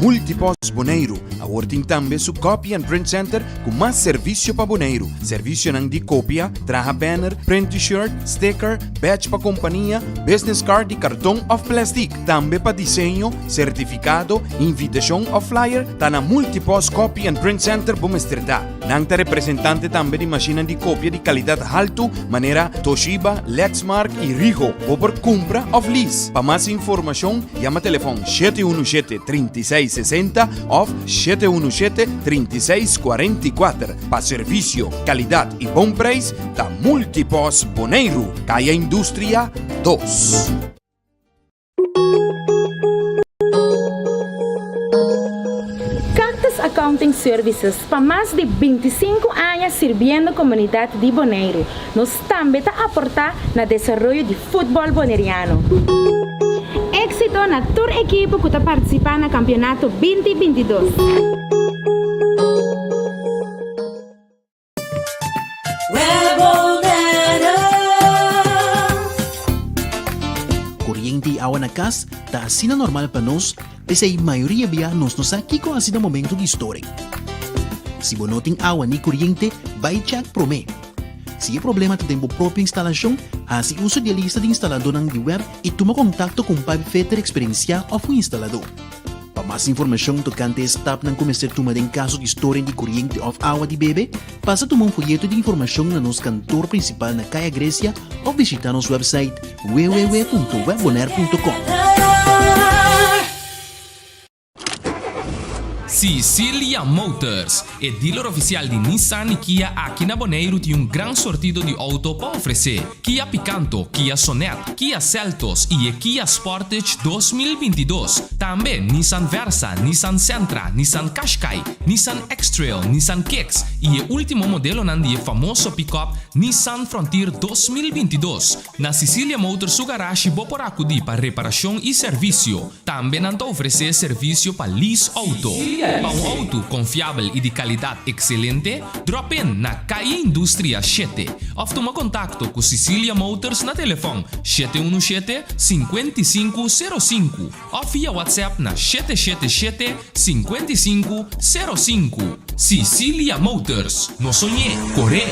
Multipost Boneiru awor tin tambe su Copy and Print Center ku mas servisio pa Boneiru. Servisionan di kopia, traha banner, print T-shirt, sticker, badge pa kompania, business card di karton òf plèstik. Tambe pa diseño, sertifikado, invitashon òf flyer, ta na Multipost Copy and Print Center bo mester ta. Nan ta representante tambe di mashinnan di kopia di kalidat haltu manera Toshiba, Lexmark i Ricoh. Bo por kumpra òf lease. Pa mas informashon yama telefòn 717 36 60 òf 717 36 44. Pa servisio, kalidat i bon preis ta Multipost Boneiru, Kaya Industria 2. Cactus Accounting Services pa mas di 25 aña sirbiendo komunidat di Boneiru. Nos tambe ta aportá na desaroyo di futbòl boneriano. Éksito na tur ekipo ku ta partisipá na kampionato 2022. Koriente i awa na kas ta asina normal pa nos, p'esei mayoria bia nos no sa kiko hasi na momento di storing. Si bo no tin awa ni koriente, bai chèk promé. Si e problema ta den bo propio instalashon, hasi uso di e lista di instaladónan di web i tuma kontakto ku un pipefitter eksperensiá òf un instaladó. Pa mas informashon tokante e stapnan ku mester tuma den kaso di storing di koriente òf awa di bebe, pasa tuma un foyeto di informashon na nos kantor prinsipal na Kaya Grecia òf bishitá nos wèpsait www.webbonaire.com. Sicilia Motors, e dealer ofisial di Nissan i Kia aki na Boneiru tin un gran sortido di outo pa ofresé. Kia Picanto, Kia Sonet, Kia Seltos i e Kia Sportage 2022. Tambe Nissan Versa, Nissan Sentra, Nissan Qashqai, Nissan X-Trail, Nissan Kicks i e último modelonan di e famoso pick-up Nissan Frontier 2022. Na Sicilia Motors su garashi bo por akudí pa reparashon i servisio. Tambe nan ta ofresé servisio pa lease outo. Pa un outo konfiabel i di kalidat ekselente, drop in na Calle Industria 7 òf tuma kontakto ku Sicilia Motors na telefòn 717 55 05 òf via WhatsApp na 777 55 05. Sicilia Motors, no soñ'é, kor'é!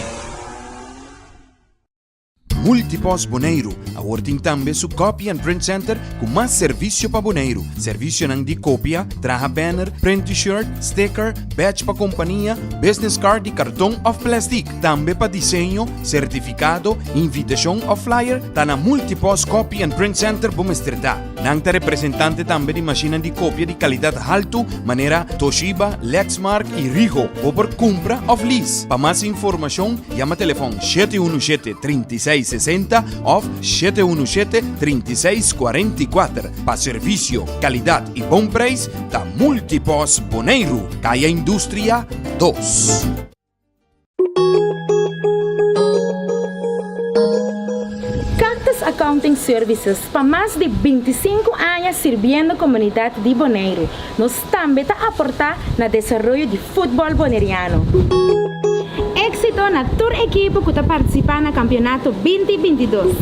Multipost Boneiru awor tin tambe su Copy and Print Center ku mas servisio pa Boneiru. Servisionan di kopia, traha banner, print T-shirt, sticker, badge pa kompania, business card di karton òf plèstik. Tambe pa diseño, sertifikado, invitashon òf flyer, ta na Multipost Copy and Print Center bo mester ta. Nan ta representante tambe di mashinnan di kopia di kalidat haltu manera Toshiba, Lexmark i Ricoh. Bo por kumpra òf lease. Pa mas informashon yama telefòn 717 36 60 òf 717 36 44. Pa servisio, kalidat i bon preis ta Multipost Boneiru, Kaya Industria 2. Cactus Accounting Services pa mas di 25 aña sirbiendo komunidat di Boneiru. Nos tambe ta aportá na desaroyo di futbòl boneriano. Éksito na tur ekipo ku ta partisipá na kampionato 2022.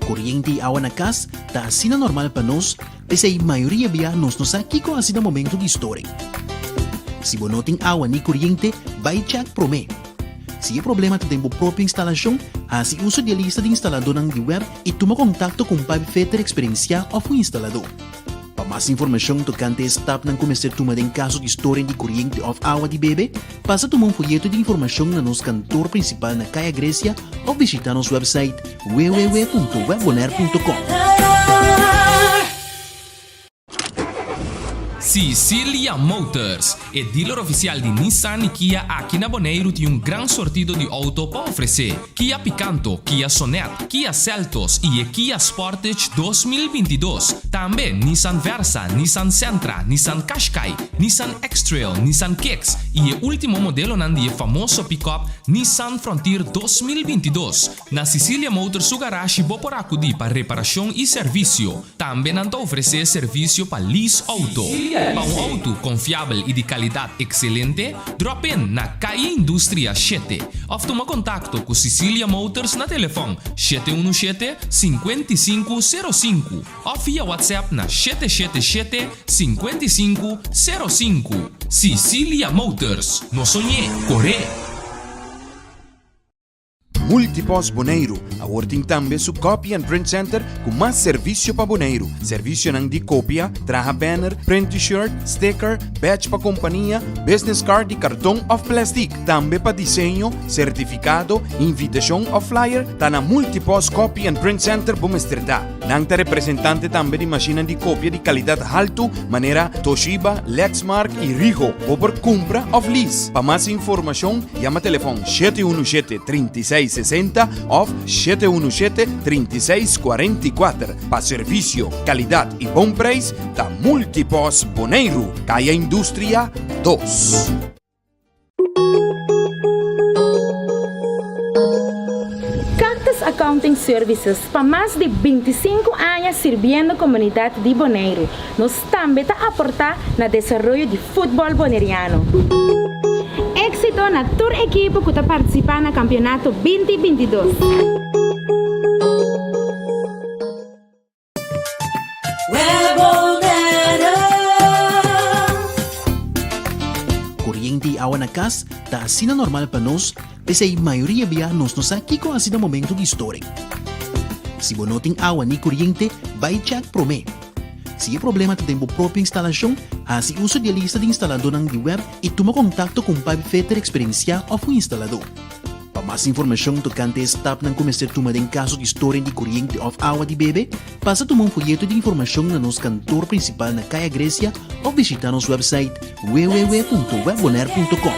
Koriente i awa na kas ta asina normal pa nos, p'esei mayoria bia nos no sa kiko hasi na momento di storing. Si bo no tin awa ni koriente, bai chèk promé. Si e problema ta den bo propio instalashon, hasi uso di e lista di instaladónan di web i tuma kontakto ku un pipefitter eksperensiá òf un instaladó. Pa mas informashon tokante e stapnan ku mester tuma den kaso di storing di koriente òf awa di bebe, pasa tuma un foyeto di informashon na nos kantor prinsipal na Kaya Grecia òf bishitá nos wèpsait www.webbonaire.com. Sicilia Motors, e dealer ofisial di Nissan i Kia aki na Boneiru tin un gran sortido di outo pa ofresé. Kia Picanto, Kia Sonet, Kia Seltos i e Kia Sportage 2022. Tambe Nissan Versa, Nissan Sentra, Nissan Qashqai, Nissan X-Trail, Nissan Kicks i e último modelonan di e famoso pick-up Nissan Frontier 2022. Na Sicilia Motors su garashi bo por akudí pa reparashon i servisio. Tambe nan ta ofresé servisio pa lease outo. Pa un outo konfiabel i di kalidat ekselente, drop in na Kaya Industria shete òf tuma kontakto ku Cicilia Motors na telefòn 717 55 05 òf via WhatsApp na 777 55 05. Cicilia Motors, no soñ'é, kor'é! Multipost Boneiru awor tin tambe su Copy and Print Center ku mas servisio pa Boneiru. Servisionan di kopia, traha banner, print t-shirt, sticker, badge pa kompania, business card di karton òf plèstik. Tambe pa diseño, sertifikado, invitashon òf flyer, ta na Multipost Copy and Print Center bo mester ta. Nan ta representante tambe di mashinnan di kopia di kalidat haltu manera Toshiba, Lexmark i Ricoh. Bo por kumpra òf lease. Pa mas informashon yama telefòn 717 36 60 òf 717 36 44. Pa servisio, kalidat i bon preis ta Multipos Boneiru, Kaya Industria 2. Cactus Accounting Services pa mas di 25 aña sirbiendo komunidat di Boneiru. Nos tambe ta aportá na desaroyo di futbòl boneriano. Éksito na tur ekipo ku ta partisipá na kampionato 20 22. Koriente i awa na kas ta asina normal pa nos, p'esei mayoria bia nos no sa kiko hasi na momento di storing. Si bo no tin awa ni koriente, bai chèk promé. Si e problema ta den bo propio instalashon, hasi uso di e lista di instaladónan di web i tuma kontakto ku un pipefitter eksperensiá òf un instaladó. Pa mas informashon tokante e stapnan ku mester tuma den kaso di storing di koriente òf awa di bebe, pasa tuma un foyeto di informashon na nos kantor prinsipal na Kaya Grecia òf bishitá nos wèpsait www.webbonaire.com.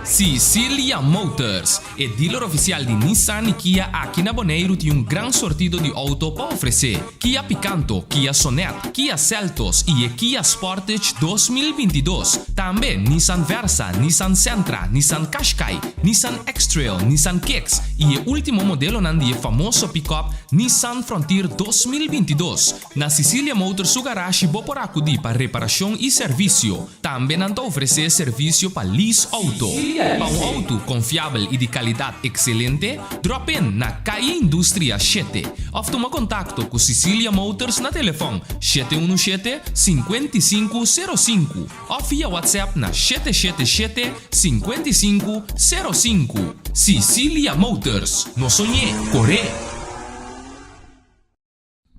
Sicilia Motors, e dealer ofisial di Nissan i Kia aki na Boneiru tin un gran sortido di outo pa ofresé. Kia Picanto, Kia Sonet, Kia Seltos i e Kia Sportage 2022. Tambe Nissan Versa, Nissan Sentra, Nissan Qashqai, Nissan X-Trail, Nissan Kicks i e último modelonan di e famoso pick-up Nissan Frontier 2022. Na Sicilia Motors su garashi bo por akudí pa reparashon i servisio. Tambe nan ta ofresé servisio pa lease outo. Pa un outo konfiabel i di kalidat ekselente, drop in na Kaya Industria 7 òf tuma kontakto ku Sicilia Motors na telefòn 717 55 05 òf via WhatsApp na 777 55 05. Sicilia Motors, no soñ'é, kor'é!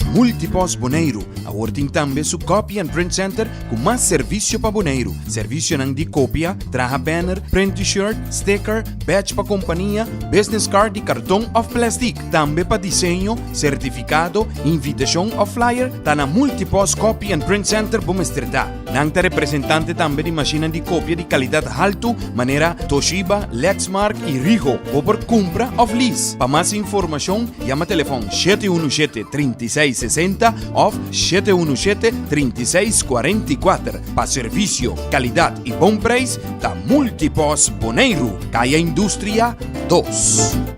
Multipost Boneiru awor tin tambe su Copy and Print Center ku mas servisio pa Boneiru. Servisionan di kopia, traha banner, print t-shirt, sticker, badge pa kompania, business card di karton òf plèstik. Tambe pa diseño, sertifikado, invitashon òf flyer, ta na Multipost Copy and Print Center bo mester ta. Nan ta representante tambe di mashinnan di kopia di kalidat haltu manera Toshiba, Lexmark i Ricoh. Bo por kumpra òf lease. Pa mas informashon yama telefòn 717 36 60 òf 717 36 44. Pa servisio, kalidat i bon preis ta Multipos Boneiru, Kaya Industria 2.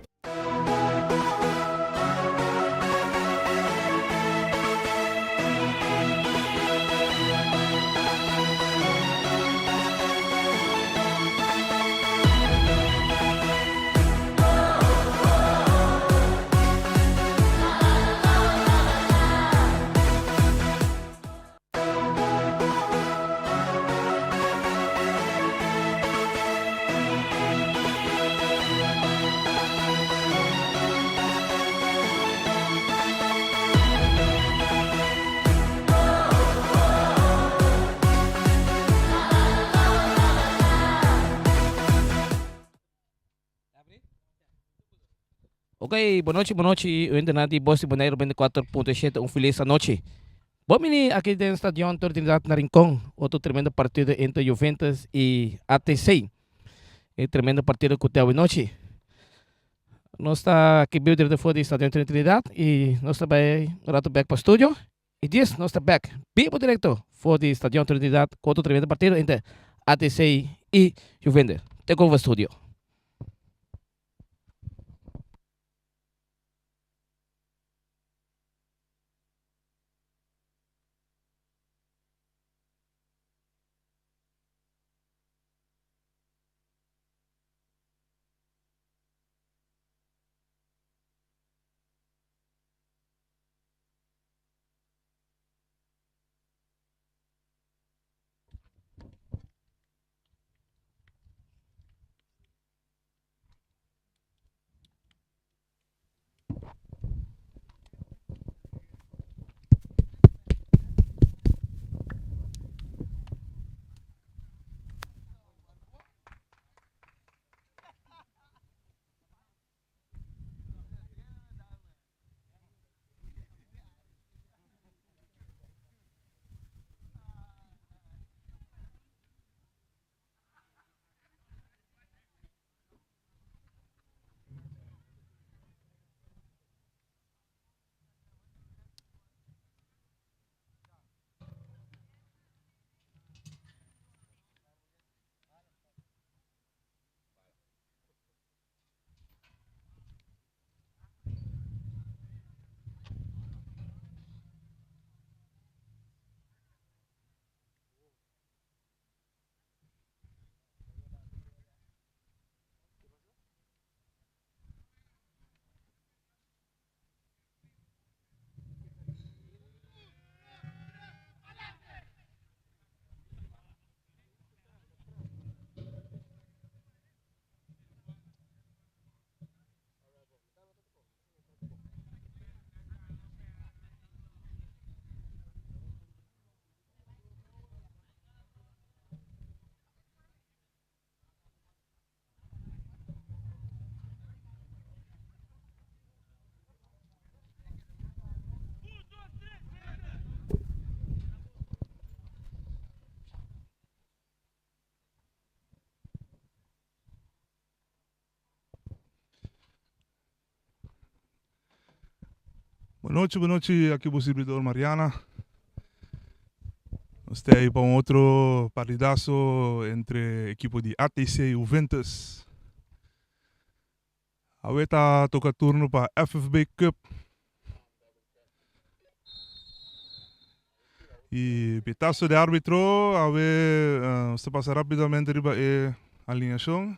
Ok, bon nochi, bon nochi, oyentenan di Bos di Boneiru 24.7, un felis anochi. Bon bini aki den Stadion Torre Trinidad na Rincon, otro tremendo partido entre Juventus y ATC. E tremendo partido ku te awenochi. Nos ta aki biu directo for di Stadion Torre Trinidad y nos ta bai un rato bek pa studio. Y dies nos ta bek bibu directo for di Stadion Torre Trinidad ku otro tremendo partido entre ATC y Juventus. Take over studio. Bonochi, bonochi, aki bo sirbidor Mariana. Nos ta ahí pa un otro partidazo entre ekipo di ATC y Juventus. Awe ta toca turno pa FFB Cup. Y pitazo de arbitro, awe nos ta pasa rapidamente riba e alineacion.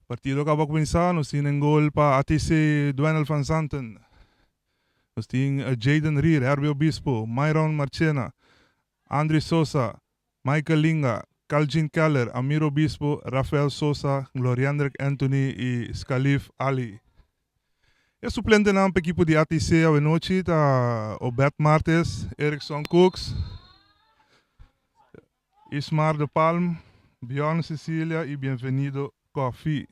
Partido acaba cuminsa, nos tin en gol pa ATC Duenel van Zanten. Nos tin Jayden Rier, Herbie Obispo, Myron Marchena, Andry Sosa, Michael Linga, Calgin Keller, Amir Obispo, Rafael Sosa, Gloriandrick Anthony y Scalif Ali. E suplentenan pa ekipo di ATC awenochi ta Obed Martes, Erickson Cooks, Ismar de Palm, Bjorn Cecilia y Bienvenido Coffie.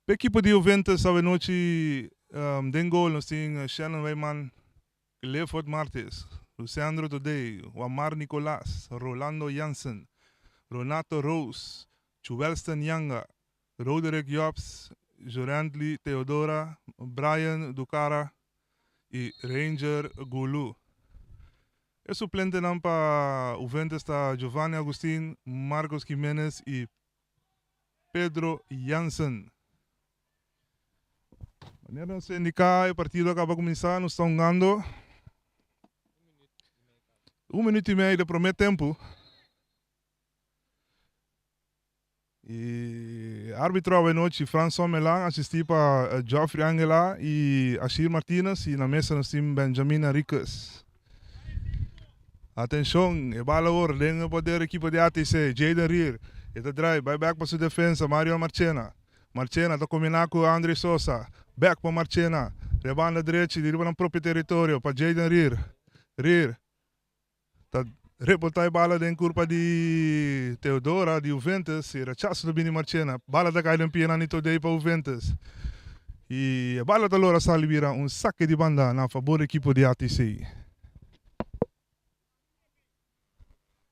Pa ekipo di Juventus awenochi den gol nos tin Shannon Wijman, Clifford Martis, Luciandro Todey, Wamar Nicolas, Rolando Jansen, Ronato Roos, Chuwelston Yanga, Roderick Jobs, Jorently Theodora, Brian Ducara y Ranger Gulu. E suplentenan pa Juventus ta Giovanni Agustin, Marcos Jimenez y Pedro Jansen. Manera nos a indica e partido a caba cuminsa, nos ta hungando un minuut y medio de prome tempo. E arbitro awenochi Franson Melan asisti pa Geoffrey Angela y Ashir Martinez y na mesa nos tin Benjamin Henriquez. Atencion, e bala awor den e poder ekipo di ATC, Jayden Rier, e ta draai bai bek pa su defensa Mario Marchena. Marchena ta combina cu Andre Sosa, bek pa Marchena, riba banda drechi di riba nan propio teritorio pa Jayden Rier. Rier Ta reporta e bala den curpa di Teodora di Juventus y rechazo ta bini Marchena. Bala ta cay den pianan di Todey pa Juventus y e bala ta lora sali bira un saque di banda na fabor di ekipo di ATC.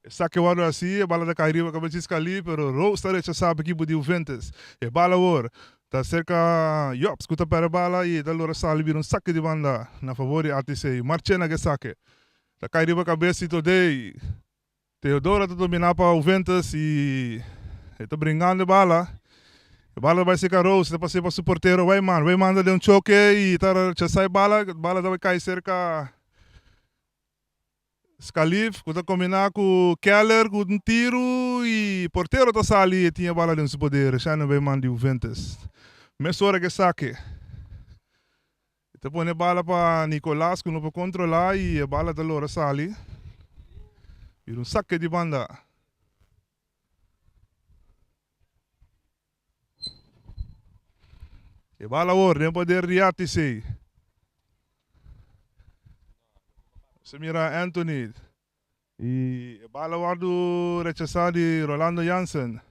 E saque wordo haci, e bala ta cay riba cabeza di Scali pero Rose ta rechasa pa ekipo di Juventus. E bala awor ta cerca Jobs cu ta perde bala y ta lora sali bira un saque di banda na fabor di ATC. Marchena ke saque. Ta kai riba kabes di Todey. Teodora ta dominá pa Juventus i e ta bringando e bala. E bala ta bai serka Rose, ta pas'é pa su portero Weyman. Weyman ta den un choke i ta rechasá e bala. E bala ta bai kai serka Scalif ku ta kombiná ku Keller ku un tiru i portero ta sali e tin e bala den su poder. Shannon Weyman di Juventus. Mesora ke sake. E ta pone bala pa Nicolas cu no por controla y e bala ta lora sali. Bira un saque di banda. E bala awor den poder di ATC. Se mira Anthony. Y e bala wordo rechasa di Rolando Jansen.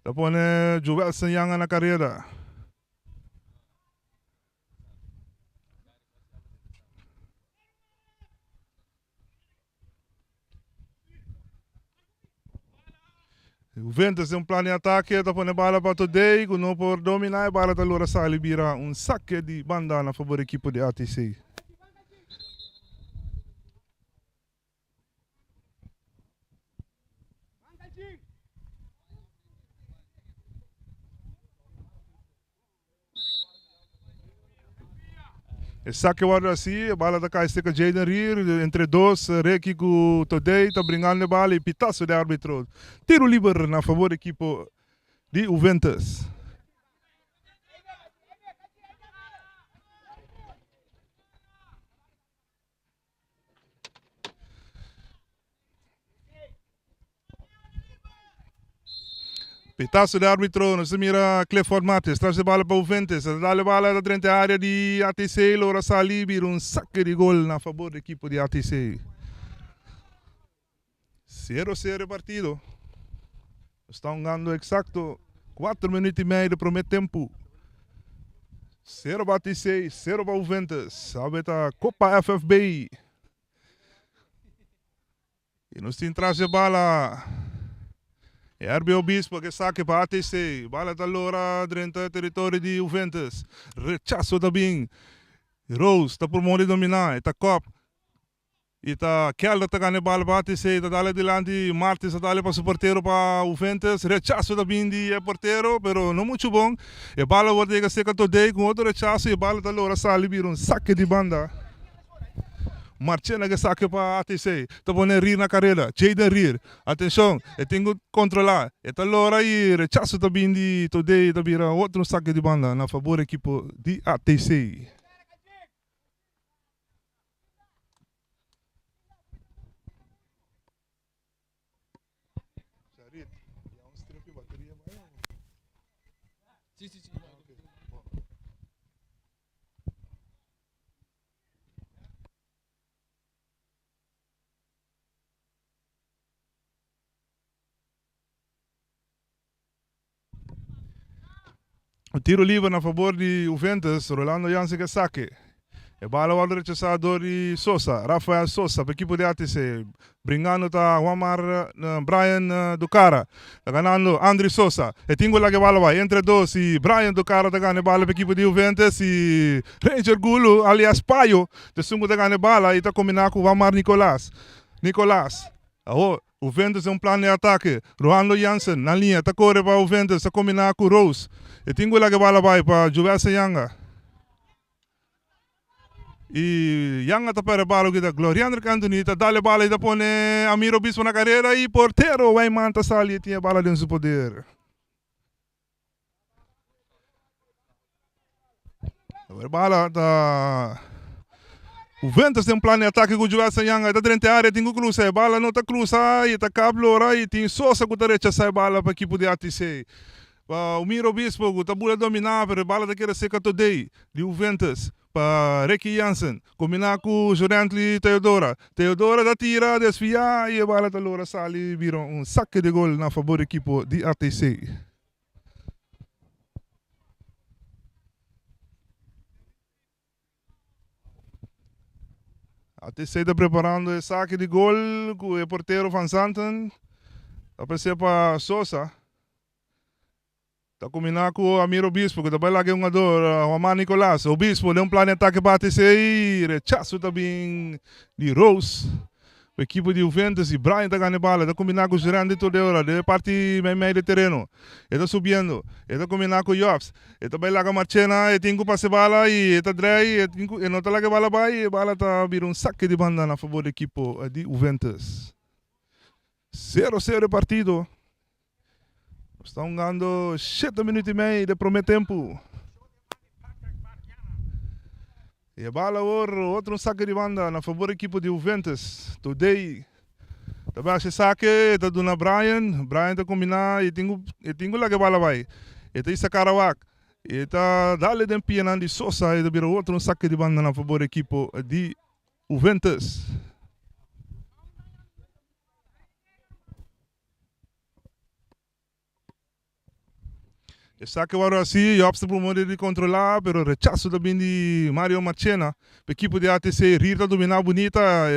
Ta pone Joelson Yanga na careda. Juventus den un plan di atake ta pone bala pa Todey ku no por domina e bala ta lora sali bira un sake di banda na fabor ekipo di ATC. E sake wòrdu hasi, e bala ta kai serka Jayden Rier, entre dos Ricky ku Todey ta bringando e bala i pitaso di arbitro. Tiro liber na fabor di ekipo di Juventus. Pitazo de arbitro, nos ta mira Clifford Martes tras de bala pa Juventus, ta dale bala ta drenta e area di ATC, logra sali bira un saque di gol na fabor di ekipo di ATC. Cero cero e partido. Nos ta hungando exacto cuatro minuut y medio de primer tempo. Cero pa ATC, cero pa Juventus. Awe ta Copa FFB. Y nos tin tras e bala. E RB Obispo ke sake pa ATC. Bala ta lora drenta teritorio di Juventus. Rechaso ta bin. Rose ta purmó di dominá. E ta kòp. I ta Keller ta gana e bal pa ATC. Ta dale dilanti. Martins ta dale pa su portero pa Juventus. Rechaso ta bin di e portero, pero no muchu bon. E bal awor ta yega serka Todey ku otro rechaso i e bal ta lora sali bira un sake di banda. Marchena ke sake pa ATC. Ta pone Rier na kareda. Jayden Rier. Atenshon, e tin ku kontrolá. E ta lora i rechaso ta bin di Todey ta bira otro sake di banda na fabor ekipo di ATC. Un tiro liber na fabor di Juventus, Rolando Jansen ke sake. E bala wòrdu rechasá dor di Sosa, Rafael Sosa pa ekipo di ATC. Bringando ta Juanmar Brian Ducara. Ta ganando Andry Sosa. E tin ku laga e bala bai entre dos i Brian Ducara ta gana e bala pa ekipo di Juventus i Ranger Gulu alias Payo ta esun ku ta gana e bala i ta kombiná ku Juanmar Nicolas. Nicolas. Awor Juventus den un plan di atake. Rolando Jansen na liña ta kore pa Juventus ta kombiná ku Rose. E tin ku laga e bala bai pa Joel Seyanga. I Yanga ta perde bala ku ta Gloriandrick Anthony ta dal e bala i ta pone Amir Obispo na karera i portero Wijman ta sali i tin e bala den su poder. E bala ta Juventus den plan di atake ku Joel Sanyanga ta drenta e area tin ku krusa e bala no ta krusa i ta kap lora i tin Sosa ku ta rechasa e bala pa ekipo di ATC. Pa Umir Obispo ku ta bula dominá pero e bala ta keda seka Todey di Juventus pa Ricky Jansen kombiná ku Jorently Theodora. Theodora ta tira desviá i e bala ta lora sali bira un sake di gol na fabor di ekipo di ATC. ATC ta preparando e sake di gol ku e portero Van Zanten. Ta pese pa Sosa. Ta kombiná ku Amir Obispo ku ta bai laga e hungador Juanmar Nicolas. Obispo den un plan di atake pa ATC i rechaso ta bin di Rose. E ekipo di Juventus i Brian ta gana e bala. E ta kombiná ku Juran di Todeura den e parti meimei di tereno. E ta subiendo. E ta kombiná ku Jobs. E ta bai laga Marchena. E tin ku pasa e bala i e ta drei. E tin ku e no ta laga e bala bai. E bala ta bira un sake di banda na fabor di ekipo di Juventus. Sero sero e partido. Nos ta hungando shete minuut i mei de prome tempu. E bala awor otro un sake di banda na fabor ekipo di Juventus. Today ta bai haci sake, e ta duna Brian, Brian ta combina e tin cu e tin cu laga e bala bai. E ta isa Karawak, e ta dale den pianan di Sosa, e ta bira otro un sake di banda na fabor ekipo di Juventus. Esaki wòrdu hasi, Jobs ta promove di kontrolá, pero rechaso ta bin di Mario Marchena. Pa ekipo di ATC, Rier ta dominá bunita,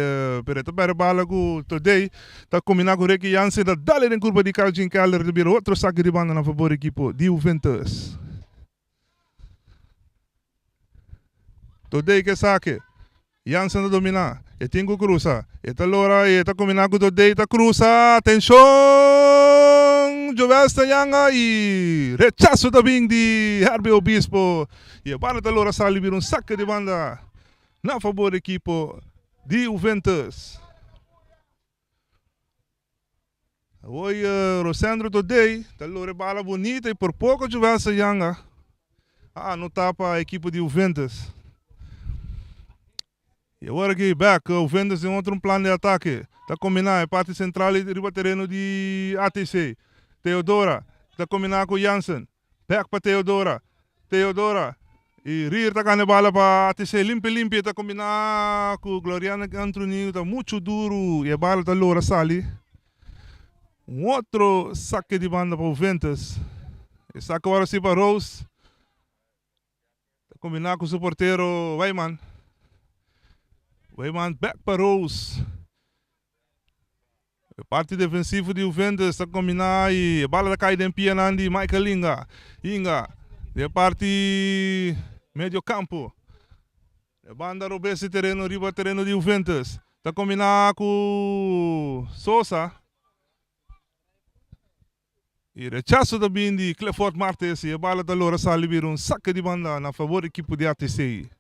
pero e ta pèrdè bala ku Todey. Ta kombiná ku Ricky Jansen, ta dale den kurpa di Calvin Keller, ta bira otro saki di banda na fabor di ekipo di Juventus. Todey ke sake. Jansen ta dominá. E tin ku krusa. E ta lora i e ta kombiná ku Todey ta krusa. Atenshon! Joel Stayanga i rechaso ta bin di Herbie Obispo. I e bala ta lora sali bira un sake di banda na fabor di ekipo di Juventus. Awor Rosendro Todey ta lora e bala bunita y por poco Joel Sayanga a anota pa ekipo di Juventus. Y awor aki back Juventus den otro plan di atake. Ta combina e parti central riba tereno di ATC. Theodora ta combina cu Jansen. Back pa Theodora. Theodora y Rier ta gana e bala pa ATC. Limpi limpi e ta combina cu Gloriana Antroninho ta mucho duro y e bala ta logra sali. Un otro saque di banda pa Juventus. E saque awor si pa Rose. Ta combina cu su portero Wijman. Wijman back pa Rose. E parti defensivo di Juventus ta kombiná i e bala ta kai den pianan di Michael Inga. Inga den e parti medio kampo. E banda robes di tereno riba tereno di Juventus ta kombiná ku Sosa. E rechaso ta bin di Clifford Martes i e bala ta lora sali bira un sake di banda na fabor di ekipo di ATC.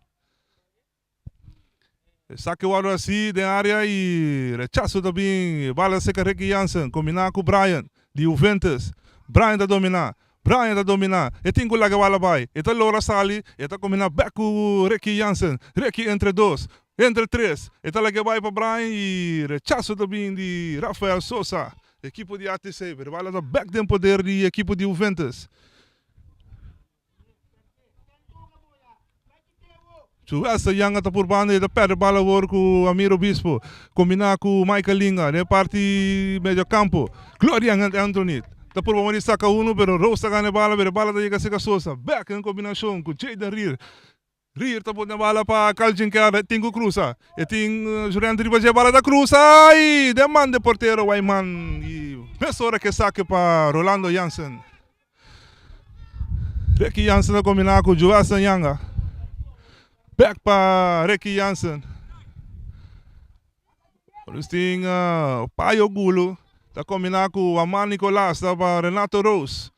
E sake wòrdu hasi den área i rechaso ta bin. E bala ta seka Ricky Jansen kombiná ku Brian di Juventus. Brian ta dominá. Brian ta dominá. E tin ku laga e bala bai. E ta lora sali. E ta kombiná bèk ku Ricky Jansen. Ricky entre dos. Entre tres. E ta laga e bai pa Brian i rechaso ta bin di Rafael Sosa. Ekipo di ATC. Pero e bala ta bèk den poder di ekipo di Juventus. Chuesta Yanga ta purbando y ta perde bala awor cu Amir Obispo. Combina cu Michael Linga den parti medio campo. Glorian Anthony ta purba mori saca uno pero Rose ta gana e bala pero e bala ta yega cerca Sosa. Back den combinacion cu Jayden Rier. Rier ta pone bala pa Calvin Keller e tin cu cruza. E tin Jurente riba dje bala ta cruza y den man de portero Wyman y mesora ke sake pa Rolando Jansen. Ricky Jansen ta kombiná ku Joelson Yanga. Bèk pa Ricky Jansen. Nos tin Payo Gulu ta kombiná ku Aman Nicolas ta pa Renato Roos.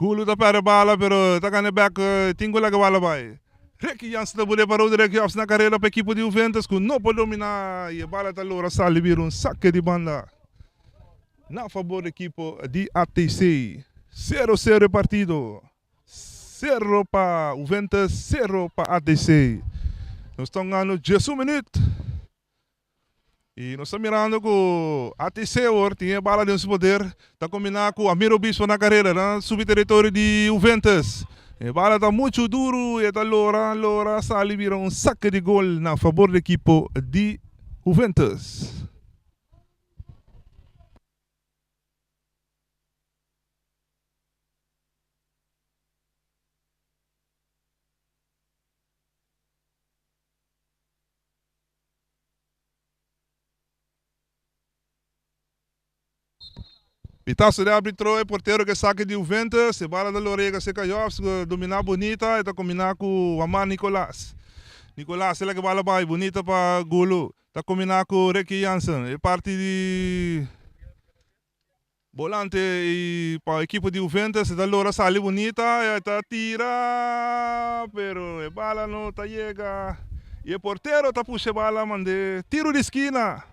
Gulu ta pèrdè bala pero ta gana bèk tin ku laga bala bai. Ricky Jansen ta bude pa Roderick Jobs na karera pa ekipo di Juventus ku no por dominá i e bala ta logra sali bira un sake di banda. Na fabor di ekipo di ATC. Sero sero e partido. Sero pa Juventus, sero pa ATC. Nos ta hungando diesun minuut. Y nos ta mirando cu ATC awor tin e bala den su poder. Ta combina cu Amir Obispo na carera. Nan subi territorio di Juventus. E bala ta mucho duro y e ta lora, lora, sali bira un saque di gol na fabor di ekipo di Juventus. Pitazo di arbitro, e portero ke saki di Juventus, e bala ta lora yega serka Jobs, domina bunita, e ta kombina ku Wamar Nicolas. Nicolas e la ke bala bai bunita pa Gulu. Ta kombiná ku Ricky Jansen. E parti di bolante i pa ekipo di Juventus e ta logra sali bunita, e ta tira pero e bala no ta yega i e portero ta pusha e bala mand'é tiro di skina.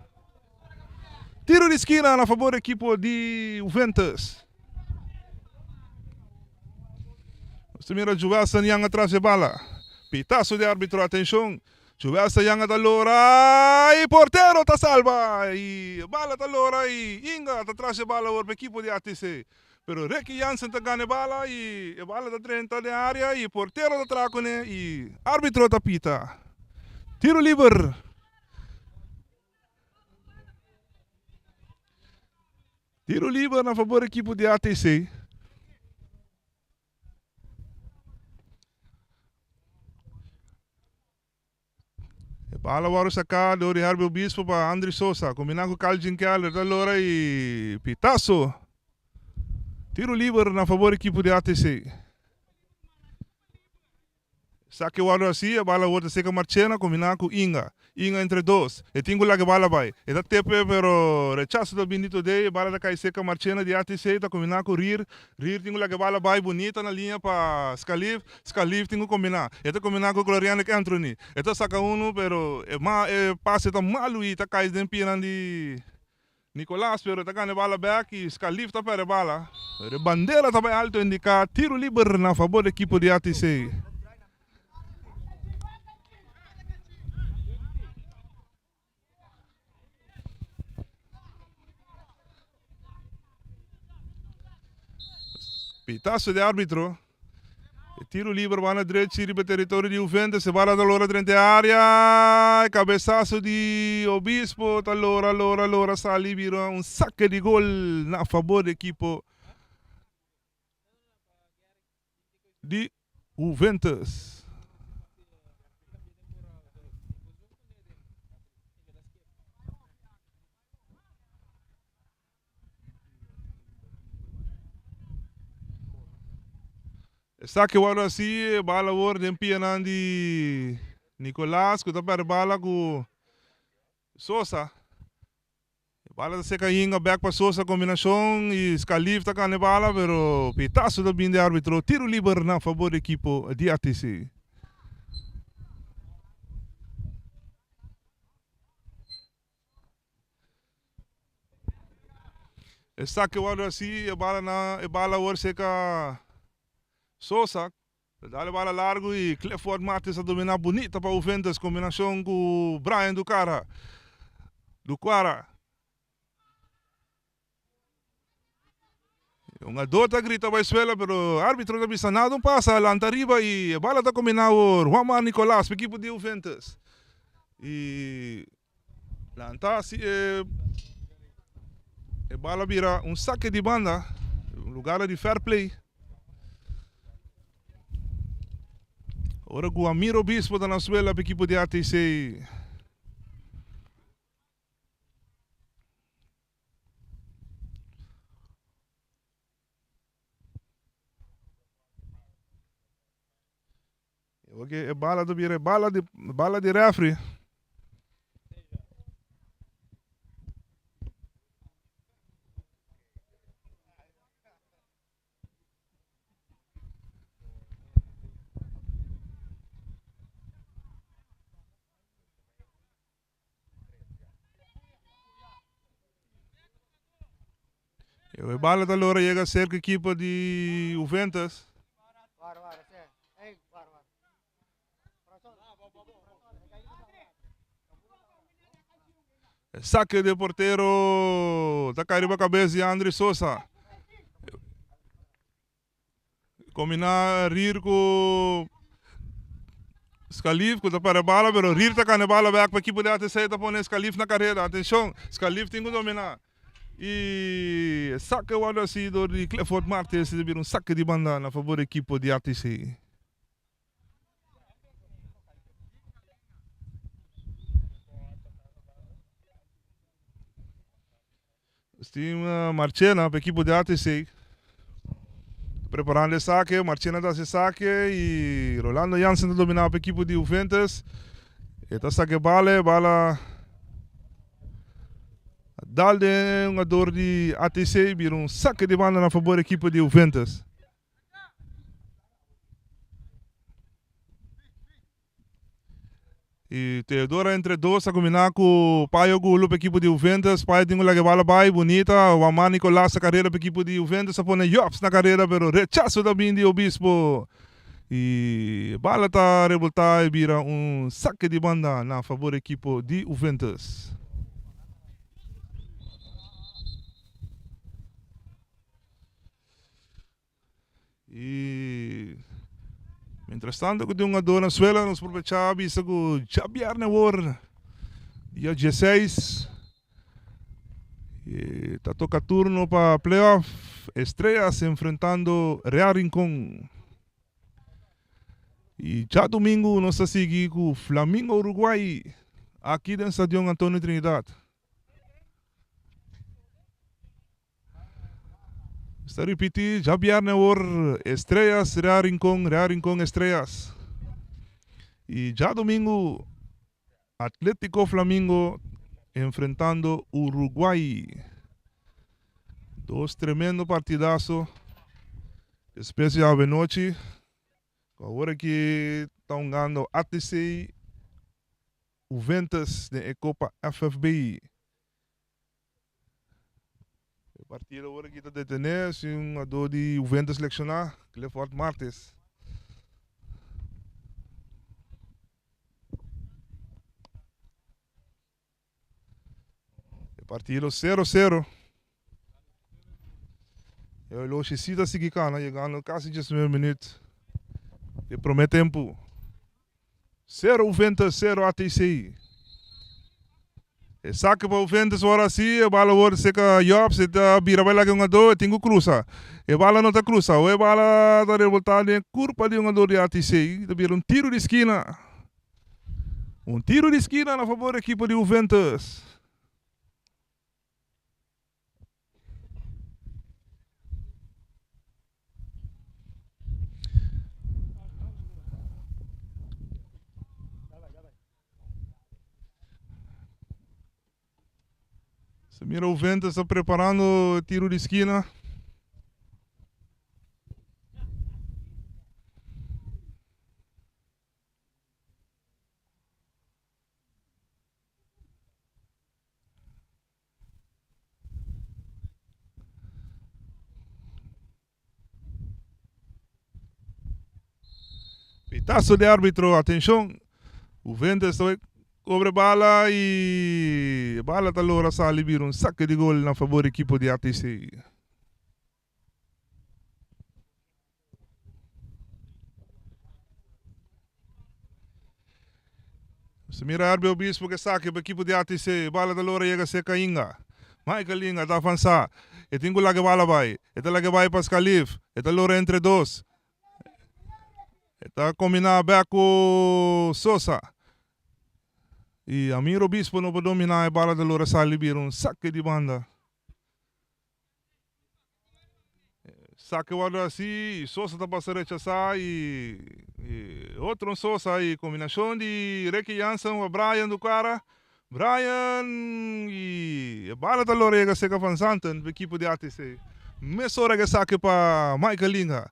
Tiro di skina na fabor di ekipo di Juventus. Nos ta mira Joelson Yang atras e bala. Pitaso di arbitro, atenshon. Joel Sayanga ta lora y portero ta salba y bala ta lora y Inga ta tras e bala awor pa ekipo di ATC. Pero Ricky Jansen ta gana e bala y e bala ta drenta den area y portero ta traha cune y arbitro ta pita. Tiro liber. Tiro liber na fabor ekipo di ATC. E bala wòrdu saká dor di Herbie Obispo pa Andry Sosa. Kombiná ku Calvin Keller ta lora i pitaso. Tiro liber na fabor ekipo di ATC. Esaki wòrdu hasi, e bala wòrdu seka Marchena kombiná ku Inga. Inga entre dos. E tin ku laga e bala bai. E ta tepe pero rechaso ta bini today. E bala ta kai seka Marchena di ATC ta kombiná ku Rier. Rier tin ku laga e bala bai bunita na liña pa Scalif. Scalif tin ku kombiná. E ta kombiná ku Glorianic Anthony. E ta saka unu pero e e pase ta malu i ta kai den pianan di Nicolas pero ta gana e bala bek y Scalif ta perde bala. Pero e bandera ta bay alto indica tiro liber na fabor di ekipo di ATC. Pitazo di arbitro. E tiro liber banda drechi riba teritorio di Juventus. E bala ta lora drenta e area. E cabezazo di Obispo ta lora, lora, lora sali bira un saque di gol na fabor di equipo di Juventus. Esaki wòrdu hasi e bala awor den pianan di Nicolas ku ta pèrdè bala ku Sosa. E bala ta seka yinga bèk pa Sosa kombinashon i Scalif ta gana e bala pero pitaso ta bin di arbitro tiro liber na fabor di ekipo di ATC. Esaki wòrdu hasi e bala na e bala awor seka Sosa. Ta dal e bala largu i Clifford Martins a dominá bunita pa Juventus kombinashon ku Brian Ducara Ducuara. E hungadó ta grita bai suela pero arbitro ta bisa nada un pasa lanta riba i e bala ta kombiná awor Juanmar Nicolas pa ekipo di Juventus i lanta si e e bala bira un sake di banda un lugada di fair play. Ora ku Amir Obispo ta na suela pa ekipo di ATC. E bala ta bira e bala di bala di refri. E bala ta logra yega cerca equipo di Juventus. Saque de portero ta cai riba cabeza di Andri Sosa. Combina Rier cu Scalif cu ta perde bala pero Rier ta cana e bala bek pa equipo di ATC ta pone Scalif na careda. Atencion Scalif tin cu domina y e saque worde haci door di Clifford Martes y ta bira un saque di banda na favor di equipo di ATC. Tin Marchena pa ekipo di ATC. Preparando e sake, Marchena ta hasi e sake y Rolando Jansen ta domina pa ekipo di Juventus. E ta sake bala, e bala a dal den un hungador di ATC bira un sake di banda na fabor di ekipo di Juventus. Y Teodora entre dos a combina cu Payo Gulo pa equipo di Juventus. Payo tin cu laga e bala bay bunita. Juanma Nicolas na carrera pa equipo di Juventus a pone Jobs na carrera pero rechazo ta bin di Obispo. Y e bala ta revolta y bira un saque di banda na favor equipo di Juventus. Y mientras tanto cu tin un jugador na suela nos probecha bisa cu djabierne awor dia dieseis ta toca turno pa playoff Estrellas enfrentando Real Rincon y djadomingo nos ta sigui cu Flamingo Uruguay aki den Stadion Antonio Trinidad. Sta ripiti djabierne awor Estrellas Real Rincon, Real Rincon Estrellas. Y djadomingo Atletico Flamingo enfrentando Uruguay. Dos tremendo partidazo. Despues di awenochi awor aki ta hungando ATC Juventus den e Copa FFB. E partido awor aki ta detené si un hungadó di Juventus lekshoná, Clifford Martes. E partido sero sero. E horloge si ta sigui kana yegando kasi diesnuebe minuut di e promé tempu. Sero Juventus, sero ATC. E sake pa Juventus ora si e bala word seka Jobs e ta bira bai laga e hungadó e tin ku krusa. E bala no ta krusa o e bala ta revoltá den e kurpa di hungadó di ATC ta bira un tiru di skina. Un tiru di skina na fabor di ekipo di Juventus. Se mira Juventus ta preparando tiro di skina. Pitazo di arbitro, atencion. Juventus ta cobre bala y bala ta logra sali bira un saque di gol na favor equipo di ATC. Se mira Arbe Obispo ke saque pa equipo di ATC. Bala ta logra yega seca Inga. Michael Inga ta avansa. E tin ku laga e bala bai. E ta laga e bai pa Scalif. E ta logra entre dos. E ta combina bek ku Sosa. Y Amir Obispo no por domina e bala ta logra sali bira un saque di banda. Saque wòrdu hasi y Sosa ta pasa rechasá y otro un Sosa y kombinashon di Ricky Jansen pa Brian Ducara. Brian y e bala ta lora yega serka Van Zanten pa ekipo di ATC. Mesora ke sake pa Michael Inga.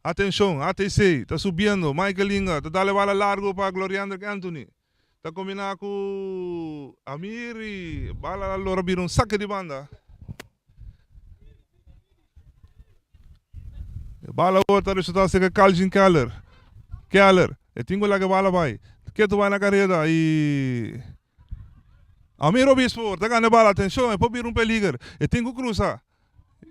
Atenshon, ATC ta subiendo. Michael Inga ta dal e bala largo pa Gloriandrick Anthony. Ta kombiná ku Amir i bala a lora bira un sake di banda. E bala awor ta resultá serka Calvin Keller. Keller, e tin ku laga e bala bai. Ketu bai na kareda i Amir Obispo ta gana e bala. Atenshon, e por bira un peliger. E tin ku krusa.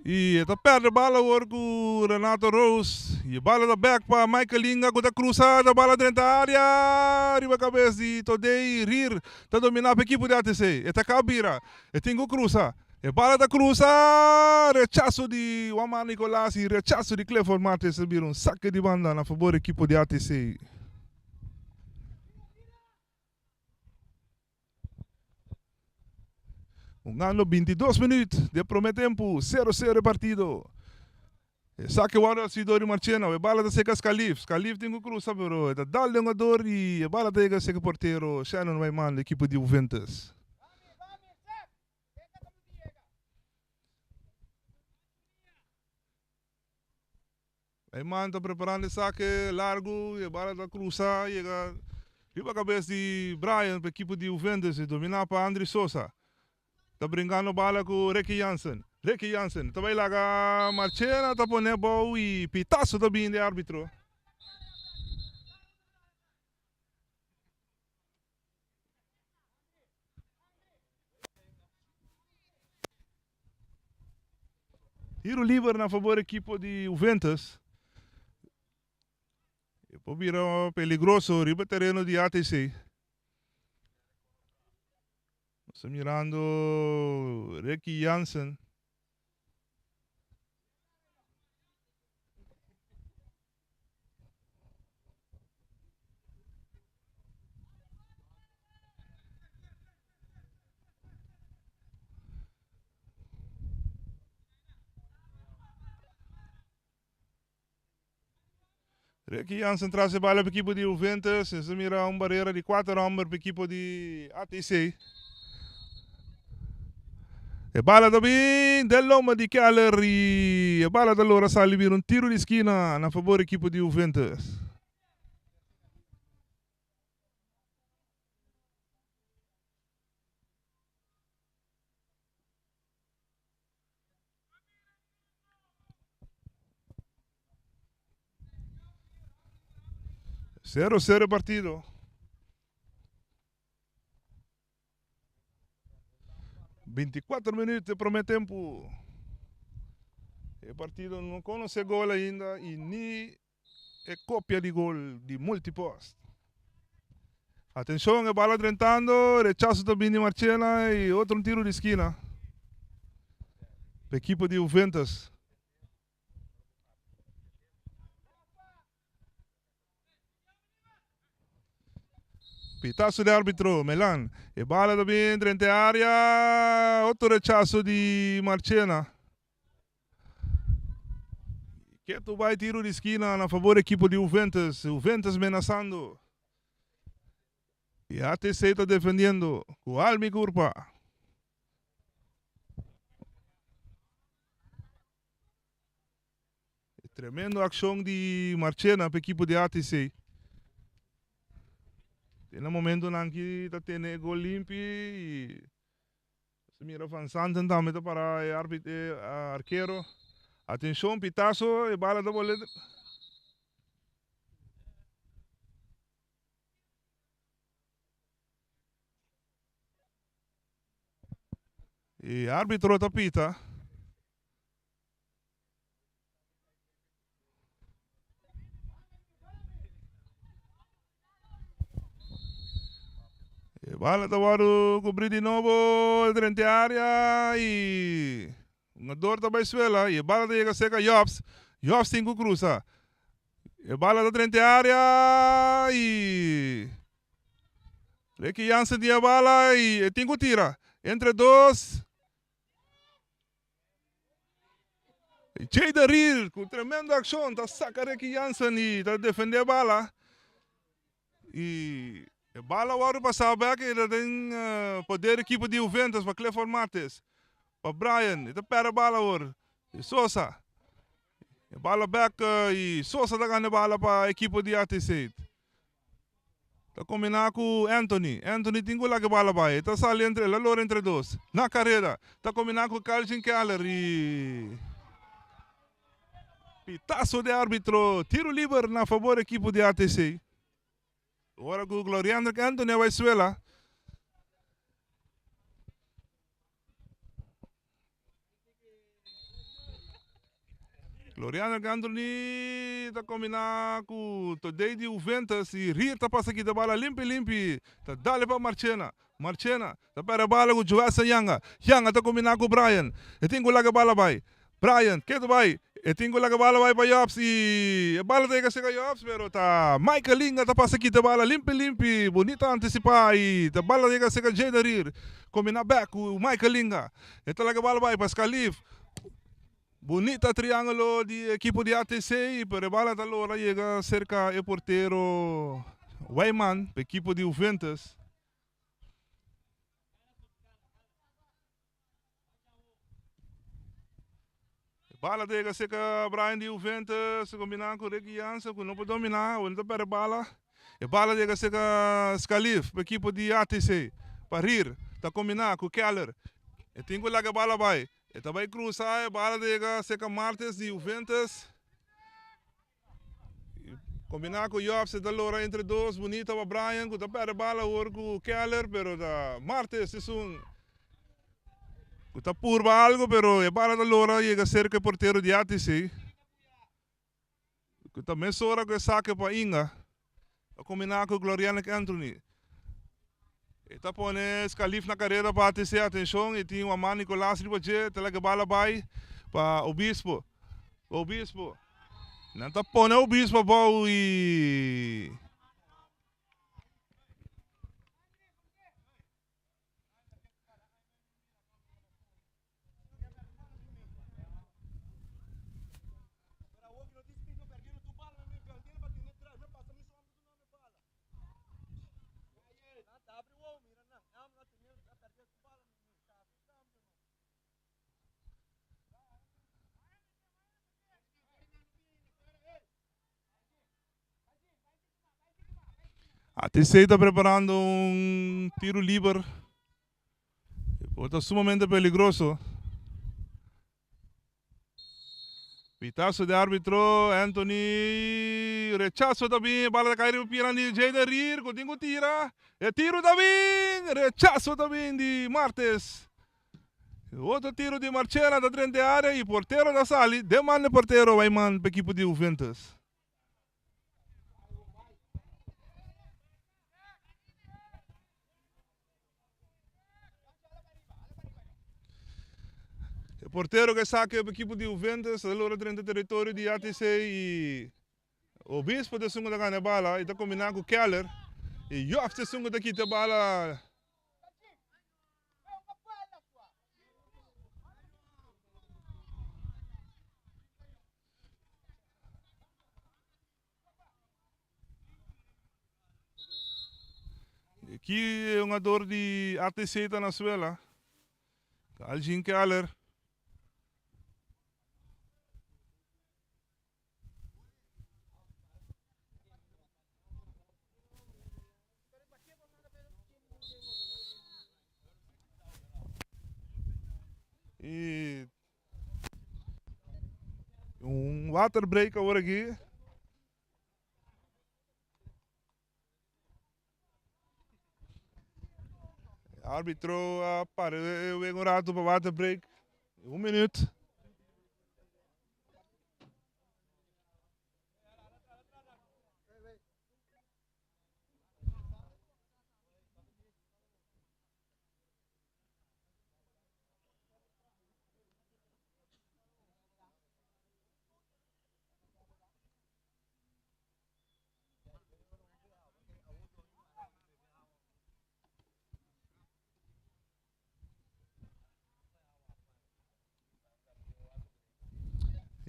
Y e ta perde bala awor cu Renato Roos. Y e bala ta bek pa Michael Inga cu ta cruza ta bala drenta area riba cabes di Todey Rier ta domina pa ekipo di ATC. E ta caba bira. E tin cu cruza. E bala ta cruza. Rechazo di Wamar Nicolas y rechazo di Clifford Martes ta bira un saque di banda na fabor ekipo di ATC. Hungando 22 minuut di e prome tempu, 0 sero e partido. E sake wòrdu hasi dor di Marchena, e bala ta seka Scalif, Scalif tin ku krusa pero e ta dal den hungador i e bala ta yega seka portero Shannon Wijman di ekipo di Juventus. Wijman ta preparando e sake largu i e bala ta krusa yega riba kabes di Brian pa ekipo di Juventus i domina pa Andry Sosa. Ta brinkando bala ku Ricky Jansen. Ricky Jansen ta bai laga Marchena ta pone abou i pitaso ta bini di arbitro. Tiro liber na fabor ekipo di Juventus. E por bira peligroso riba tereno di ATC. Nos ta mirando Ricky Jansen. Ricky Jansen tras e bala pa ekipo di Juventus. Nos ta mira un barera di kuater homber pa ekipo di ATC. E bala ta bin den lomba di Keller y e bala ta logra sali bira un tiro di skina na fabor ekipo di Juventus. Sero sero e partido. 24 minuut e prome tempo. E partido no conoce gol ainda y ni e copia di gol di Multipost. Atencion, e bala drentando, rechazo ta bini Marchena y otro un tiro di esquina. Pa equipo di Juventus. Pitazo di arbitro, Melan. E bala ta bin drenta e area. Otro rechazo di Marchena. Ketu bai tiro di skina na favor ekipo di Juventus. Juventus menasando. Y ATC ta defendiendo cu alma y curpa. Tremendo accion di Marchena pa ekipo di ATC. Te na momentonan ki ta tene e gol limpi y nos mira Van Santen tambe ta para e arbit e arkero. Atencion pitazo e bala ta bole. E arbitro ta pita. E bala ta wòrdu kubrí di nobo drenta e área i hungador ta bai suela i e bala ta yega serka Jobs. Jobs tin ku krusa. E bala ta drenta e área i Ricky Jansen tin e bala i e tin ku tira. Entre dos. Jada Riel ku tremendo akshon ta saka Ricky Jansen i ta defende e bala. I e bala wòrdu pasá bèk i ta den poder ekipo di Juventus pa Clifford Martis. Pa Brian, e ta pèrdè e bala awor. Sosa, e bala bèk i Sosa ta gana e bala pa ekipo di ATC. Ta kombiná ku Anthony. Anthony tin ku laga e bala bai. E ta sali entre, el a lora entre dos. Na kareda. Ta kombiná ku Calvin Keller i pitaso di arbitro. Tiro liber na fabor ekipo di ATC. Ora ku Gloriandrick Anthony a bai suela. Gloriano Anthony ta kombiná ku Todey di Juventus i Rier ta pasa kita bala limpi limpi ta dale pa Marchena. Marchena ta pèrdè bala ku Joelson Yanga. Yanga ta kombiná ku Brian. E tin ku laga bala bai. Brian ketu bai. E tin ku laga bala bai pa Jobs i e bala ta yega serka Jobs pero ta Michael Inga ta pasa kita bala limpi limpi. Bunita antisipá i ta bala ta yega serka Jayden Rier. Kombiná bèk ku Michael Inga. E ta laga bala bai pa Scalif. Bunita triangulo di ekipo di ATC pero e bala ta logra yega serka e portero Wijman pa ekipo di Juventus. E bala ta yega serka Brian di Juventus kombina ku Ricky Jansen ku no por domina, awor ta perde bala. E bala ta yega serka Scalif pa ekipo di ATC pa Rier ta kombina ku Keller. E tin ku laga e bala bai. E ta bai cruza e bala ta yega cerca Martes di Juventus. Combina cu Jobs e ta lora entre dos bunita pa Brian cu ta perde bala awor cu Keller pero ta Martes esun cu ta purba algo pero e bala ta lora yega cerca e portero di ATC. Cu ta mesora cu e sake pa Inga a combina cu Glorianic Anthony. E ta pone Scalif na careda pa ATC. Atencion, e tin Juan Nicolas riba dje, ta laga e bala bay pa Obispo. Obispo. Nan ta pone Obispo abou y. ATC ta preparando un tiro liber. Por ta sumamente peligroso. Pitazo di arbitro Anthony. Rechazo ta bin. Bala ta kai riba piernan di Jayden Rier ku tin ku tira. E tiro ta bin. Rechazo ta bin di Martes. Otro tiro di Marchena ta drenta e area y portero ta sali. Den man di portero bai man pa ekipo di Juventus. E portero ke sake pa ekipo di Juventus ta logra drenta teritorio di ATC y Obispo ta esun ku ta gana e bala y ta kombina ku Keller y Jobs ta esun ku ta kita e bala. Aki e hungador di ATC ta na suela. Algin Keller. water break awor aki. Arbitro a para e wega un rato pa water break. Un minuut.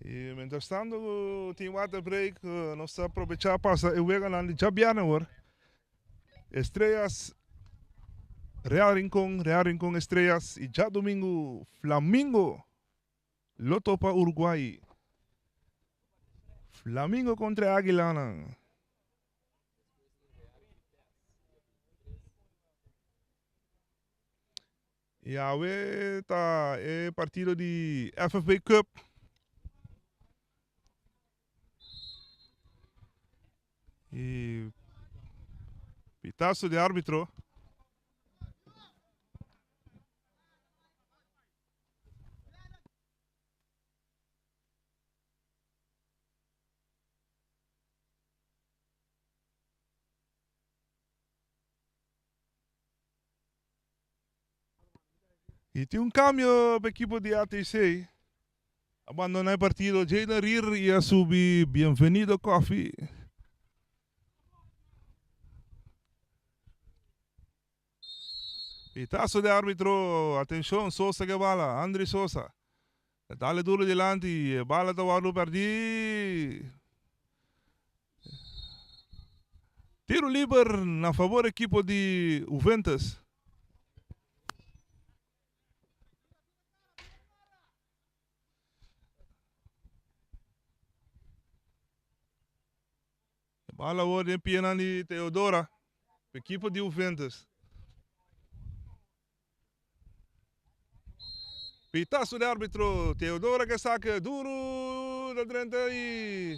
Y mientras tanto cu tin water break nos ta aprovecha pasa e weganan di djabièrnè awor. Estrellas Real Rincon, Real Rincon Estrellas y djadomingo Flamingo Lo topa Uruguay. Flamingo contra e Aguilanan. Y awe ta e partido di FFB Cup. Y pitazo di arbitro. Y tin un cambio pa equipo di ATC. A bandona e partido Jayden Rier y a subi Bienvenido Coffee. Pitazo di arbitro, atencion, Sosa ke bala, Andry Sosa. Ta dale duro dilanti, e bala ta wordo perdi. Tiro liber na favor ekipo di Juventus. E bala awor den pianan di Teodora, ekipo di Juventus. Pitazo di arbitro, Teodora ke sake duru ta drenta y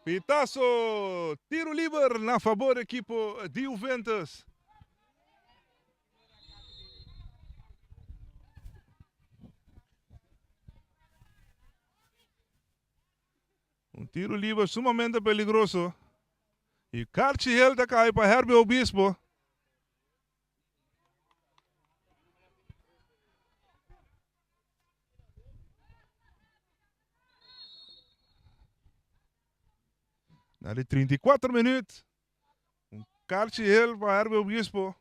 pitazo, tiro liber na fabor ekipo di Juventus. Un tiro liber sumamente peligroso. Y Carchi Hill ta cay pa Herbie Obispo. Na di 34 minuut. Un Carchi Hill pa Herbie Obispo.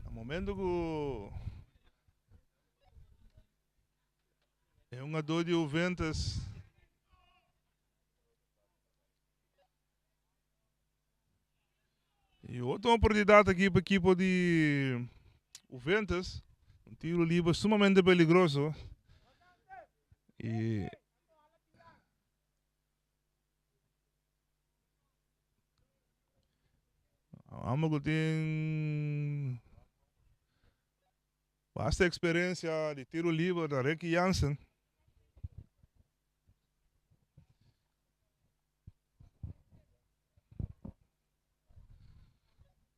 Na momento cu E hungadó di Juventus. E otro oportunidat aki pa ekipo di Juventus. Un tiro liber sumamente peligroso. E Amo ku tin Basta experiencia di tiro liber ta Ricky Jansen.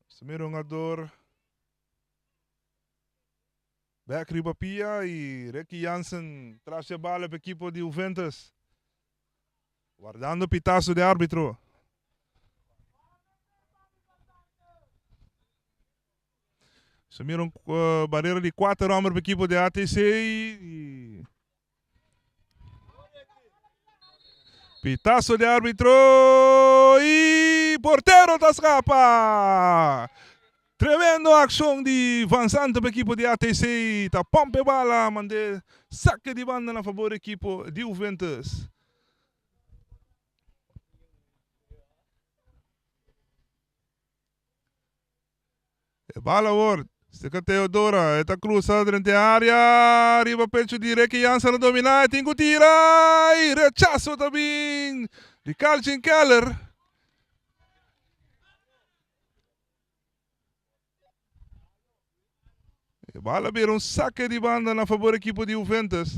Nos mira un hungador bek riba pia y Ricky Jansen tras e bala pa ekipo di Juventus. Wardando pitazo di arbitro. Se mira un barera di kuater homber pa ekipo di ATC y Pitazo di arbitro y portero ta scapa. Tremendo accion di Van Zanten pa ekipo di ATC. Ta pompa e bala, mande saque di banda na favor di ekipo di Juventus. E bala awor, Seka Teodora, e ta cruza drenta e area, riba pecho di Ricky Jansen a domina, e tin cu tira, y rechazo ta bin di Calvin Keller. E bala bira un saque di banda na favor equipo di Juventus.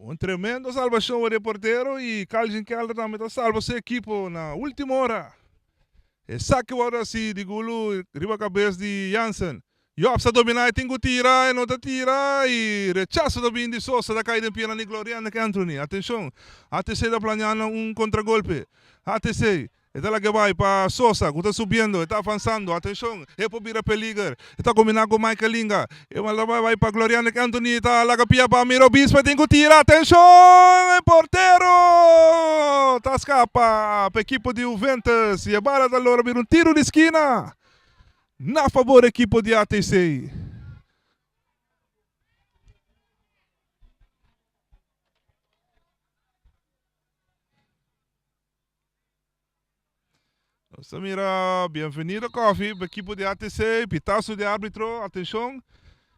Un tremendo salbacion di e portero y Calvin Keller tambe ta salba su ekipo na ultimo ora. E saki worde haci di Gulu riba cabes di Jansen. Jobs ta domina e tin cu tira, e no ta tira y rechazo ta bin di Sosa ta cay den pierna di Gloriana Anthony. Atencion, ATC ta planeando un contragolpe. ATC E ta laga bai pa Sosa ku ta subiendo, e ta avansando, atenshon, e por bira peliger, e ta kombiná ku Michael Inga, e ta bai pa Gloriano Anthony, ta laga pia pa Amir Obispo, e tin ku tira, atenshon, e portero ta skapa pa ekipo di Juventus i e bala ta logra bira un tiro di skina na fabor ekipo di ATC. Nos ta mira Bienvenido Coffee, ekipo di ATC, pitazo di arbitro, atencion.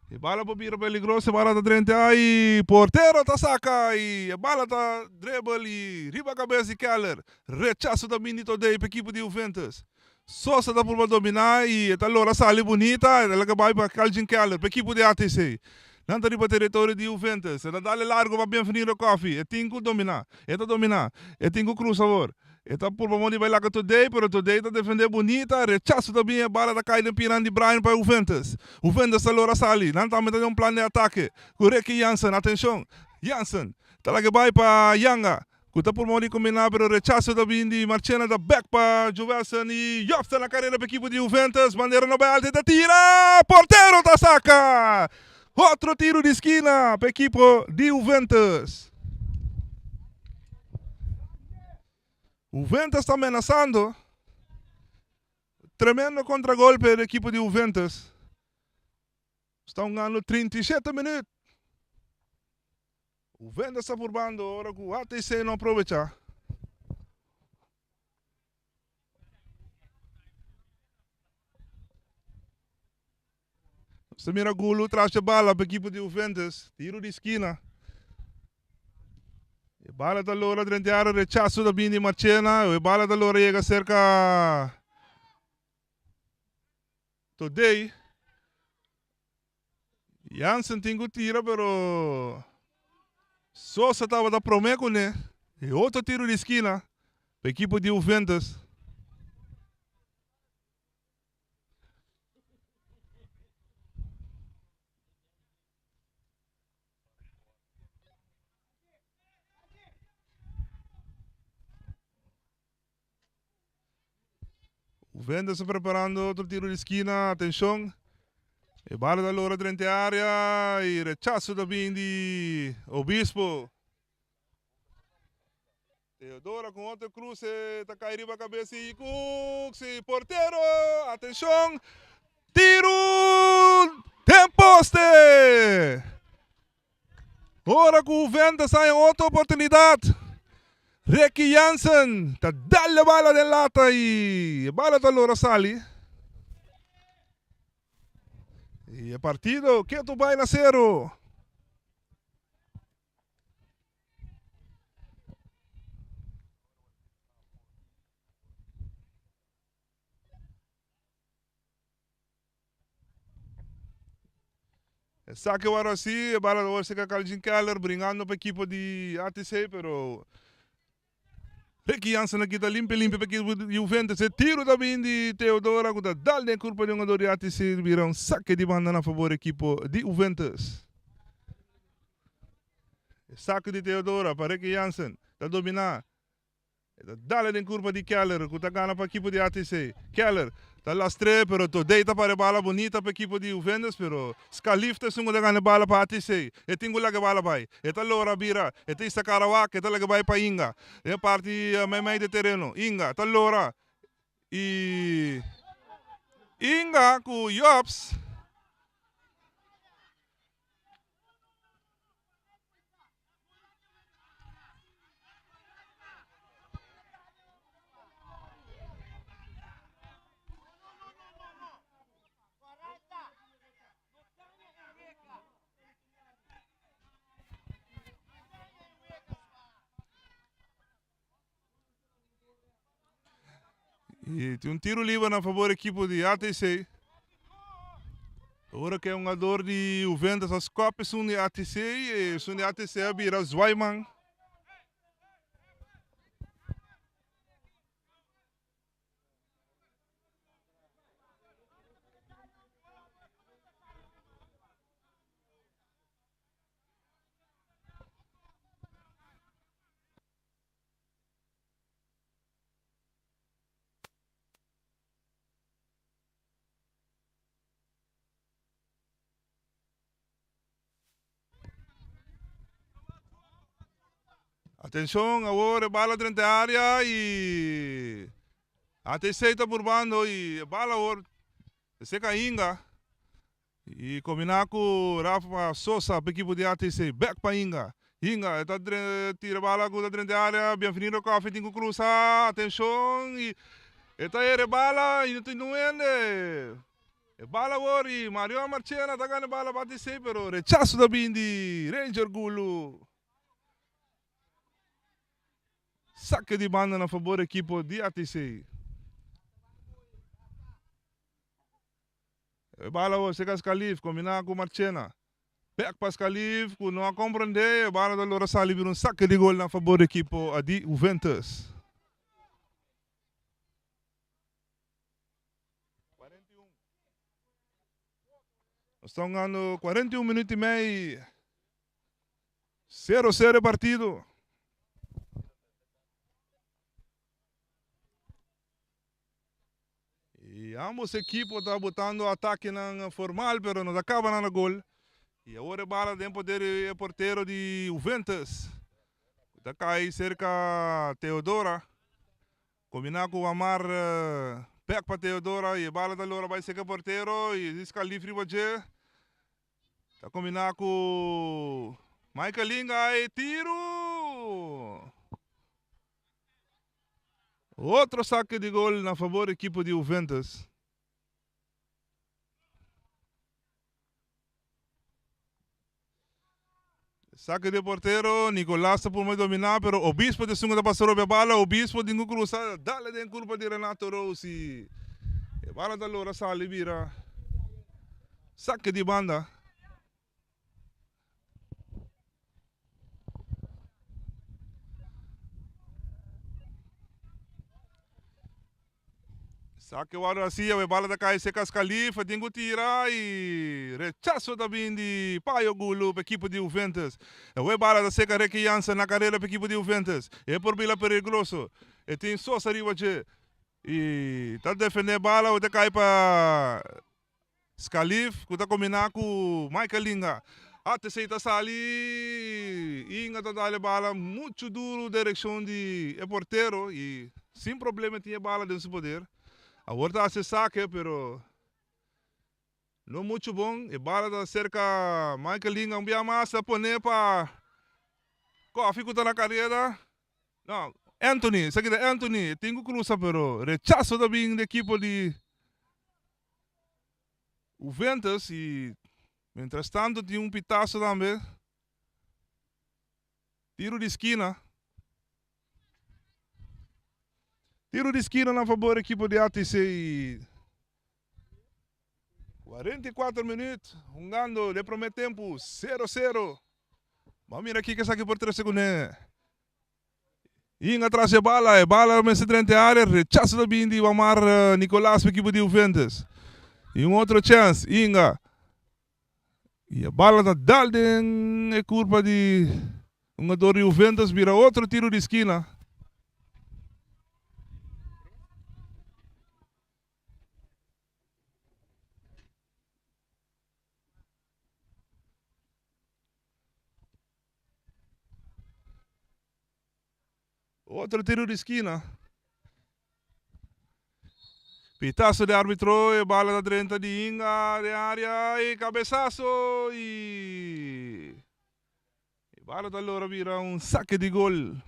E bala por bira peligroso, e bala ta drenta y portero ta saca y e bala ta dribble y riba cabeza di Keller. Rechazo ta bini todey pa ekipo di Juventus. Sosa ta purba domina y e ta logra sali bunita, e ta laga bay pa Calvin Keller pa ekipo di ATC. Nan ta riba teritorio di Juventus, e ta dale largo pa Bienvenido Coffee, e tin cu domina, e ta domina, e tin cu cruza awor. E ta purba mondi bai laga Todey, pero Todey ta defende bunita, rechaso ta bin e bala ta kai den pinan di Brian pa Juventus. Juventus ta lora sali, nan tambe ta den un plan di atake ku Ricky Jansen, atencion, Jansen ta laga bai pa Yanga ku ta purba mondi kombina pero rechaso ta bin di Marchena ta bek pa Jovelson y Job ta na karera pa ekipo di Juventus, bandera no bai alto e ta tira, portero ta saka! Otro tiro di skina pa ekipo di Juventus. Juventus ta menasando. Tremendo contragolpe di ekipo di Juventus. Sta hungando 37 minuut. Juventus ta purbando ora ku ATC no aprovecha. Nos ta mira Gulu tras e bala pa ekipo di Juventus. Tiro di skina. E bala ta logra drenta e area, rechazo ta bini di Marchena. E bala ta logra yega cerca Todey. Jansen tin ku tira pero Sosa tabata prome kuné. E otro tiro di skina pa ekipo di Juventus. Juventus ta preparando otro tiro di skina, atencion. E bala ta logra drenta e area y rechazo ta bin di Obispo. Teodora con otro cruce ta cay riba cabeza y Cooks y portero, atencion, tiro den poste! Ora cu Juventus haya otro oportunidad, Ricky Jansen ta dal e bala den lata y e bala ta logra sali. Y e partido ketu bay na cero. Esaki wòrdu hasi, e bala ta wòrdu seka Calvin Keller bringando pa ekipo di ATC pero Ricky Jansen a kita limpi limpi pa ekipo di Juventus. E tiro ta bin di Theodora ku ta dal den kurpa di un hungador di ATC bira un sake di banda na fabor ekipo di Juventus. E sake di Theodora pa Ricky Jansen ta domina. E ta dale den kurpa di Keller ku ta gana pa ekipo di ATC. Keller ta lastr'é pero Todey ta para e bala bunita pa ekipo di Juventus pero Scalif ta esun ku ta gana e bala pa ATC. E tin ku laga e bala bai. E ta lora bira. E ta isa Karawak. E ta laga bai pa Inga. Den e parti meimei di tereno. Inga ta lora i Inga ku Jobs. Y tin un tiro liber na favor equipo di ATC. Ora ku e hungador di Juventus a skòp esun di ATC, esun di ATC a bira zwaiman. Atenshon awor e bala drenta e area y ATC ta purbando y e bala awor ta seca Inga y combina cu Rafa Sosa pa ekipo di ATC bek pa Inga. Inga e ta tira e bala cu ta drenta e area Bienvenido Coffie tin cu cruza atenshon y e ta hera e bala y no tin un hende. E bala awor y Marion Marchena ta gana e bala bati esey pero rechazo ta bin di Ranger Gulu. Saque di banda na fabor ekipo di ATC. E bala awor seca Scalif combina cu Marchena. Bek pa Scalif cu no a comprende e bala ta lora sali bira un saque di gol na fabor ekipo di Juventus. Nos ta hungando 41 minuut y mei. 0-0 e partido. Y ambos equipo ta botando atakenan formal, pero no ta caba nan na gol. Y awor e bala den poder di e portero di Juventus. Ta cay cerca Teodora. Kombiná ku Wamar bèk pa Teodora i e bala ta lora bai seka portero i e Scalif riba dje. Ta kombiná ku Michael Inga e tiru! Otro sake di gol na fabor ekipo di Juventus. Saque di portero, Nicolas ta purba domina, pero Obispo ta esun ku ta pasa roba e bala, Obispo tin ku krusa, dale den kurpa di Renato Rossi. E bala ta logra sali bira saque di banda. Saque wòrdu hasi, awe bala ta kai serka Scalifa, tin ku tira i rechaso ta bin di Payo Gulu pa ekipo di Juventus. Awe bala ta serka Ricky Jansen na karera pa ekipo di Juventus. E por bira peligroso. E tin Sosa riba dje i ta defende bala awe ta kai pa Scalif ku ta kombiná ku Michael Inga. ATC ta sali, Inga ta dal e bala muchu duru direkshon di e portero i sin problema e tin e bala den su poder. Awor ta hasi e sake pero no muchu bon. E bala ta serka Michael Inga un bia mas ta pone pa Koffie ku ta na kareda. No, Anthony, esaki ta Anthony, e tin ku krusa pero rechaso ta bin di ekipo di Juventus y mientras tanto tin un pitazo tambe. Tiro di skina. Tiro di skina na favor equipo di ATC y 44 minuut hungando de primer tempo 0-0. Vamos mira kiko esaki por trece cune. Inga tras e bala, e bala mester drenta e area, rechazo ta bin di Wamar Nicolas pa ekipo di Juventus. Y un otro chance, Inga. Y e bala ta dal den e curpa di hungador di Juventus, bira otro tiro di skina. Otro tiro di skina. Pitazo di arbitro, e bala ta drenta di Inga den area y cabezazo y e bala ta logra bira un saque di gol.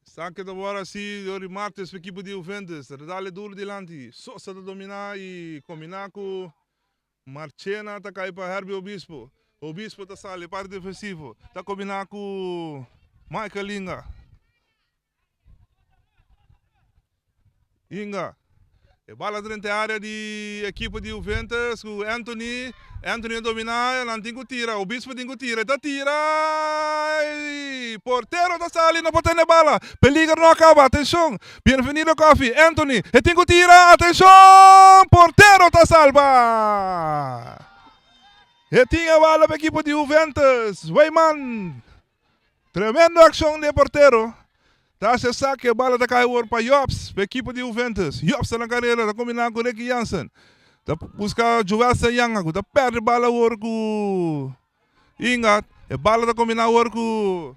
Saque ta bora asi dor di Martes pa ekipo di Juventus. Ta dale duro dilanti. Sosa ta domina y combina cu Marchena ta cay pa Herbie Obispo. Obispo ta sali parti defensivo. Ta kombiná ku Michael Inga. Inga. E bala drenta e area di ekipo di Juventus ku Anthony. Anthony a dominá, nan tin ku tira. Obispo tin ku tira. E ta tira i portero ta sali, no por tene bala. Peligro no a kaba. Atenshon. Bienvenido Coffee. Anthony. E tin ku tira. Atenshon! Portero ta salba. E tin e bala pa ekipo di Juventus. Weyman. Tremendo accion di e portero. Ta haci e saque, e bala ta cay awor pa Jobs, pa ekipo di Juventus. Jobs ta na carera, ta combina cu Ricky Jansen. Ta busca Joelson Yanga cu ta perde bala awor cu Inga. E bala ta combina awor cu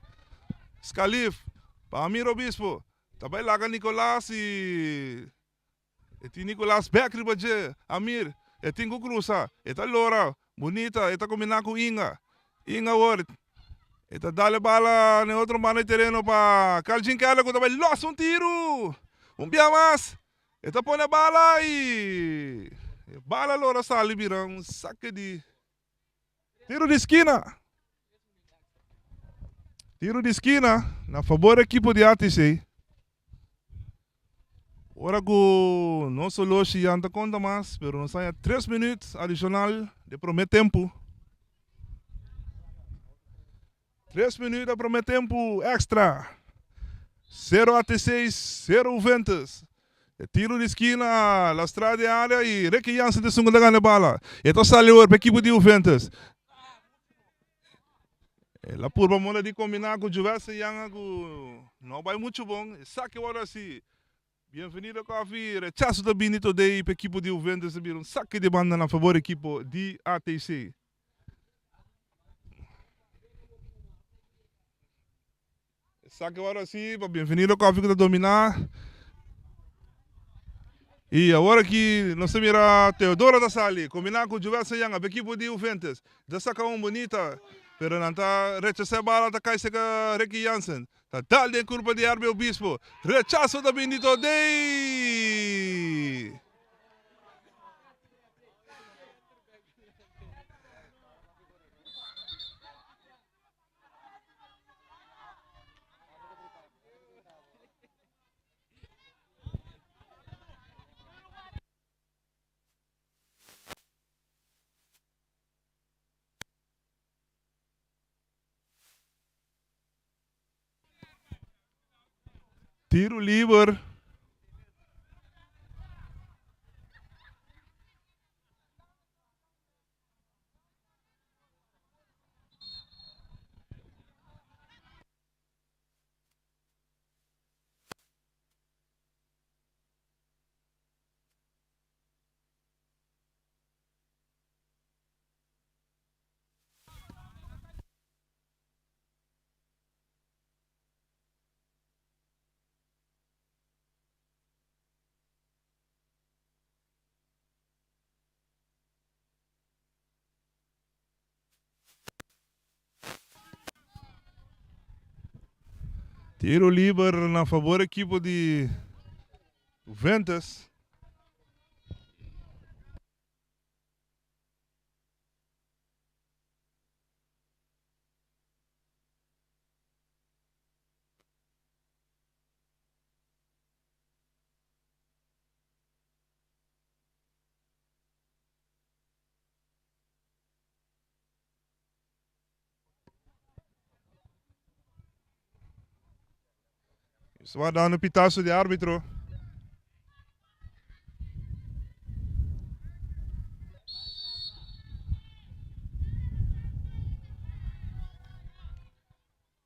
Scalif pa Amir Obispo. Ta bay laga Nicolas y E tin Nicolas bek riba dje. Amir, e tin ku krusa. E ta lora. Bunita, e ta kombiná ku Inga. Inga awor, e ta dal e bala na e otro banda di tereno pa Calvin Keller ku ta bai los un tiru. Un bia mas, e ta pone e bala i e bala lora sali bira un sake di tiru di skina. Tiru di skina na fabor ekipo di ATC. Ora ku nos oloshi ya no ta konta mas, pero nos haña tres minüt adishonal di promé tempu. Tres minüt di promé tempu èkstra. Sero ATC, sero Juventus. E tiru di skina lastra den área i Ricky Jansen ta esun ku ta gana e bala. E ta sali awor pa ekipo di Juventus. El a purba moda di kombiná ku Juventus yanga ku no bai muchu bon. Esaki wòrdu hasi. Bienvenido Coffee. Rechaso ta bini today pa ekipo di Juventus ta bira un saki di banda na fabor ekipo di ATC. Esaki wòrdu hasi pa Bienvenido Coffee ku ta dominá. I awor aki nos ta mira Teodoro ta sali kombiná ku Joel Sayanga pa ekipo di Juventus. Ta saka un bunita, pero nan ta rechasá e bala ta kai serka Ricky Jansen. Ta dal den kurpa di Herbie Obispo. Rechaso ta bini todei! Tiro liber. Tiro liber na fabor ekipo di Juventus. Estaba dando pitazo di arbitro.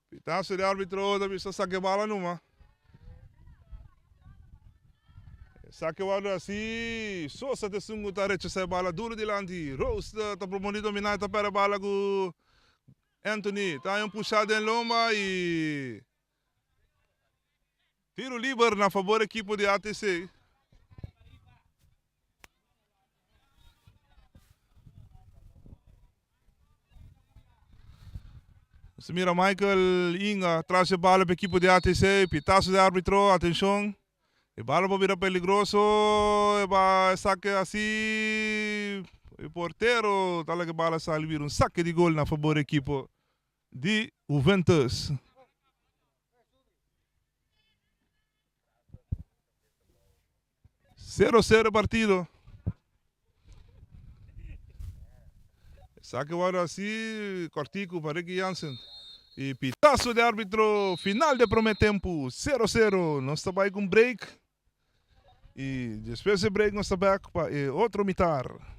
Pitazo di arbitro ta bisa saque bala numa. Saque wòrdu hasi. Sosa ta esun ku ta rechasá e bala duru dilanti. Rose ta propone di dominá ta pèrdè bala ku Anthony. Ta haña un pushá den lomba i tiro liber na fabor ekipo di ATC. Nos ta mira Michael Inga tras e bala pa ekipo di ATC. Pitazo di arbitro, atencion. E bala por bira peligroso, e ba e sake asi. E portero ta laga e bala sali bira un sake di gol na fabor ekipo di Juventus. Sero sero partido. Esaki wòrdu hasi kòrtiku pa Ricky Jansen. I pitaso di árbitro final di e promé tempu. Sero sero. Nos ta bai ku un break. I despues di e break nos ta bèk pa e otro mitar.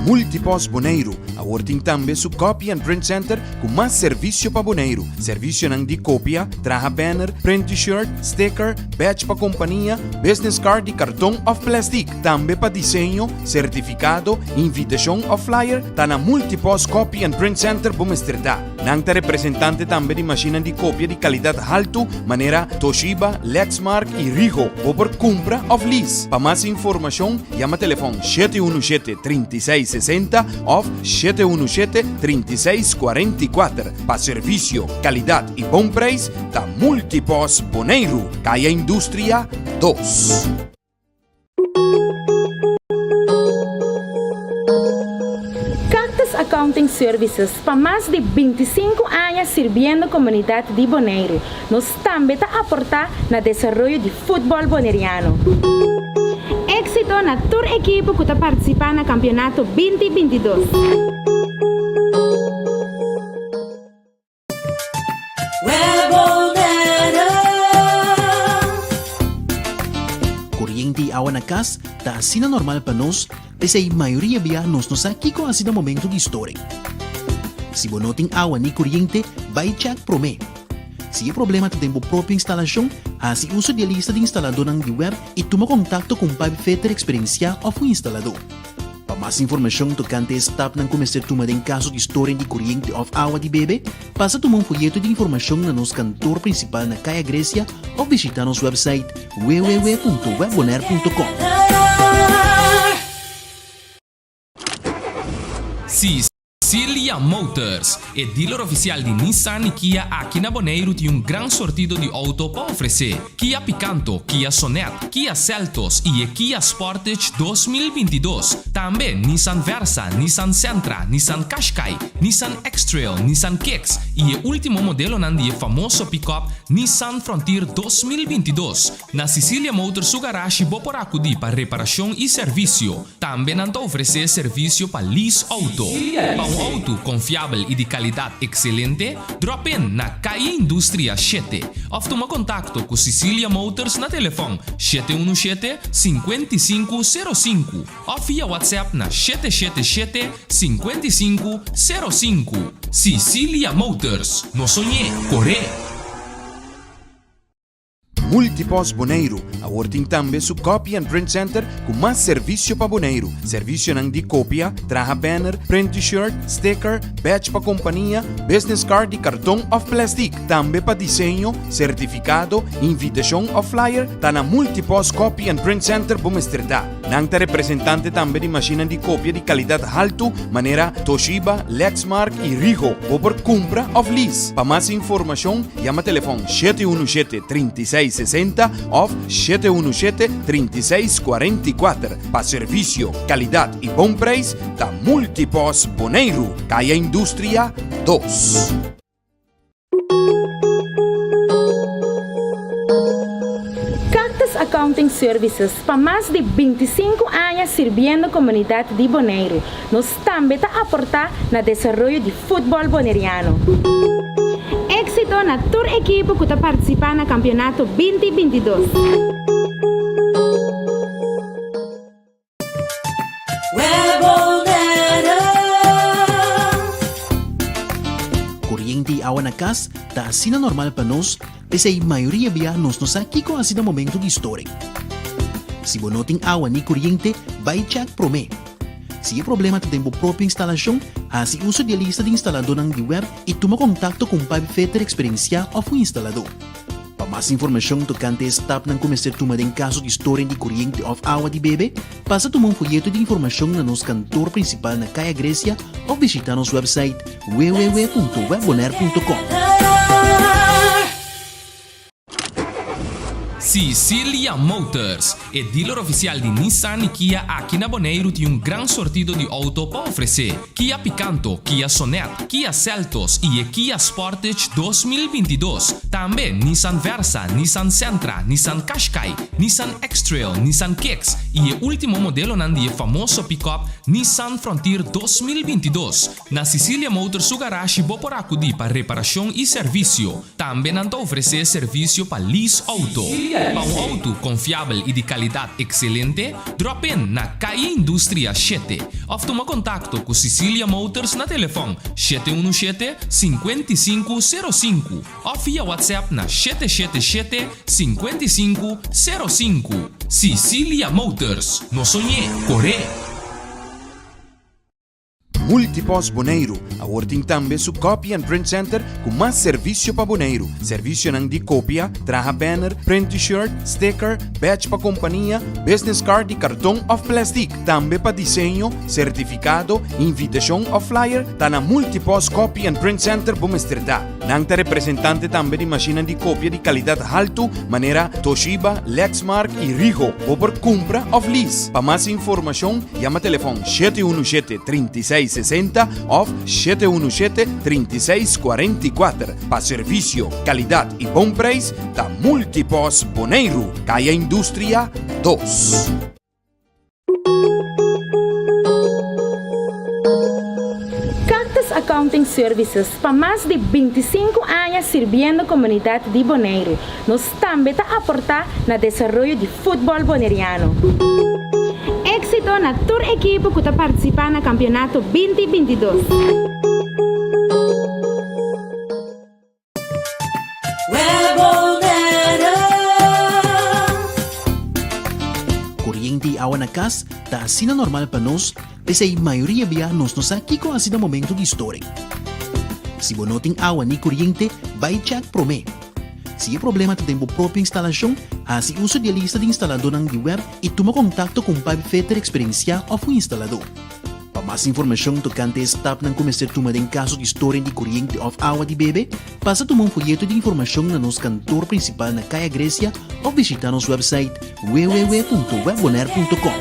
Multipost Boneiru awor tin tambe su Copy and Print Center ku mas servisio pa Boneiru. Servisionan di kopia, traha banner, print t-shirt, sticker, badge pa kompania, business card di karton òf plèstik. Tambe pa diseño, sertifikado, invitashon òf flyer, ta na Multipost Copy and Print Center bo mester ta. Nan ta representante tambe di mashinnan di kopia di kalidat haltu manera Toshiba, Lexmark i Rigo. Bo por kumpra òf lease. Pa mas informashon yama telefòn 717 36 60 òf 717 36 44. Pa servisio, kalidat i bon preis ta Multipos Boneiru, Kaya Industria 2. Cactus Accounting Services pa mas di 25 aña sirbiendo komunidat di Boneiru. Nos tambe ta aportá na desaroyo di futbòl boneriano. Éksito na tur ekipo ku ta partisipá na kampionato 20 22. Koriente i awa na kas ta asina normal pa nos, p'esei mayoria bia nos no sa kiko hasi na momento di storing. Si bo no tin awa ni koriente, bai chèk promé. Si e problema ta den bo propio instalashon, hasi uso di e lista di instaladónan di web i tuma kontakto ku un pipefitter eksperensiá òf un instaladó. Pa mas informashon tokante e stapnan ku mester tuma den kaso di storing di koriente òf awa di bebe, pasa tuma un foyeto di informashon na nos kantor prinsipal na Kaya Grecia òf bishitá nos wèpsait www.webbonaire.com. Cecilia Motors, e dealer ofisial di Nissan i Kia aki na Boneiru tin un gran sortido di outo pa ofresé. Kia Picanto, Kia Sonet, Kia Seltos i e Kia Sportage 2022. Tambe Nissan Versa, Nissan Sentra, Nissan Qashqai, Nissan X-Trail, Nissan Kicks i e último modelonan di e famoso pickup Nissan Frontier 2022. Na Cecilia Motors su garashi bo por akudí pa reparashon i servisio. Tambe nan ta ofresé servisio pa lease outo. Pa un outo konfiabel i di kalidat ekselente, drop in na Calle Industria shete òf tuma kontakto ku Cecilia Motors na telefòn 717 55 05 òf via WhatsApp na 777 55 05. Cecilia Motors, no soñ'é, kor'é! Multipost Boneiru awor tin tambe su Copy and Print Center ku mas servisio pa Boneiru. Servisionan di kopia, traha banner, print t-shirt, sticker, badge pa kompania, business card di karton òf plèstik. Tambe pa diseño, sertifikado, invitashon òf flyer, ta na Multipost Copy and Print Center bo mester ta. Nan ta representante tambe di mashinnan di kopia di kalidat haltu manera Toshiba, Lexmark i Rigo. Bo por kumpra òf lease. Pa mas informashon yama telefòn 717 36 60 òf 717 36 44. Pa servisio, kalidat i bon preis ta Multipos Boneiru, Kaya Industria 2. Cactus Accounting Services pa mas di 25 aña sirbiendo komunidat di Boneiru. Nos tambe ta aportá na desaroyo di futbòl boneriano. Éksito na tur ekipo ku ta partisipá na kampionato binti 22. Koriente i awa na kas ta asina normal pa nos, p'esei mayoria bia nos no sa kiko hasi na momento di storing. Si bo no tin awa ni koriente, bai chèk promé. Si e problema ta den bo propio instalashon, hasi uso di e lista di instaladónan di web i tuma kontakto ku un pipefitter eksperensiá òf un instaladó. Pa mas informashon tokante e stapnan ku mester tuma den kaso di storing di koriente òf awa di bebe, pasa tuma un foyeto di informashon na nos kantor prinsipal na Kaya Grecia òf bishitá nos wèpsait www.webbonaire.com. Sicilia Motors, e dealer ofisial di Nissan i Kia aki na Boneiru tin un gran sortido di outo pa ofresé, Kia Picanto, Kia Sonet, Kia Seltos i e Kia Sportage 2022. Tambe Nissan Versa, Nissan Sentra, Nissan Qashqai, Nissan X-Trail, Nissan Kicks i e último modelonan di e famoso pick-up Nissan Frontier 2022. Na Sicilia Motors su garashi bo por akudí pa reparashon i servisio. Tambe nan ta ofresé servisio pa lease outo. Pa un outo konfiabel i di kalidat ekselente, drop in na Calle Industria 7 òf tuma kontakto ku Sicilia Motors na telefòn 717 55 05 òf via WhatsApp na 777 55 05. Sicilia Motors, no soñ'é, kor'é! Multipost Boneiru awor tin tambe su Copy and Print Center ku mas servisio pa Boneiru. Servisionan di kopia, traha banner, print T-shirt, sticker, badge pa kompania, business card di karton òf plèstik. Tambe pa diseño, sertifikado, invitashon òf flyer, ta na Multipost Copy and Print Center bo mester ta. Nan ta representante tambe di mashinnan di kopia di kalidat haltu manera Toshiba, Lexmark i Ricoh. Bo por kumpra òf lease. Pa mas informashon yama telefòn 717 36 60 òf 717 36 44. Pa servisio, kalidat i bon preis ta Multipost Boneiru, Kaya Industria 2. Cactus Accounting Services pa mas di 25 aña sirbiendo komunidat di Boneiru. Nos tambe ta aportá na desaroyo di futbòl boneriano. Éksito na tur ekipo ku ta partisipá na kampionato 20 22. Koriente i awa na kas ta asina normal pa nos, p'esei mayoria bia nos no sa kiko hasi na momento di storing. Si bo no tin awa ni koriente, bai chèk promé. Si e problema ta den bo propio instalashon, hasi uso di e lista di instaladónan di web i tuma kontakto ku un pipefitter eksperensiá òf un instaladó. Pa mas informashon tokante e stapnan ku mester tuma den kaso di storing di koriente òf awa di bebe, pasa tuma un foyeto di informashon na nos kantor prinsipal na Kaya Grecia òf bishitá nos wèpsait www.webbonaire.com.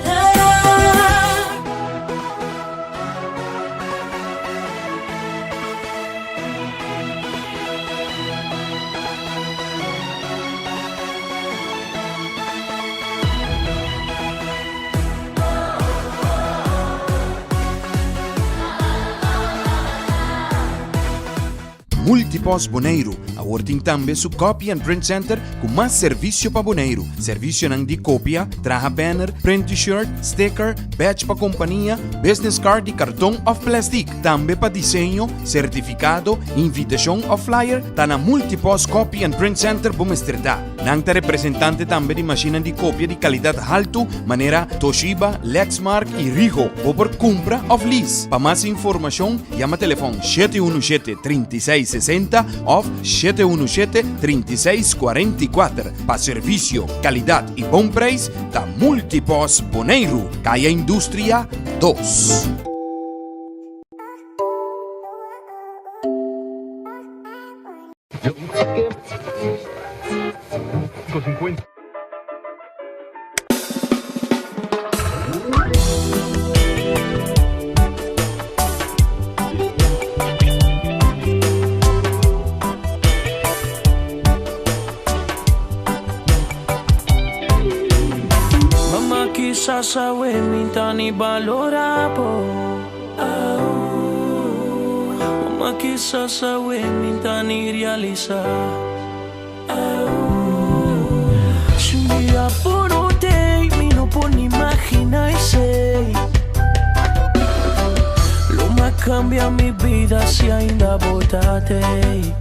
Multipost Boneiru awor tin tambe su Copy and Print Center ku mas servisio pa Boneiru. Servisionan di kopia, traha banner, print T-shirt, sticker, badge pa kompania, business card di karton òf plèstik. Tambe pa diseño, sertifikado, invitashon òf flyer, ta na Multipost Copy and Print Center bo mester ta. Nan ta representante tambe di mashinnan di kopia di kalidat haltu manera Toshiba, Lexmark i Ricoh. Bo por kumpra òf lease. Pa mas informashon yama telefòn 717 36 60 òf 717 36 44. Pa servisio, kalidat i bon preis ta Multipost Boneiru, Kaya Industria 2. Mama kisas awe mi ta ni balorá bo. Mama. Mama kisas awe mi ta ni realisa. Si un dia bo no tei, mi no por ni imagina esei. Lo m'a cambia mi bida si ainda bo ta tei.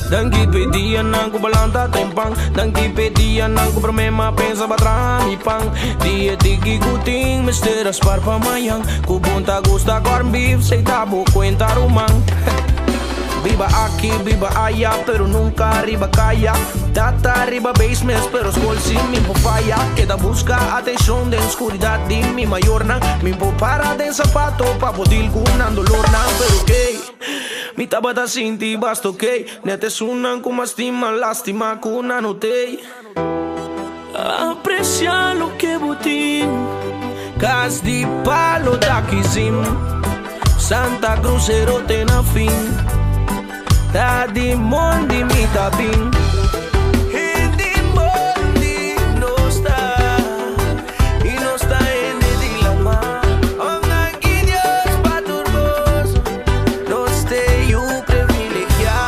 Danki p'e dianan ku bo lanta trempan. Danki p'e dianan ku promé m'a pensa pa traha mi pan. Di e tiki ku tin mester a spar pa mañan. Ku bon ta gusta corn beef, sey ta bo kuenta ruman. Biba aki, biba aya, pero nunka riba kaya. Tata riba basement, pero skol si mi por faya. Keda buska atenshon den skuridat di mi mayornan. Mi por para den sapato pa por deal ku nan dolornan. Pero key, mi tabata sinti basta okey. Net esunnan ku mas stima, lastima ku nan no tey. Aprecia loke bo tin. Cas di palo ta kizim. Santa Cruzero te na fin. Ta di mondi mi ta bin. Hende mondi nos ta. Y nos ta hende di lama. Oh, danki Dios pa tur cos. Nos te yu privilegia.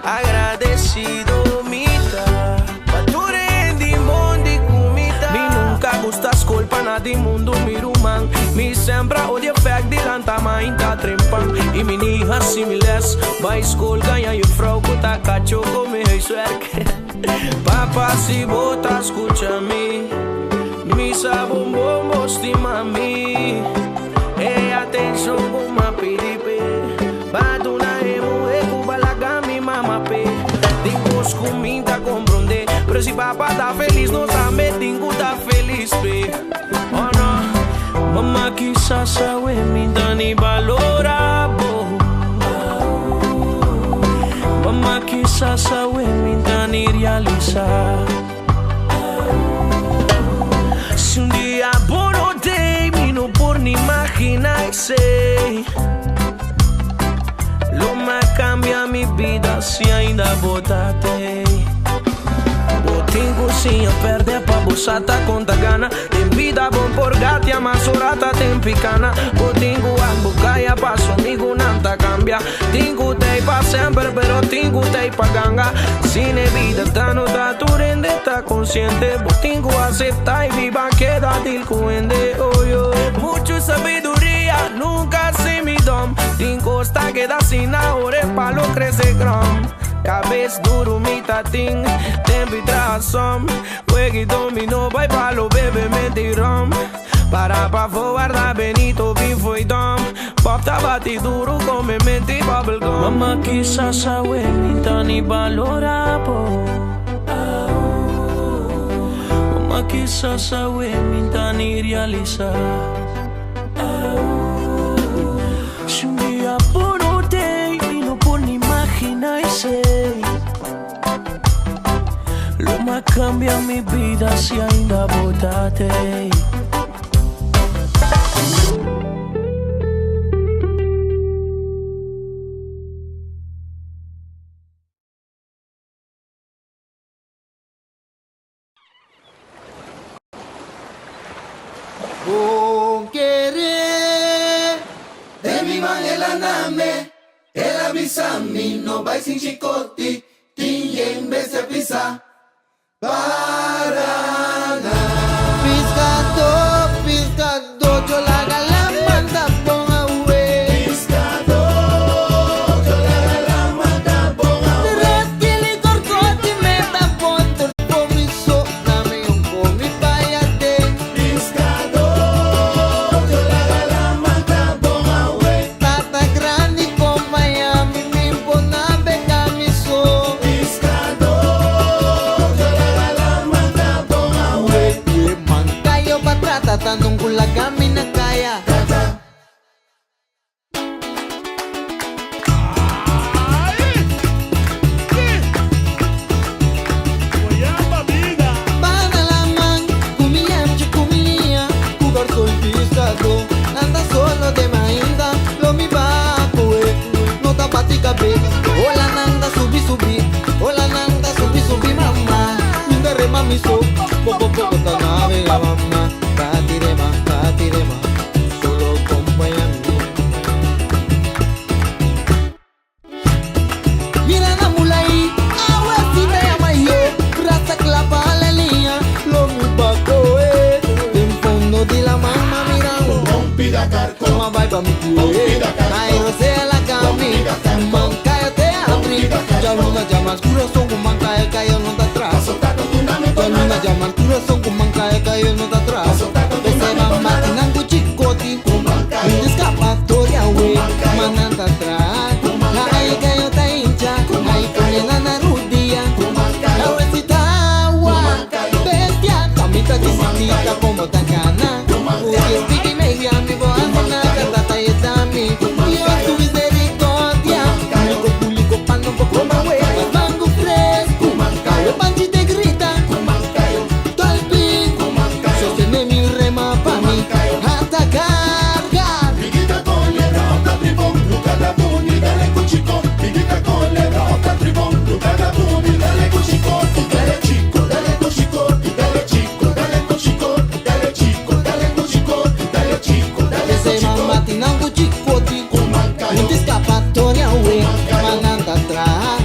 Agradecido mi ta pa tur hende mondi ku mi ta. Mi nunca gusta skol pa na di mundu mi ruman. Mi sempre a odia fek di lanta mainta trempan. Y mi ni hasi mi les bai skol gaña juffrouw ku ta kacho ku mi huiswerk. Papa si bo ta skucha mi, mi sa bon bon bo stima mi. E atenshon ku m'a pidi p'e Ba duna e muhe ku ba laga mi mama p'e Tin kos ku mi ta komprondé Pero si papa ta felis nos tambe tin ku ta felis p'e Oh no Mama kisas awe mi ta ni balora bo Mama kisas awe mi ta ni realisa. Si un dia bo no t'ey, mi no por ni imagina esey. Lo m'a cambia mi bida si ainda bo ta t'ey. Bo tin cu siña perde pa bo sa ta con ta gana. Den bida bon por gatia, mas ora ta den picana. Bo tin cu wak bo caya paso amigunan ta cambia. Tin ku tei pa semper pero tin ku tei pa ganga. Sin e bida ta no ta tur hende ta konsiente. Bo tin ku asepta i biba keda dil ku hende oyo. Muchu sabiduria nunka si mi dom. Tin kos ta keda asina ora e palo krese grom. Kabes duru mi ta tin tempu i traha som. Wega i domino bai palo bebe menti rom. Para pafó warda Benito bin fo'i dom. Pop ta bati duru come menti bubble gum. Mama kisas awe mi ta ni balora bo. Mama kisas awe mi ta ni realisa. Si un dia bo no t'ey mi no por ni imagina esey. Lo m'a cambia mi bida si ainda bo ta t'ey. Bon kere den mi man el a name, el a bisa mi no bai sin chikoti, tin yen bestia pisa. Paraná. Piskadó, piskadó, yo laga la manda bon awe. Piskadó, yo laga la manda bon awe. Tres kili korkoti me ta bon tur por mi so na mi un komi bayate. Piskadó, yo laga la manda bon awe. Tata grandi kompaña mi mi por nabega mi so. Piskadó, yo laga la manda bon awe. Kayo pa trata ta nunku laga mi na kaya. Banda la man ku mi yamchi ku mi liña ku garson piskadó nan ta solo den mainta lo mi ba kohe no ta bati kabes ola nan ta subi subi ola nan ta subi subi mama mi ta rema mi so poko poko ta nabega mama bati rema bati rema solo kompaña mi. Marturason ku mankayo kayo no ta tra. P'esei ban mati nan ku chikoti. Ni un eskapatoria we ma nan ta tra. Ai kayo ta hincha, ai pone nan na rudia. Awe si ta awa, bestia. Ta mi ta disitita komo ta kana. Ku dies piki media mi bo hasi nada tata yeda mi. Dios su misericordia. Publico publico pa no por kome we. Mas mango fresco, kawe panchi te grita. Tolpin, sostene mi rema pa mi. Hasta carga. P'esei man mati nan ku chikoti. No tin skapatoria we, ma nan ta traha.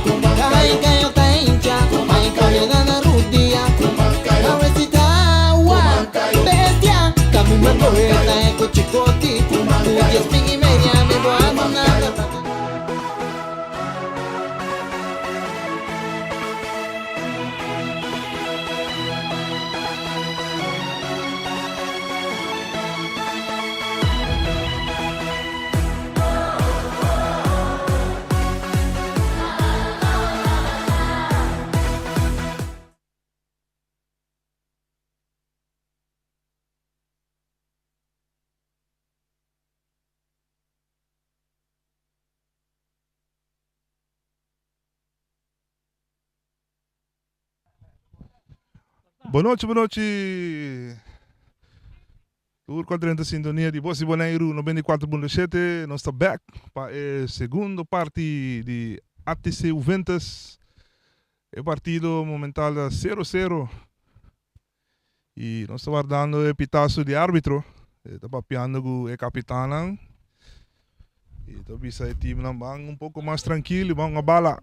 Kai kayo ta hincha, ai kore nan na rudia. Awe si ta awa, bestia. Kaminda kohe ta e ku chikoti. Ku dies pin i media mi bo hasi nada. Bon nochi, bon nochi. Tur ku a drenta sintonia di Bos di Boneiru 94.7, nos ta bek pa e segundo parti di ATC Juventus. E partido momental ta sero sero i nos ta wardando e pitaso di arbitro. E ta papiando ku e kapitannan i ta bisa e timnan ban un poko mas trankil i ban un bala.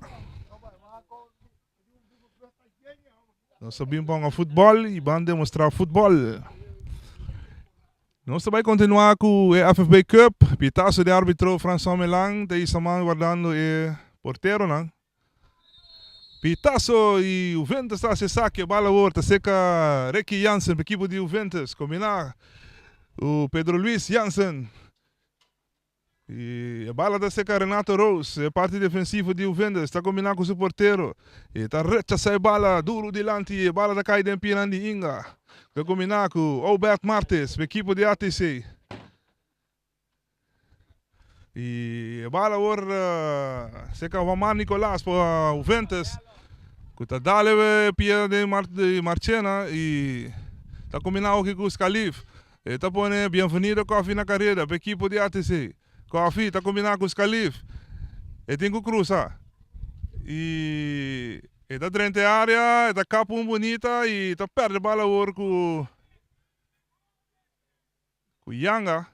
Nos ta bin pa hunga futbòl i ban demostrá futbòl. Nos ta bai kontinuá ku e FFB Cup. Pitaso di árbitro Francois Melan ta isa man wardando e porteronan. Pitaso i Juventus ta hasi esaki. E bala awor ta seka Ricky Jansen pa ekipo di Juventus. Kombiná ku Pedro Luis Jansen. I e bala ta seka Renato Roos. E parti defensivo di Juventus ta kombiná ku su portero. E ta rechasá e bala duru dilanti. E bala ta kai den pianan di Inga. Ta kombiná ku Obert Martes pa ekipo di ATC. I e bala awor serka Juanmar Nicolas pa Juventus ku ta dal e pia den Marchena i ta kombiná oki ku Scalif. E ta pone Bienvenido Koffie na kareda pa ekipo di ATC. Koffie ta kombiná ku Scalif. E tin ku krusa i e ta drenta e área, e ta kap un bunita i ta pèrdè bala awor ku. Ku yanga.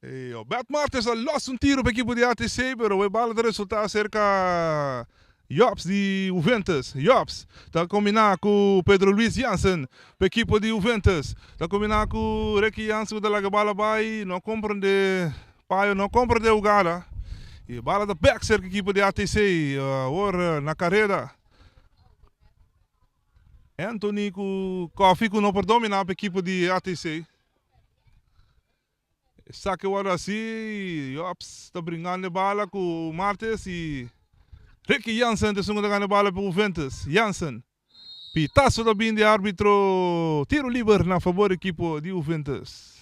E Obed Martes a los un tiro pa ekipo di ATC, pero e bala ta resulta serka Jobs di Juventus. Jobs ta kombina ku Pedro Luis Jansen pa ekipo di Juventus. Ta kombina ku Ricky Jansen ku ta laga e bala bai, no komprende Payo no komprende hugada. E bala ta bek serka ekipo di ATC awor na kareda. Anthony ku Koffie ku no por domina pa ekipo di ATC. Esaki wòrdu hasi, Jobs ta bringando e bala ku Martes i Ricky Jansen ta esun ku ta gana e bala pa Juventus. Jansen, pitaso ta bin di arbitro, tiro liber na fabor ekipo di Juventus.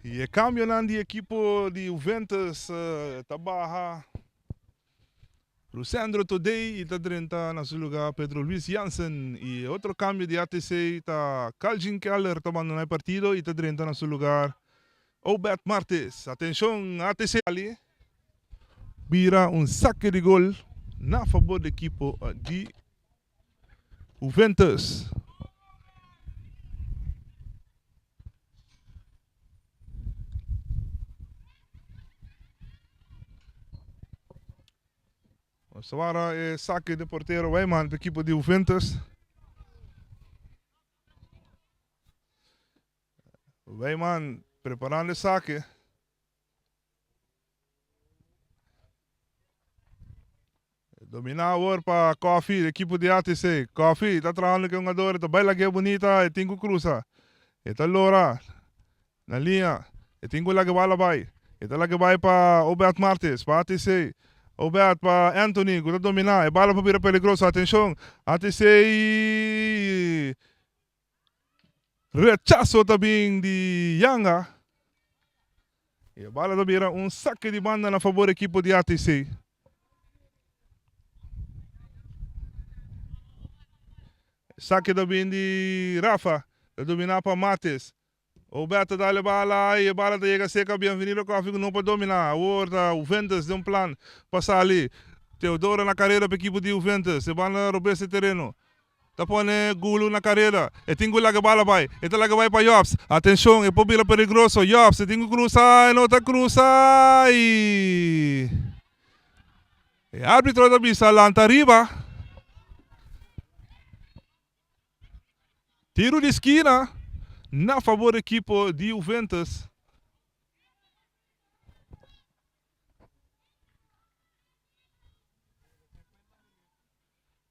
Y e cambionan di equipo di Juventus ta baha Lucendro Todey y ta drenta na su lugar Pedro Luis Jansen. Y e otro cambio di ATC ta Calvin Keller ta bandona e partido y ta drenta na su lugar Obed Martes. Atencion ATC Ali bira un saque di gol na fabor di equipo di Juventus. Nos ta wara e sake di portero Wijman pa ekipo di Juventus. Wijman preparando e sake. Dominá awor pa Koffie, ekipo di ATC. Koffie ta trahando ku e hungador, e ta bai lag'é bunita, e tin ku krusa. E ta lora na liña, e tin ku lag'é bala bai. E ta lag'é bai pa Obed Martes, pa ATC. Obed pa Anthony ku ta dominá, e bala por bira peligroso, atenshon, ATC Rechaso ta bin di Yanga. E bala ta bira un sake di banda na fabor ekipo di ATC. Sake ta bin di Rafa, ta domina pa Mates. Obed ta dal e bala y e bala ta yega seca Bienvenido Koffie cu no por domina. Awor ta Juventus den un plan pa sali. Teodoro na careda pa ekipo di Juventus. E banda robes e tereno. Ta pone Gulu na kareda. E tin ku laga e bala bai. E ta laga bai pa Jobs. Atenshon, e por bira peligroso. Jobs, e tin ku krusa, e no ta krusa i e arbitro ta bisa lanta riba. Tiro di skina na fabor ekipo di Juventus.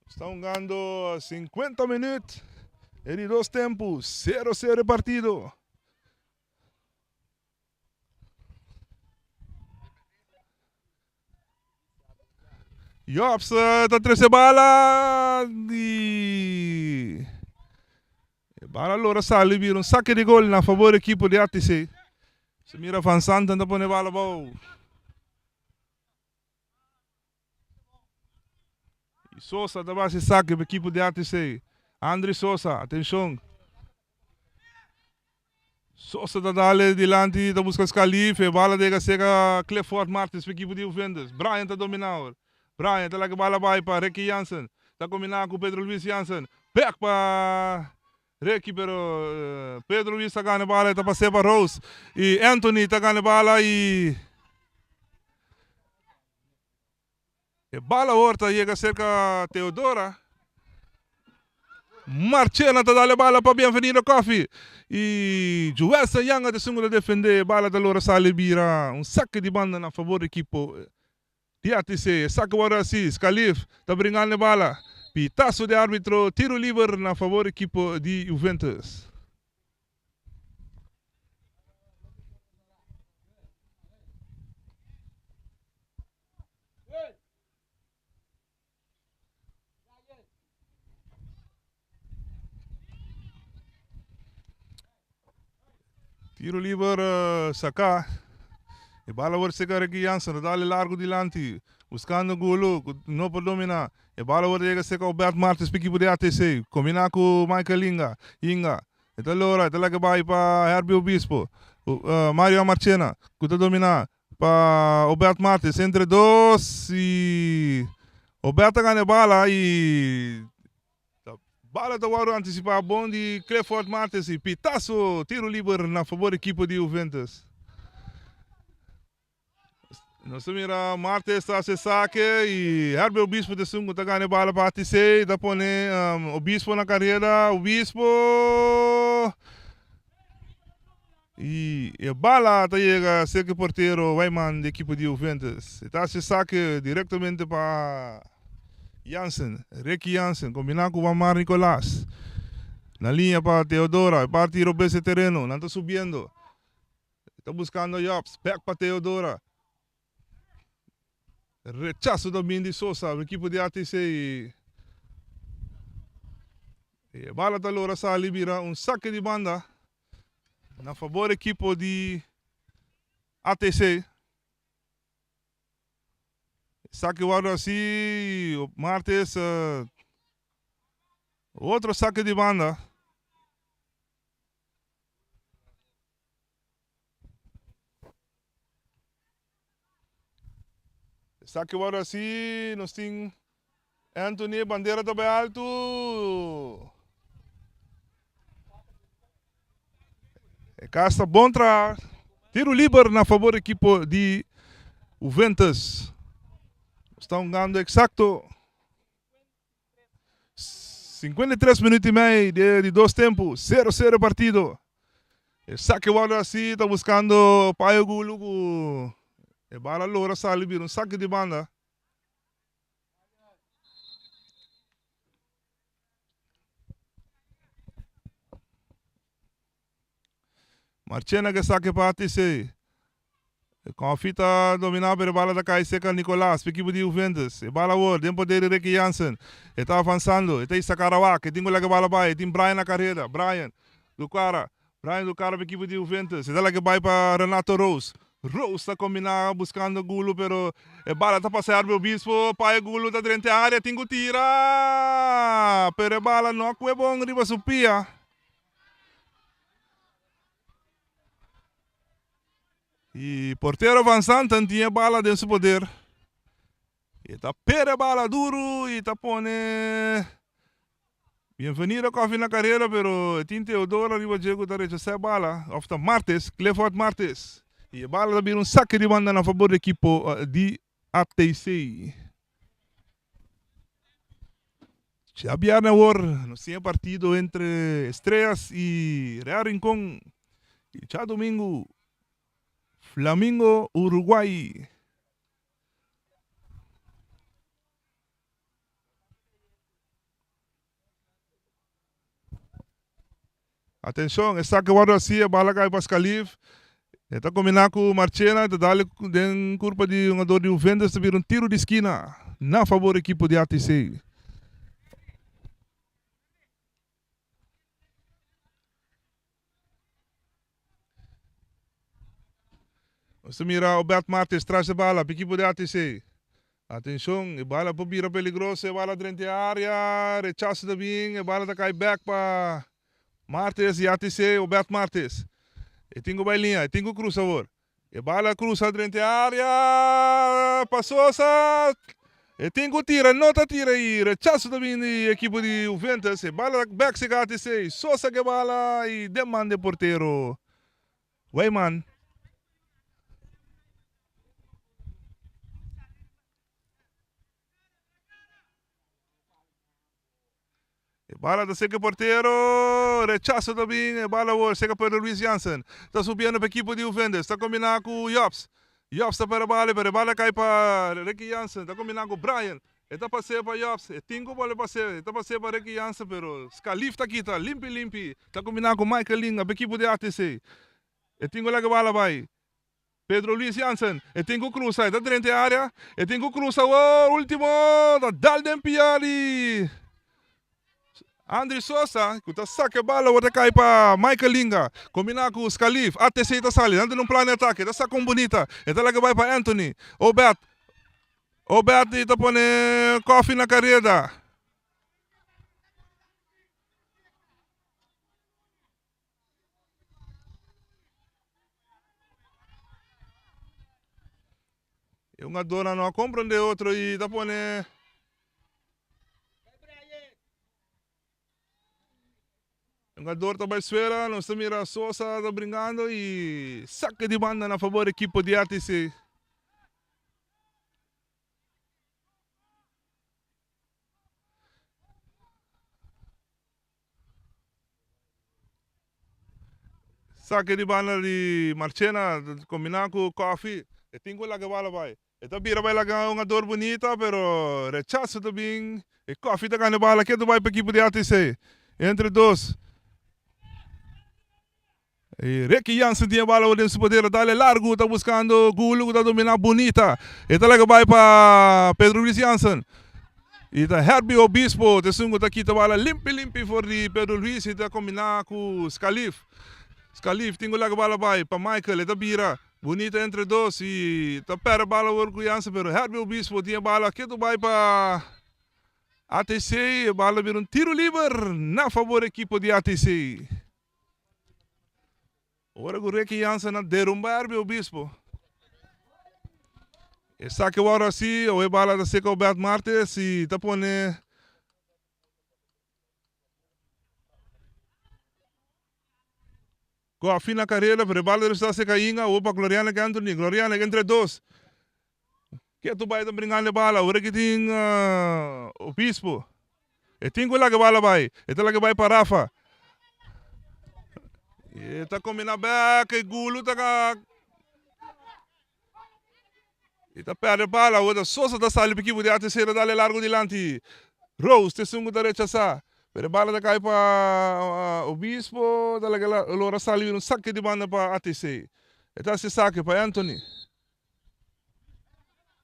Sta hungando 50 minuut e di dos tempu, 0 0 e partido. Jobs ta trece bala di e bala lora sali bira un saque di gol na favor equipo di ATC. Se mira Van Santen ta pone bala bou. Y Sosa ta basi saque pa equipo di ATC. Andri Sosa, atencion. Sosa ta dale dilanti, ta busca Scalif, e bala ta yega cerca Clifford Martins pa equipo di Juventus. Brian ta domina awor. Brian ta laga bala bay pa Ricky Jansen. Ta combina cu Pedro Luis Jansen. Bek pa Ricky pero Pedro Luis ta gana bala e ta pas'é pa Rose. Y Anthony ta gana bala y E bala awor ta yega serka Teodora. Marchena ta dal e bala pa Bienvenido Coffee. Y Joelson Yanga ta esun ku ta defende. E bala ta lora sali bira un sake di banda na fabor di ekipo di ATC. E sake wòrdu hasi. Scalif ta bringando e bala. Pitaso di arbitro. Tiro liber na fabor ekipo di Juventus. Tiro liber saca. E bala word seca Ricky Jansen. Ta dale largo dilanti. Buscando Gulu. No por domina. E bala word yega seca Obert Martins pa equipo di ATC. Combina cu Michael Inga. Inga. E ta lora. E ta laga bay pa Herbie Obispo. Mario Amarchena. Cu ta domina. Pa Obert Martins entre dos y Obert ta gana e bala y bala ta wòrdu antisipá bon di Clifford Martins y pitaso tiro liber na fabor ekipo di Juventus. Nos ta mira Martins ta hasi sake y Herbie Obispo ta esun ku ta gana e bala pa ATC ta pone Obispo na kareda Obispo. Y e bala ta yega cerca e portero Wijman di ekipo di Juventus. E ta haci sake directamente pa Jansen, Ricky Jansen, combina cu Wamar Nicolas. Na liña pa Theodora, e parti robes e tereno, nan ta subiendo. E ta buscando Jobs, back pa Theodora. Rechaso ta bin di Sosa, ekipo di ATC. E bala ta logra sali bira un sake di banda. Na fabor ekipo di ATC. Sake wòrdu hasi martes otro sake di banda. Sake wòrdu hasi nos tin Anthony bandera ta bai altu. E kas ta bon traha. Tiro liber na fabor ekipo di Juventus. Nos ta hungando eksakto 53 minuut i mei di di dos tempu, sero sero e partido. E sake wòrdu hasi ta buskando Payo Gulu ku e bala logra sali bira un sake di banda. Marchena ke sake pa ATC. E Koffie ta domina pero e bala ta kai serka Nicolas, p'ekipo di Juventus. E bala awor den poder di Ricky Jansen. E ta avansando, e ta isa Karawak, e tin ku laga e bala bai, e tin Brian na kareda. Brian Lucara, Brian Lucara p'ekipo di Juventus. E ta laga e bai pa Renato Roos. Roos ta kombina buskando Gulu pero e bala ta pasa Herbie Obispo, pa e Gulu ta drenta e area, tin ku tira! Pero e bala no a kue bon riba su pia. Y portero Van Santen tin e bala den su poder. Y ta pere bala duro y ta pone Bienvenido Koffie na carrera, pero e tin Teodoro arriba dje cu ta rechasa e bala. Of ta Martes, Clifford Martes. Y e bala ta bira un saque di banda na favor di equipo di ATC. Djabièrnè awor nos tin e partido entre Estrellas y Real Rincon y djadomingu Flamingo Uruguay. Atenshon, esaki wòrdu hasi, e bala kai pa Scalif. E ta kombiná ku Marchena, e ta dal den kurpa di hungador di Juventus, ta bira un tiru di skina na fabor ekipo di ATC. Nos ta mira Obert Martes tras e bala pa ekipo di ATC. Atenshon, e bala por bira peligroso, e bala drenta e area, rechaso ta bin, e bala ta kai bek pa Martes di ATC, Obert Martes. E tin ku bai liña, e tin ku krusa awor. E bala krusa drenta e area pa Sosa, e tin ku tira, no ta tira i rechaso ta bin di ekipo di Juventus. E bala ta bek seka ATC, Sosa ke bala i den man di e portero Weyman. E bala ta seka e portero, rechaso ta bin, e bala awor seka Pedro Luis Jansen. Ta subiendo pa ekipo di Juventus, ta kombina ku Jobs. Jobs ta pera bala, pero e bala kai pa Ricky Jansen, ta kombina ku Brian. E ta pas'é pa Jobs, e tin ku bole pas'é, e ta pas'é pa Ricky Jansen, pero Scalif ta kita, limpi limpi, ta kombina ku Michael Linga pa ekipo di ATC. E tin ku laga e bala bai. Pedro Luis Jansen, e tin ku krusa, e ta drenta e area, e tin ku krusa awor, ultimo, ta dal den pia di Andry Sosa, ku ta saka e bala awor ta kai pa Michael Linga, kombina ku Scalif, ATC ta sali, nan tin un plan di atake, ta saka un bunita, e ta laga bai pa Anthony, Obed, Obed ta pone kofi na kareda. E hungadornan no a comprende otro y ta pone hungador ta bay suela, nos ta mira Sosa ta bringando y saque di banda na favor equipo di ATC. Saki di banda di Marchena kombiná ku Koffie. E tin ku laga e bala bai. E ta bira bai laga un ador bunita pero rechaso ta bin. E Koffie ta gana e bala ketu bai pa ekipo di ATC. Entre dos. E Ricky Jansen tin e bala den su poder. Dale largu ta buskando Gulu ku ta dominá bunita. E ta laga bai pa Pedro Luis Jansen. I ta Herbie Obispo ta esun ku ta kita bala limpi limpi for di Pedro Luis i ta kombiná ku Scalif. Scalif tin ku laga bala bai pa Michael e ta bira bunita entre dos i ta pèrdè bala awor ku Jansen pero Herbie Obispo tin e bala ketu bai pa ATC e bala bira un tiro liber na fabor ekipo di ATC. Ora ku Ricky Jansen a derumba Herbie Obispo. Esaki wòrdu hasi, awe bala ta seka Obed Martes i ta pone Koffie na karera, pero e bala ta seka ainda awor pa Gloriana Anthony. Gloriana entre dos. Ketu bai ta bringando e bala. Ora ki tin Obispo. E tin ku laga e bala bai. E ta laga e bai pa Rafa. E ta kombina bek. E Gulu ta ka. E ta perde bala. Awor ta Sosa ta sali pa ekipo di ATC ta dale largo dilanti. Rose ta esun ku ta rechasá. Pero e bala ta kai pa Obispo. Ta laga lora sali bira un sake di banda pa ATC. E ta hasi sake pa Anthony.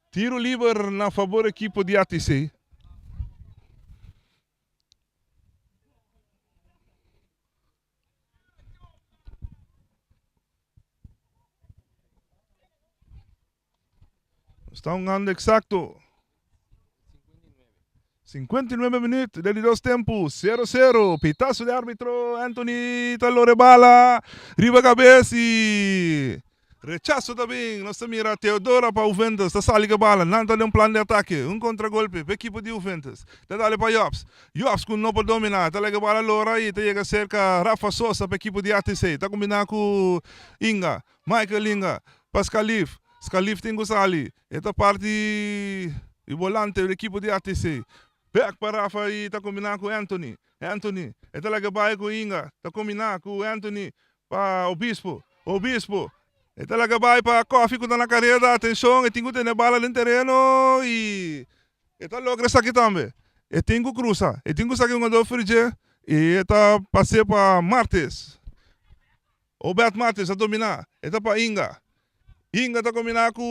Tiro liber na fabor ekipo di ATC. Sta hungando exacto 59 minuut den di dos tempu, sero sero. Pitazo di arbitro Anthony ta lore bala riba kabes y rechazo ta bin. Nos ta mira Teodora pa Juventus ta sali ku bala. Nan ta den un plan di atake, un kontragolpe pa ekipo di Juventus. Ta dale pa Jobs. Jobs ku no por domina ta laga bala lora y ta yega serka Rafa Sosa pa ekipo di ATC. Ta kombina ku Inga. Michael Inga pa Scalif. Scalif tin ku sali. E ta parti di bolante di ekipo di ATC. Bek pa Rafa i ta kombiná ku Anthony. Anthony e ta laga bai ku Inga. Ta kombiná ku Anthony pa Obispo. Obispo e ta laga bai pa Koffie ku ta na kareda. Atenshon e tin ku tene bala den tereno i e ta logra esaki tambe. E tin ku krusa. E tin ku saki un hungador for dje i e ta pas'é pa Martes. Obed Martins a dominá, e ta pa Inga. Inga ta kombiná ku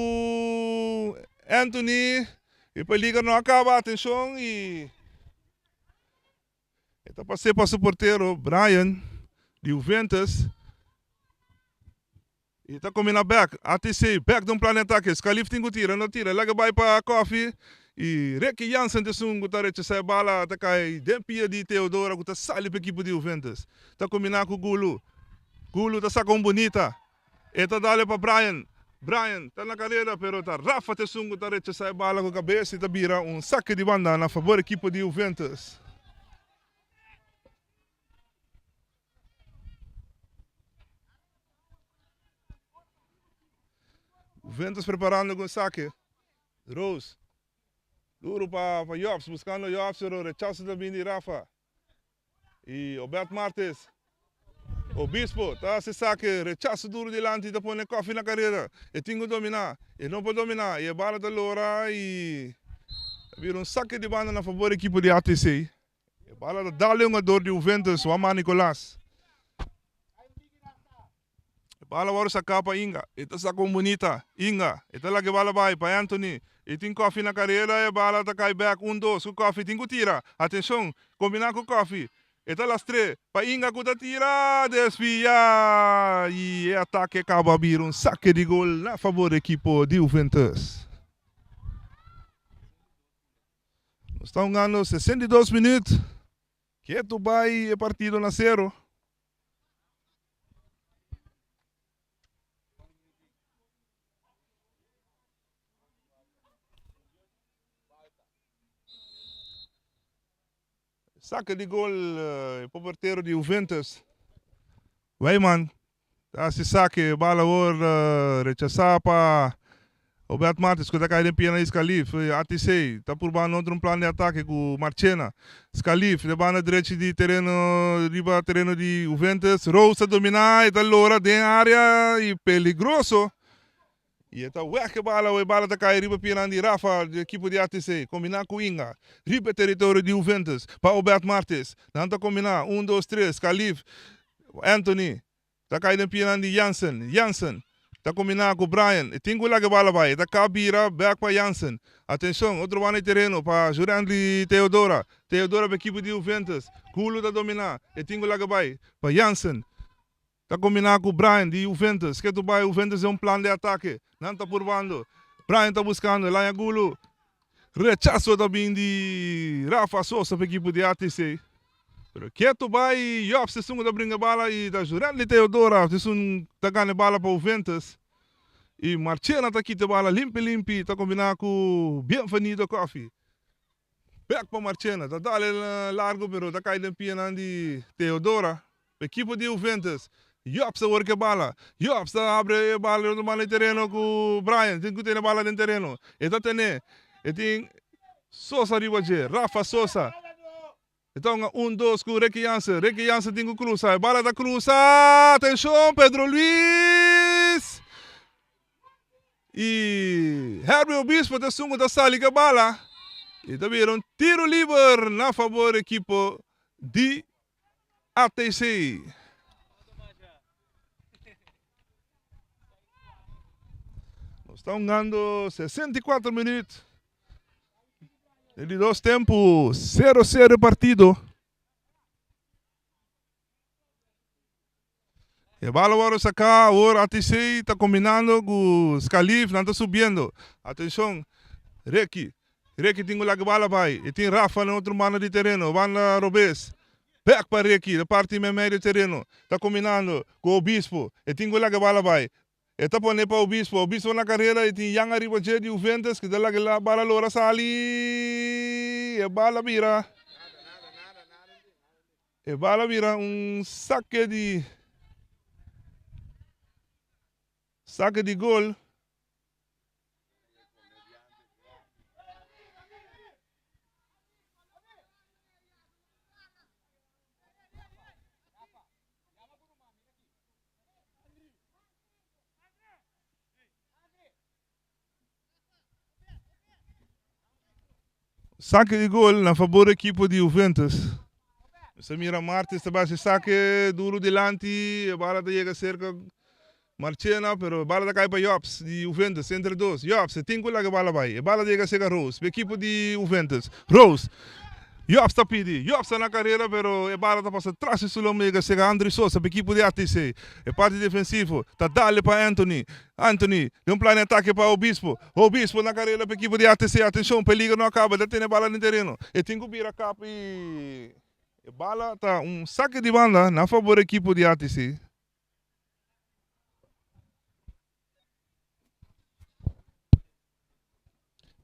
Anthony i peliger no a kaba, atenshon i e ta pas'é pa su portero Brian di Juventus i ta kombiná bèk. ATC bèk den un plan di atake, Scalif tin ku tira, no tira, laga bai pa Koffie i Ricky Jansen ta esun ku ta rechasá e bala ta kai den pia di Theodora ku ta sali pa ekipo di Juventus. Ta kombiná ku Gulu. Gulu ta saka un bunita. E ta dale pa Brian. Brian ta na karera pero ta Rafa ta esun ku ta rechasá e bala ku kabes i ta bira un sake di banda na fabor ekipo di Juventus. Juventus preparando ku un sake. Rose. Duro pa Jobs, buskando Jobs pero rechaso ta bini di Rafa. Y Obed Martes, Obispo, ta haci sake, rechaso duro dilanti, ta pone Koffie na carera. E tin cu domina, e no por domina y e bala ta lora y ta bira un sake di banda na fabor ekipo di ATC. E bala ta dal e hungador di Juventus, Juanma Nicolas. E bala wòrdu saká pa Inga. E ta saka un bunita. Inga. E ta laga e bala bai pa Anthony. E tin Koffie na karera. E bala ta kai bèk. Un, dos. Ku Koffie tin ku tira. Atenshon. Kombiná ku Koffie. E ta lastr'é. Pa Inga ku ta tira. Desviá. I e atake kaba bira un sake di gol na fabor di ekipo di Juventus. Nos ta hungando 62 minüt. Ketu bai e partido na sero. Saca di gol e portero di Juventus. Wijman ta hasi sake, bala awor rechasa pa Obed Martins ku ta kai den piena di Scalif. ATC ta purbando otro un plan di atake ku Marchena. Scalif den banda drechi di tereno riba tereno di Juventus. Rose ta domina e ta lora den area y peligroso. Y e ta wek e bala o e bala ta kai riba pianan di Rafa di ekipo di ATC. Kombina ku Inga riba e teritorio di Juventus pa Obed Martins. Nan ta kombina un dos tres Scalif, Anthony. Ta kai den pianan di Jansen. Jansen ta kombiná ku Brian. E tin ku laga e bala bai. E ta kap bira bèk pa Jansen. Atenshon, otro banda di tereno pa Jurendly Theodora. Theodora pa ekipo di Juventus. Gulu ta dominá. E tin ku laga bai pa Jansen. Ta kombiná ku Brian di Juventus. Ke tu bai Juventus den un plan di atake. Nan ta purbando. Brian ta buskando. El haña Gulu. Rechaso ta bin di Rafa Sosa pa ekipo di ATC. Pero ketu bai Jobs esun ku ta bringa bala i ta Jurelly Teodora esun ta gana e bala pa Juventus. I Marchena ta kita e bala limpi limpi ta kombina ku Bienvenido Koffie. Bek pa Marchena ta dal e largo pero ta kai den pianan di Teodora. Pa ekipo di Juventus. Jobs ta wor ku e bala. Jobs ta habri e bala di otro banda di tereno ku Brian. Tin ku tene bala den tereno. E ta tene. E tin Sosa riba dje. Rafa Sosa. E ta hunga un dos ku Ricky Jansen. Ricky Jansen tin ku krusa. E bala ta krusa. Atenshon Pedro Luis. I Herbie Obispo ta esun ku ta sali ku e bala. I ta bira un tiro liber na fabor ekipo di ATC. Nos ta hungando 64 minuut. Den di dos tempu, sero sero e partido. E bala wòrdu saká, awor ATC ta kombinando ku Scalif, nan ta subiendo. Atenshon, Ricky, Ricky tin ku laga e bala bai. E tin Rafa na otro banda di tereno, banda robes. Bèk pa Ricky, ta parti meimei di tereno. Ta kombinando ku Obispo, e tin ku laga e bala bai. E ta pone pa Obispo. Obispo na karera y tin Jan ariba dje di Juventus ki ta laga e bala lora sali. E bala bira e bala bira un sake di sake di gol. Sake di gol na fabor ekipo di Juventus. Nos ta mira Martins ta basi sake duro dilanti, e bala ta yega serka Marchena, pero e bala ta kai pa Jobs di Juventus, entre dos. Jobs e tin ku laga e bala bai, e bala ta yega serka Rose, pa ekipo di Juventus. Rose, Jobs ta pidi, Jobs ta na karera pero e bala ta pasa tras di su lomba yega serka Andry Sosa pa ekipo di ATC. E parti defensivo ta dale pa Anthony, Anthony den un plan di atake pa Obispo, Obispo na karera pa ekipo di ATC, atenshon peligro no a kaba, ta tene bala den tereno, e tin ku bira kap i e bala ta un sake di banda na fabor ekipo di ATC.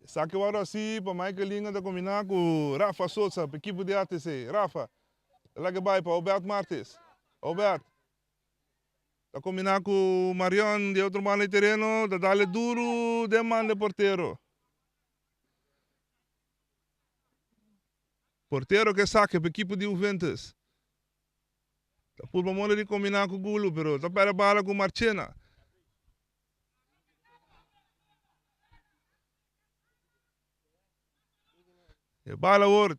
Esaki wòrdu hasi pa Michael Linga ta kombiná ku Rafa Sosa pa ekipo di ATC. Rafa ta laga bai pa Obert Martes. Obert ta kombiná ku Marion di otro banda di tereno ta dale duru den man di portero. Portero ke sake pa ekipo di Juventus. Ta purba moda di kombiná ku Gulu pero ta pèrdè bala ku Marchena. E bala awor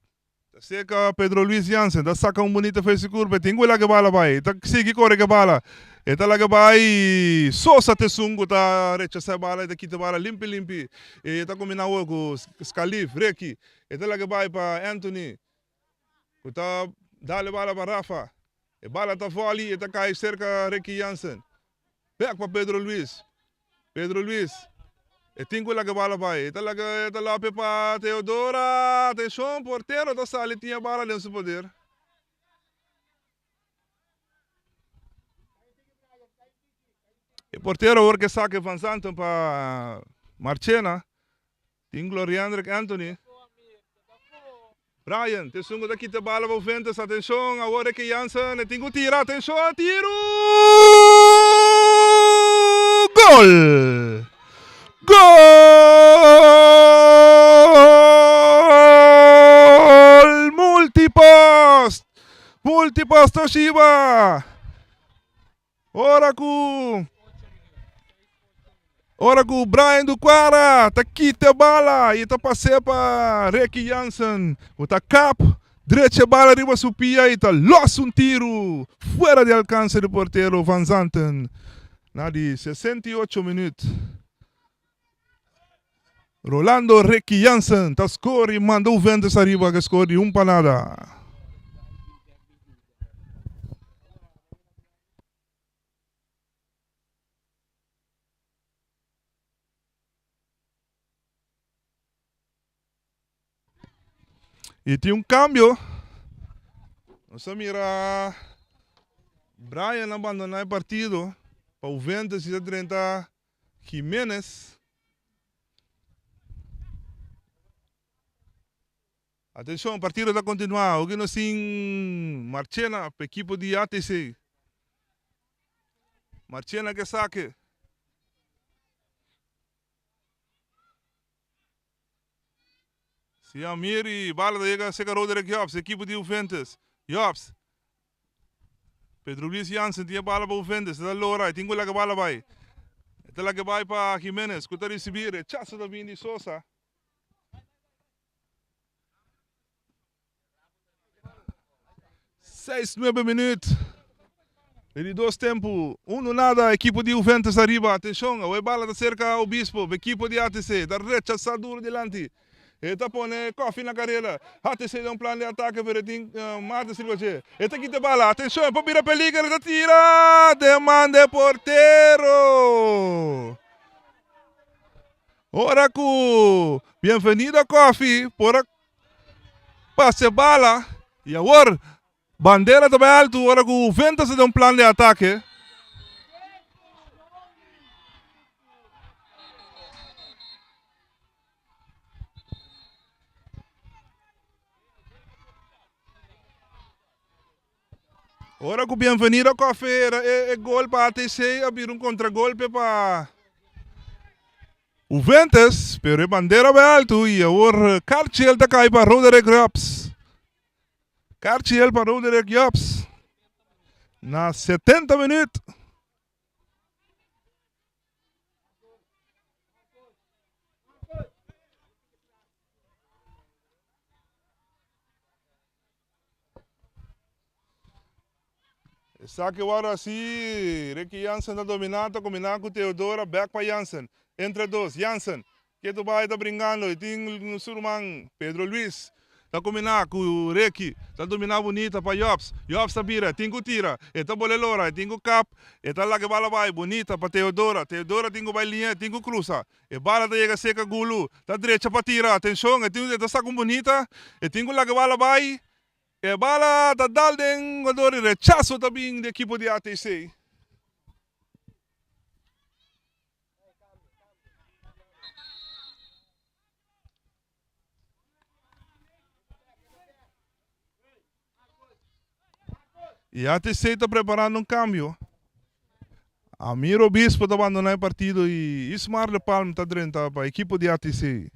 ta seka Pedro Luis Jansen ta saka un bunita face curva e tin ku laga e bala bai e ta sigui kore ku e bala e ta laga bai Sosa ta esun ku ta rechasa e bala e ta kita e bala limpi limpi e ta kombina awor ku Scalif Ricky e ta laga bai pa Anthony ku ta dal e bala pa Rafa e bala ta volley e ta kai serka Ricky Jansen. Bek pa Pedro Luis. Pedro Luis. E tin ku laga bala bai. E ta laga e ta lope pa Teodora. Atenshon, portero ta sali tin e bala den su poder. E portero awor ke saka Van Zanten pa Marchena. Tin Gloriandrick Anthony. Brian, te esun ku ta kita bala pa Juventus. Atenshon, awor Ricky Jansen, e tin ku tira. Atenshon, tiru! Gol! Gol! Multipost! Multipost Toshiba! Ora ku Ora ku Brian Duquara ta kita e bala i ta pas'é pa Ricky Jansen ku ta kap drecha e bala riba su pia i ta los un tiru fuera di alkanse di portero Van Zanten na di 68 minüt. Rolando Ricky Jansen ta skor i manda Juventus ariba ku e skor di un pa nada. Y tin un cambio. Nos a mira Brian abandona e partido pa Juventus y ta drenta Jimenez. Atencion, partido ta continua. Hopi nos tin Marchena pa ekipo di ATC. Marchena ke sake. Si Amir y bala ta yega cerca Roderick Jobs, equipo di Juventus. Jobs. Pedro Luis Jansen tin e bala pa Juventus, e ta lora, e tin cu laga bala bay. E ta laga bay pa Jimenez cu ta ricibi, rechazo ta bin di Sosa. Seis nuebe minuut di di dos tempu. Uno nada ekipo di Juventus ariba. Atenshon, awor e bala ta serka Obispo. Ekipo di ATC ta rechasá duro dilanti. E ta pone Koffie na karera. ATC den un plan di atake pero e tin Martens riba dje. E ta kita e bala. Atenshon, e por bira peliger. E ta tira den man di e portero. Ora ku Bienvenido Koffie por a Pase bala y awor bandera ta bay alto ora cu Juventus ta den un plan di atake. Ora cu Bienvenido Coffee era e gol pa ATC a bira un contragolpe pa Juventus, pero e bandera bay alto y awor Carchiel ta cay pa Roderick Jobs. Carchiel pa Roderick Jobs na 70 minuut. Esaki wòrdu hasi, Ricky Jansen ta dominá, ta kombiná ku Theodora, bèk pa Jansen. Entre dos, Jansen, ketu bai ta bringando, e tin su ruman Pedro Luis, ta kombiná ku Ricky, ta dominá bunita pa Jobs, Jobs ta bira, e tin ku tira, e ta bole lora, e tin ku kap, e ta laga e bala bai bunita pa Theodora, Theodora tin ku bai liña, e tin ku krusa, e bala ta yega seka Gulu, ta drecha pa tira, atenshon, e tin e ta saka un bunita, e tin ku laga e bala bai. E bala ta dal den jugador y rechazo ta bin di ekipo di ATC. Y ATC ta preparando un cambio. Amir Obispo ta abandona e partido y Ismar de Palm ta drenta pa ekipo di ATC.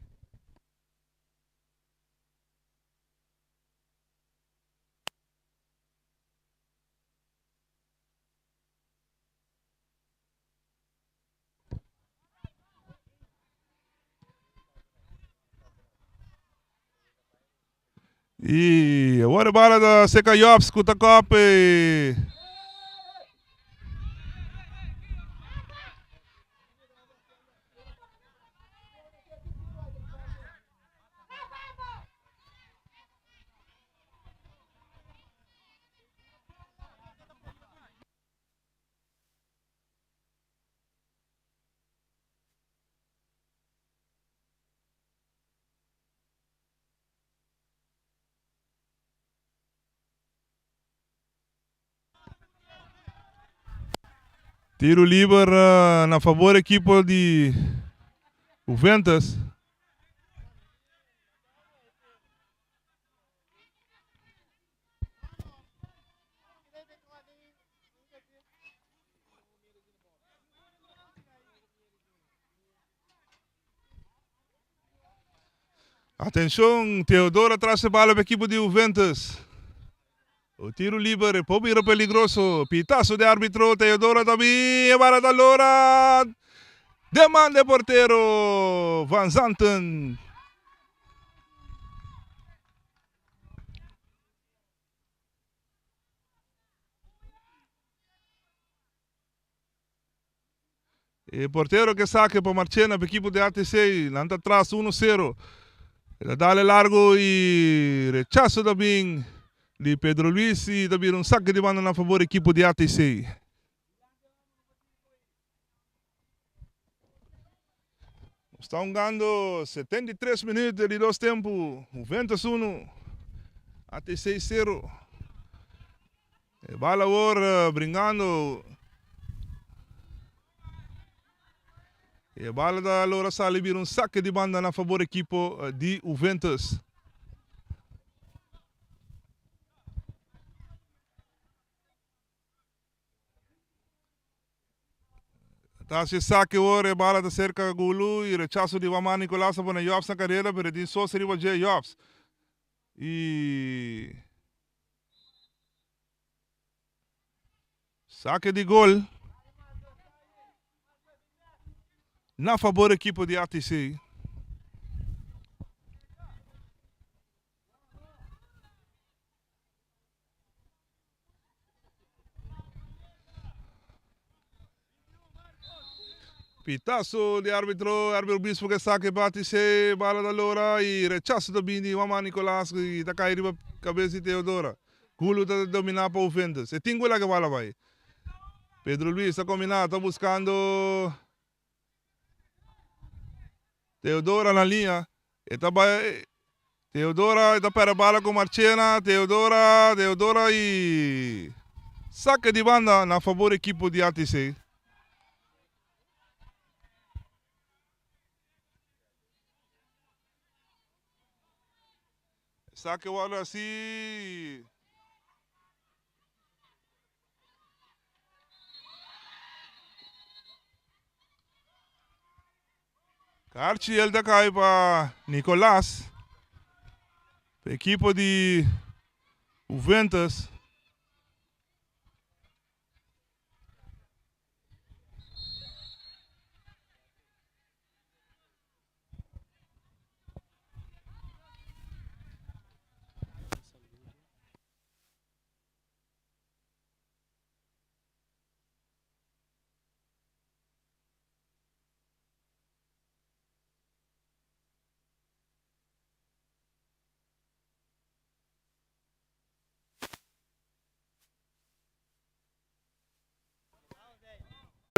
Y awor e bala ta seca Jobs cu ta kop e. Tiro liber na fabor ekipo di Juventus. Atenshon, Teodoro tras e bala pa ekipo di Juventus. O tiro liber e por bira peligroso. Pitazo di arbitro, Teodoro ta bin, e bala ta lora. Den man di e portero Van Zanten. E portero ke sake pa Marchena pa ekipo di ATC. Nan ta tras uno sero. E ta dale largo y rechaso ta bin di Pedro Luis y ta bira un sake di banda na fabor ekipo di ATC. Nos ta hungando 73 minuut di dos tempo. Juventus uno, ATC sero. E bal awor bringando. E bala ta logra sali bira un sake di banda na fabor ekipo di Juventus. Ta hasi esaki ora e bala ta serka Gulu i rechaso di Wamar Nicolas a pone Jobs na karera pero e tin Sosa riba dje Jobs i sake di gol na fabor ekipo di ATC. Pitazo di arbitro, Herbie Obispo ke sake bati se bala ta lora y rechazo ta bini di Mama Nicolas y ta kai riba cabes di Teodora. Gulu ta domina pa Juventus. E tin gula ke bala bai. Pedro Luis ta combina, ta buscando Teodora na liña. E ta bai Teodora e ta perde bala ku Marchena. Teodora, Teodora i sake di banda na fabor ekipo di ATC. Sake wòrdu hasi. Karchiel ta kai pa Nicolas. Pa ekipo di Juventus.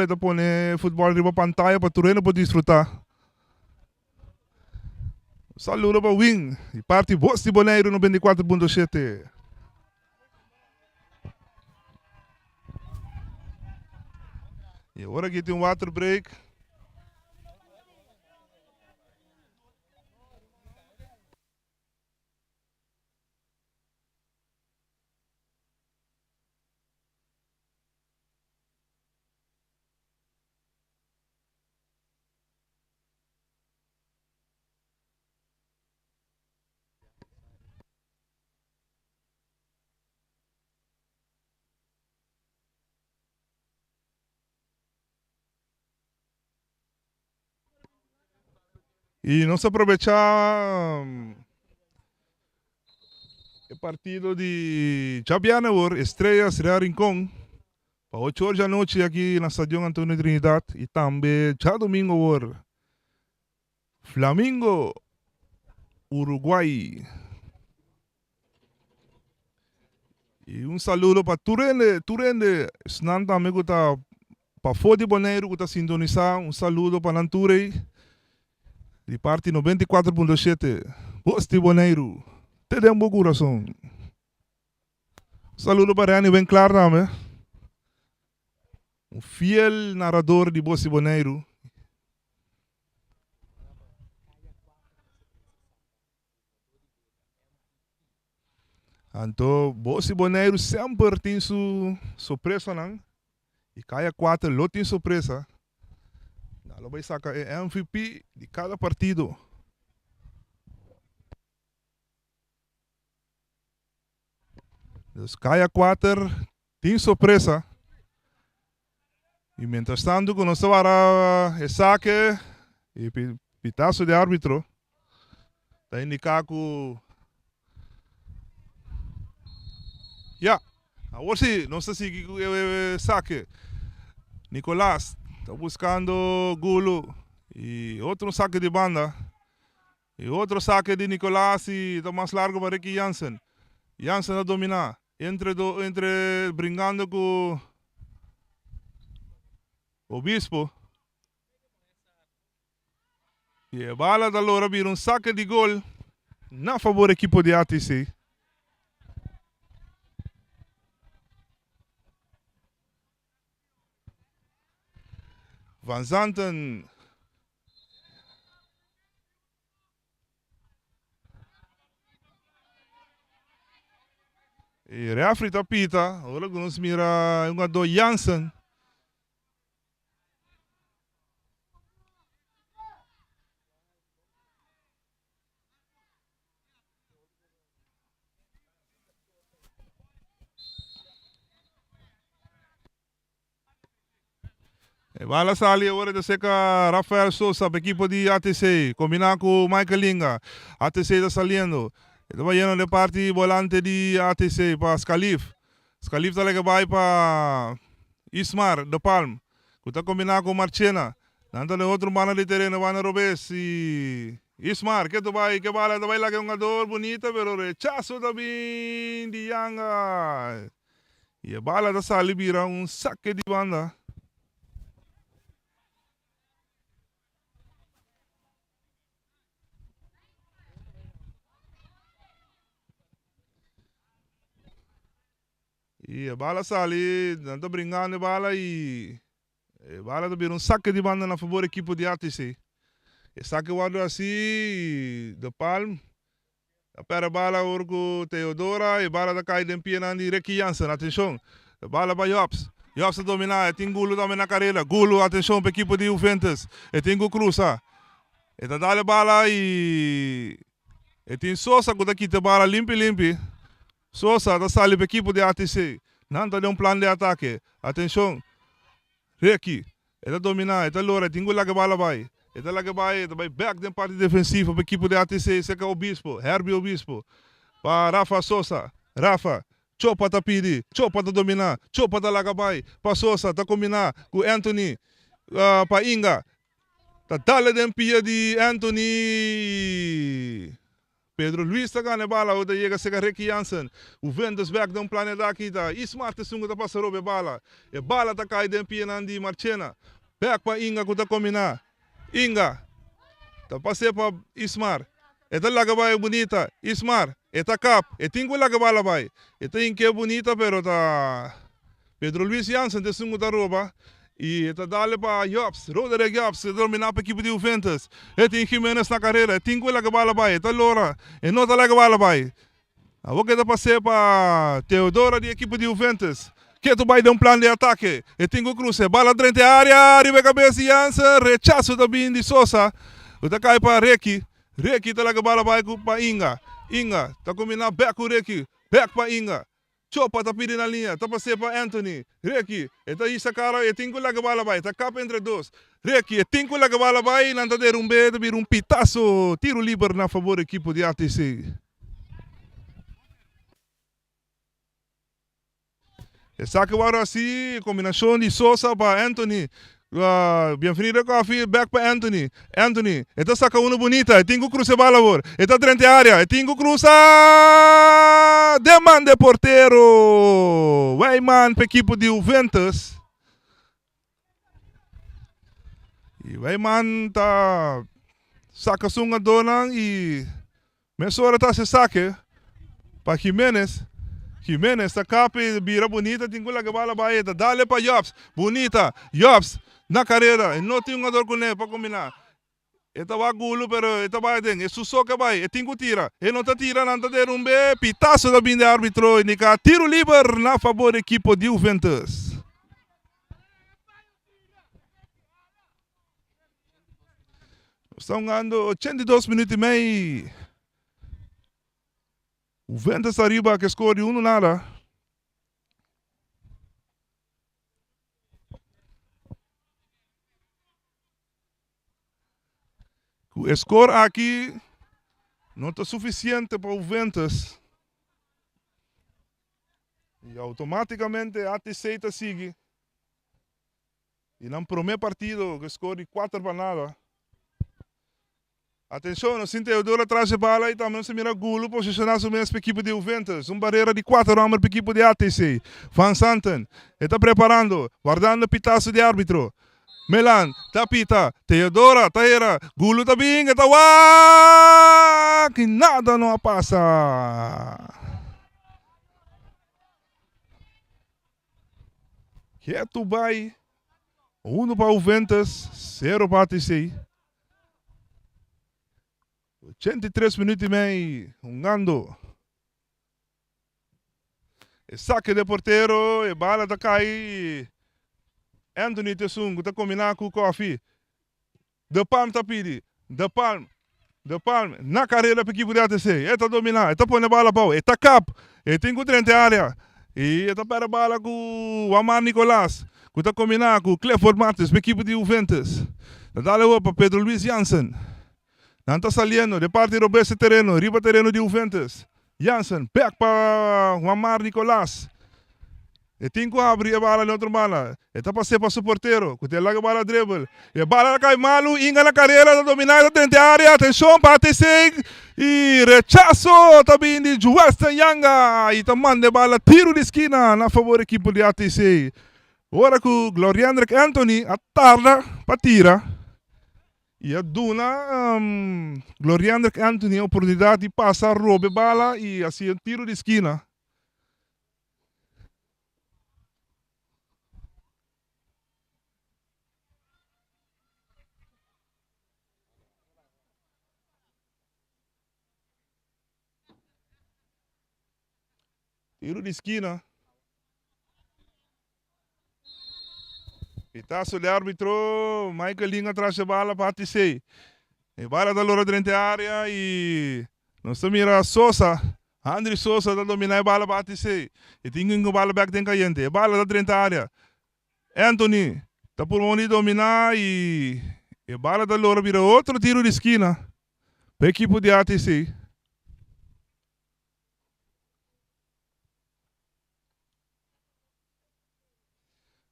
Ta pone futbol riba pantaya pa tur hende por disfruta. Saludo pa Win di parti Bos di Boneiru 94.7. Y awor aki tin un water break. Y nos a probecha e partido di djabièrnè awor, Estrellas Real Rincon, pa ocho or djanochi aki na Stadion Antonio Trinidad y tambe djadomingo awor Flamingo Uruguay. Y un saludo pa tur hende, tur hende, esnan tambe cu ta pafó di Boneiru cu ta sintonisa, un saludo pa nan tur ey di parti 94.7 Bos di Boneiru, te den bo curason. Un saludo pa Renny Winklaar tambe, un fiel narador di Bos di Boneiru. Anto Bos di Boneiru semper tin su sorpresanan y Kaya 4 lo tin sorpresa. Nan lo bay saca e MVP di cada partido. Dus Kaya 4 tin sorpresa. Y mientras tanto cu nos ta wara e saque y pitazo di arbitro ta indica cu ya, awor si nos ta sigui cu e saque. Nicolas ta buscando Gulu y otro saque di banda. E otro saque di Nicolas y ta mas largo pa Ricky Jansen. Jansen ta domina entre do entre bringando cu Obispo. Y e bala ta logra bira un saque di gol na favor equipo di ATC. Van Zanten E referee ta pita, ora ku nos mira e hungadó Jansen. E bala sali awor e ta seca Rafael Sosa pa ekipo di ATC. Combina cu Michael Linga. ATC ta saliendo. E ta bayendo den parti bolante di ATC pa Scalif. Scalif ta laga bay pa Ismar de Palm cu ta combina cu Marchena. Nan ta den otro banda di tereno, banda robes y Ismar ke ta bay ke bala ta bay laga e hungador bunita pero rechazo ta bin di Yanga. Y e bala ta sali bira un sake di banda. Y e bala sali, nan ta bringando e bala y e bala ta bira un sake di banda na fabor ekipo di ATC. E sake wordo hasi y De Palm ta perde bala awor cu Theodora, e bala ta cay den pienan di Ricky Jansen. Atencion, e bala pa Jobs. Jobs ta domina, e tin Gulu tambe na careda. Gulu, atencion pa ekipo di Juventus. E tin cu crusa. E ta dal e bala y e tin Sosa cu ta kita e bala limpi limpi. Sosa ta sali pa ekipo di ATC. Nan ta den un plan di atake. Atencion. Ricky. E ta domina, e ta lora, e tin cu laga e bala bay. E ta laga bay, e ta bay bek den parti defensivo pa ekipo di ATC cerca Obispo, Herbie Obispo. Pa Rafa Sosa. Rafa. Chopa ta pidi, Chopa ta domina, Chopa ta laga bay pa Sosa, ta combina cu Anthony pa Inga. Ta dale den pia di Anthony. Pedro Luis ta gana e bala ora ta yega serka Ricky Jansen. Juventus bek den un plan e aki ta Ismar Tesungo ta pasa roba e bala. E bala ta kai den pianan di Marchena. Bek pa Inga ku ta kombiná. Inga ta pas'é pa Ismar. E ta laga bai bunita. Ismar e ta kap. E tin ku laga bala bai. E ta hink'é bunita pero ta Pedro Luis Jansen ta esun ku ta roba i e ta dale pa Jobs. Roderick Jobs ta domina pa ekipo di Juventus. E tin Jimenez na karera. E tin ku laga bala bai. E ta lora. E no ta laga bala bai. Awor ke ta pas'é pa Teodoro di ekipo di Juventus. Ketu bai den un plan di atake. E tin ku krusa e bala drenta e area riba e kabes di Jansen. Rechaso ta bin di Sosa. Ku ta kai pa Ricky. Ricky ta laga bala bai ku pa Inga. Inga ta kuminá bèk ku Ricky. Bèk pa Inga. Chopa ta pidi na liña, ta pas'é pa Anthony. Ricky, e ta hisa kara, e tin ku laga bala bai, ta kap entre dos. Ricky, e tin ku laga bala bai, nan ta derumb'é, ta bira un pitaso, tiro liber na fabor ekipo di ATC. Esaki wòrdu hasi, kombinashon di Sosa pa Anthony. Bienvenido Coffee, bek pa Anthony. Anthony, e ta saka unu bunita, e tin ku krusa e bal awor. E ta drenta e area, e tin ku krusa! Den man di e portero! Wijman pa ekipo di Juventus. I Wijman ta saka su hungadónan i Mesora ta hasi esaki pa Jimenez. Jimenez ta kapi bira bunita tin ku laga bala bai e ta dale pa Jobs. Bunita Jobs na karera e no tin hungador kuné pa kombiná. E ta wak gulu pero e ta bai aden e su so ke bai e tin ku tira e no ta tira nan ta derumbe pitaso ta bin di arbitro indiká tiro liber na fabor di ekipo di Juventus. Nos ta hungando 82 minuut y mei. Juventus ta riba ke score di uno nada. Ku e score aki no ta suficiente pa Juventus. Y automaticamente ATC ta sigui. Di nan prome partido ku score di kuater pa nada. Atenshon, nos tin Teodoro atras e bala i tambe nos ta mira Gulu posishoná su mes pa ekipo di Juventus. Un barera di kuater hòmber pa ekipo di ATC. Van Santen, e ta preparando, wardando pitaso di árbitro. Melan ta pita, Teodora ta hera, Gulu ta bin, e ta wak! I nada no a pasa. Ketu bai uno pa Juventus, sero pa ATC. 83 minuut y mei hungando. E saque de portero, e bala ta cai. Anthony Tesun ku ta combina ku Kofi. De Palm ta pidi. De Palm, De Palm na careda pa ekipo di ATC. E ta domina, e ta pone bala abou, e ta kap, e tin ku drenta e area. I e ta pèrdè bala ku Wamar Nicolas ku ta kombiná ku Clifford Martins pa ekipo di Juventus. Ta dal awor pa Pedro Luis Jansen. Nan ta saliendo den parti robes di tereno riba tereno di Juventus. Jansen bek pa Wamar Nicolas. E tin ku habri e bala den otro banda. E ta pas'é pa su portero, ku ta laga e bala dribble. E bala ta kai malu, Inga na karera ta dominá, ta drenta e área. Atenshon pa ATC i rechaso ta bin di Juwelsten Yanga i ta manda e bala tiru di skina na fabor ekipo di ATC. Ora ku Gloriandrick Anthony a tarda pa tira i a duna Gloriandrick Anthony e oportunidat di pasa roba e bala i hasi un tiru di skina. Tiro di skina. Pitazo di arbitro Michael Ling atras e bala pa ATC. E bala ta lora drenta e area y nos ta mira Sosa, Andry Sosa ta domina e bala pa ATC. E tin cu bala bek den cayente. E bala ta drenta area. Anthony ta purba di domina y e bala ta lora bira otro tiro di skina pa ekipo di ATC.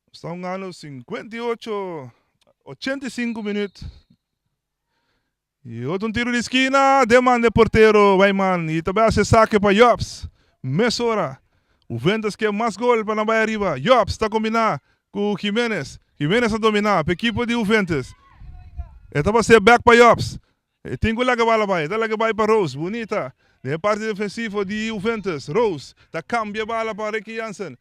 Nos ta hungando 58, 85 minuut. Y otro un tiro di esquina, den man de portero Wijman. Y ta bay haci saque pa Jobs. Mesora, Juventus ke mas gol pa nan bay ariba. Jobs ta combina cu Jimenez. Jimenez ta domina pa equipo di Juventus. E ta pase back pa Jobs. E tin cu laga bala bay. E ta laga bay pa Rose. Bunita. Den e parti defensivo di Juventus. Rose ta cambia bala pa Ricky Jansen.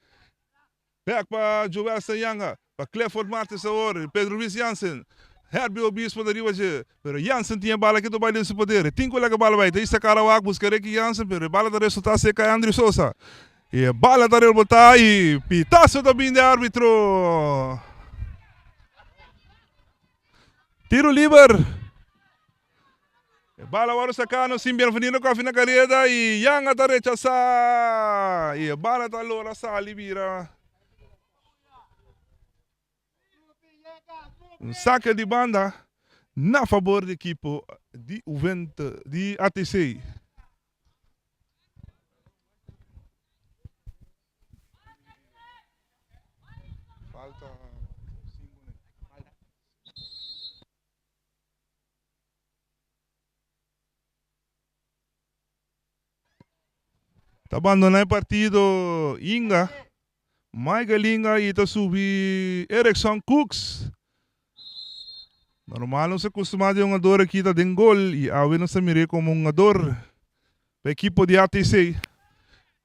Bek pa Joel Sanyanga. Pa Clifford Martins awor. Pedro Luis Jansen. Herbie Obispo ta riba dje. Pero Jansen tin e bala ki ta bay den su poder. E tin cu laga bala bay. Ta isa Karawak busca Ricky Jansen pero e bala ta resulta seca Andrew Sosa. Y e bala ta rebota y pitazo ta bin di arbitro. Tiro liber. E bala wòrdu saká no sin Bienvenido Koffie na kareda i Yanga ta rechasá. I e bala ta lora sali bira un sake di banda na fabor di ekipo di Juventus di ATC. Falta Ta bandona e partido Inga, Michael Inga y ta subi Erickson Cooks. Normal nos a costuma di un hungador aki ta den gol y awe nos ta mir'e como un hungador pa ekipo di ATC.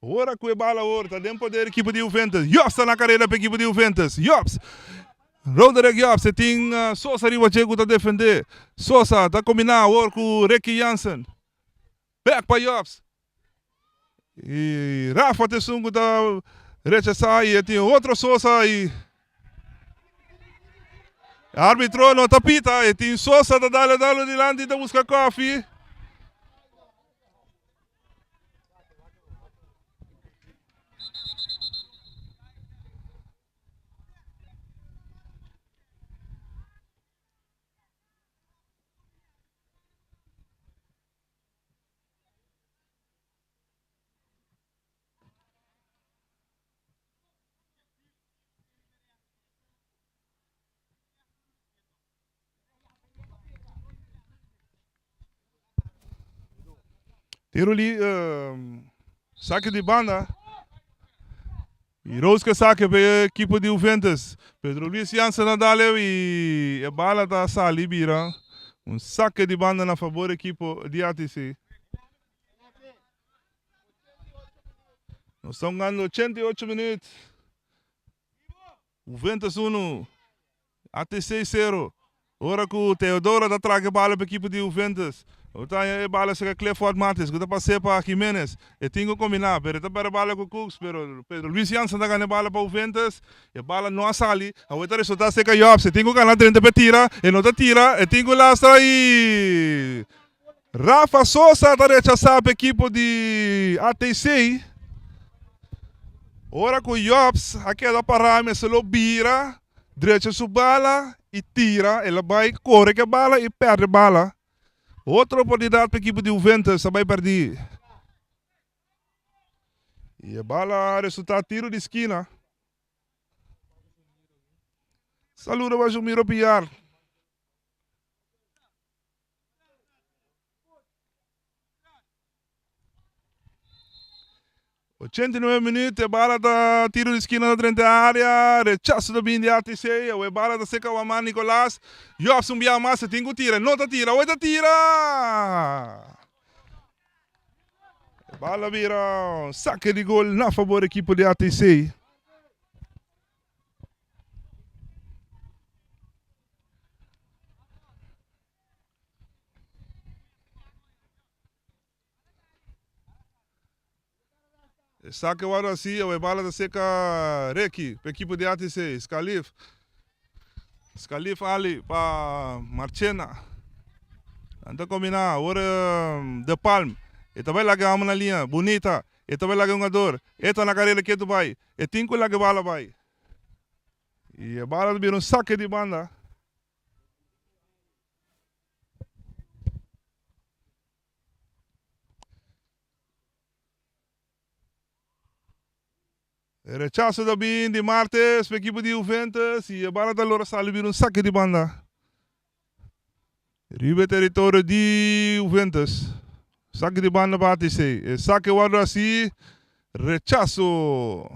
Ora cu e bala awor ta den poder ekipo di Juventus. Jobs ta na careda pa ekipo di Juventus. Jobs. Roderick Jobs e tin Sosa riba dje cu ta defende. Sosa ta combina awor cu Ricky Jansen. Back pa Jobs. Y Rafa ta esun cu ta rechasa y e tin otro Sosa y arbitro no ta pita. E tin Sosa ta dale dale dilanti ta busca koffie. Tiro li sake di banda. Y Rose ke sake pa e ekipo di Juventus. Pedro Luis Jansen a dale y e bala ta sali bira un sake di banda na fabor ekipo di ATC. Nos ta hungando 88 minuut. Juventus 1, ATC 0. Ora ku Teodoro ta traga e bala pa ekipo di Juventus. Bo ta haña e bala serka Clifford Martins ku ta pas'é pa Jimenez. E tin ku kombiná pero e ta pèrdè bala ku Cooks pero Pedro Luis Jansen ta gana e bala pa Juventus. E bala no a sali. Awor ta resultá serka Jobs. E tin ku gana drenta pa e tira. E no ta tira. E tin ku lastra i Rafa Sosa ta rechasá pa ekipo di ATC. Ora ku Jobs a keda pará mester lo bira, drecha su bala i tira. El a bai kore ku e bala i pèrdè bala. Otro oportunidat pa ekipo di Juventus a bai pèrdí. I e bala a resultá tiro di skina. Saludo pa Jumiro Piar. 89 minuut, e bala ta tiro di skina ta drenta area, rechazo ta bin di ATC, awe bala ta seca Wamar Nicolas, Jobs un bia mas, e tin cu tira, no ta tira, awe ta tira! E bala bira un saque di gol na favor equipo di ATC. Esaki wòrdu hasi awe bala ta seka Ricky pa ekipo di ATC. Scalif Scalif Ali pa Marchena. Nan ta kombiná awor De Palm. E ta bai laga e hòmber na liña. Bunita. E ta bai laga e hungador. E ta na karera ketu bai. E tin ku laga e bala bai. I e bala ta bira un sake di banda. E rechazo ta bin di Martes pa ekipo di Juventus y e bala ta lora sali bira un sake di banda. Riba e teritorio di Juventus. Sake di banda pa ATC. E sake wòrdu hasi rechazo.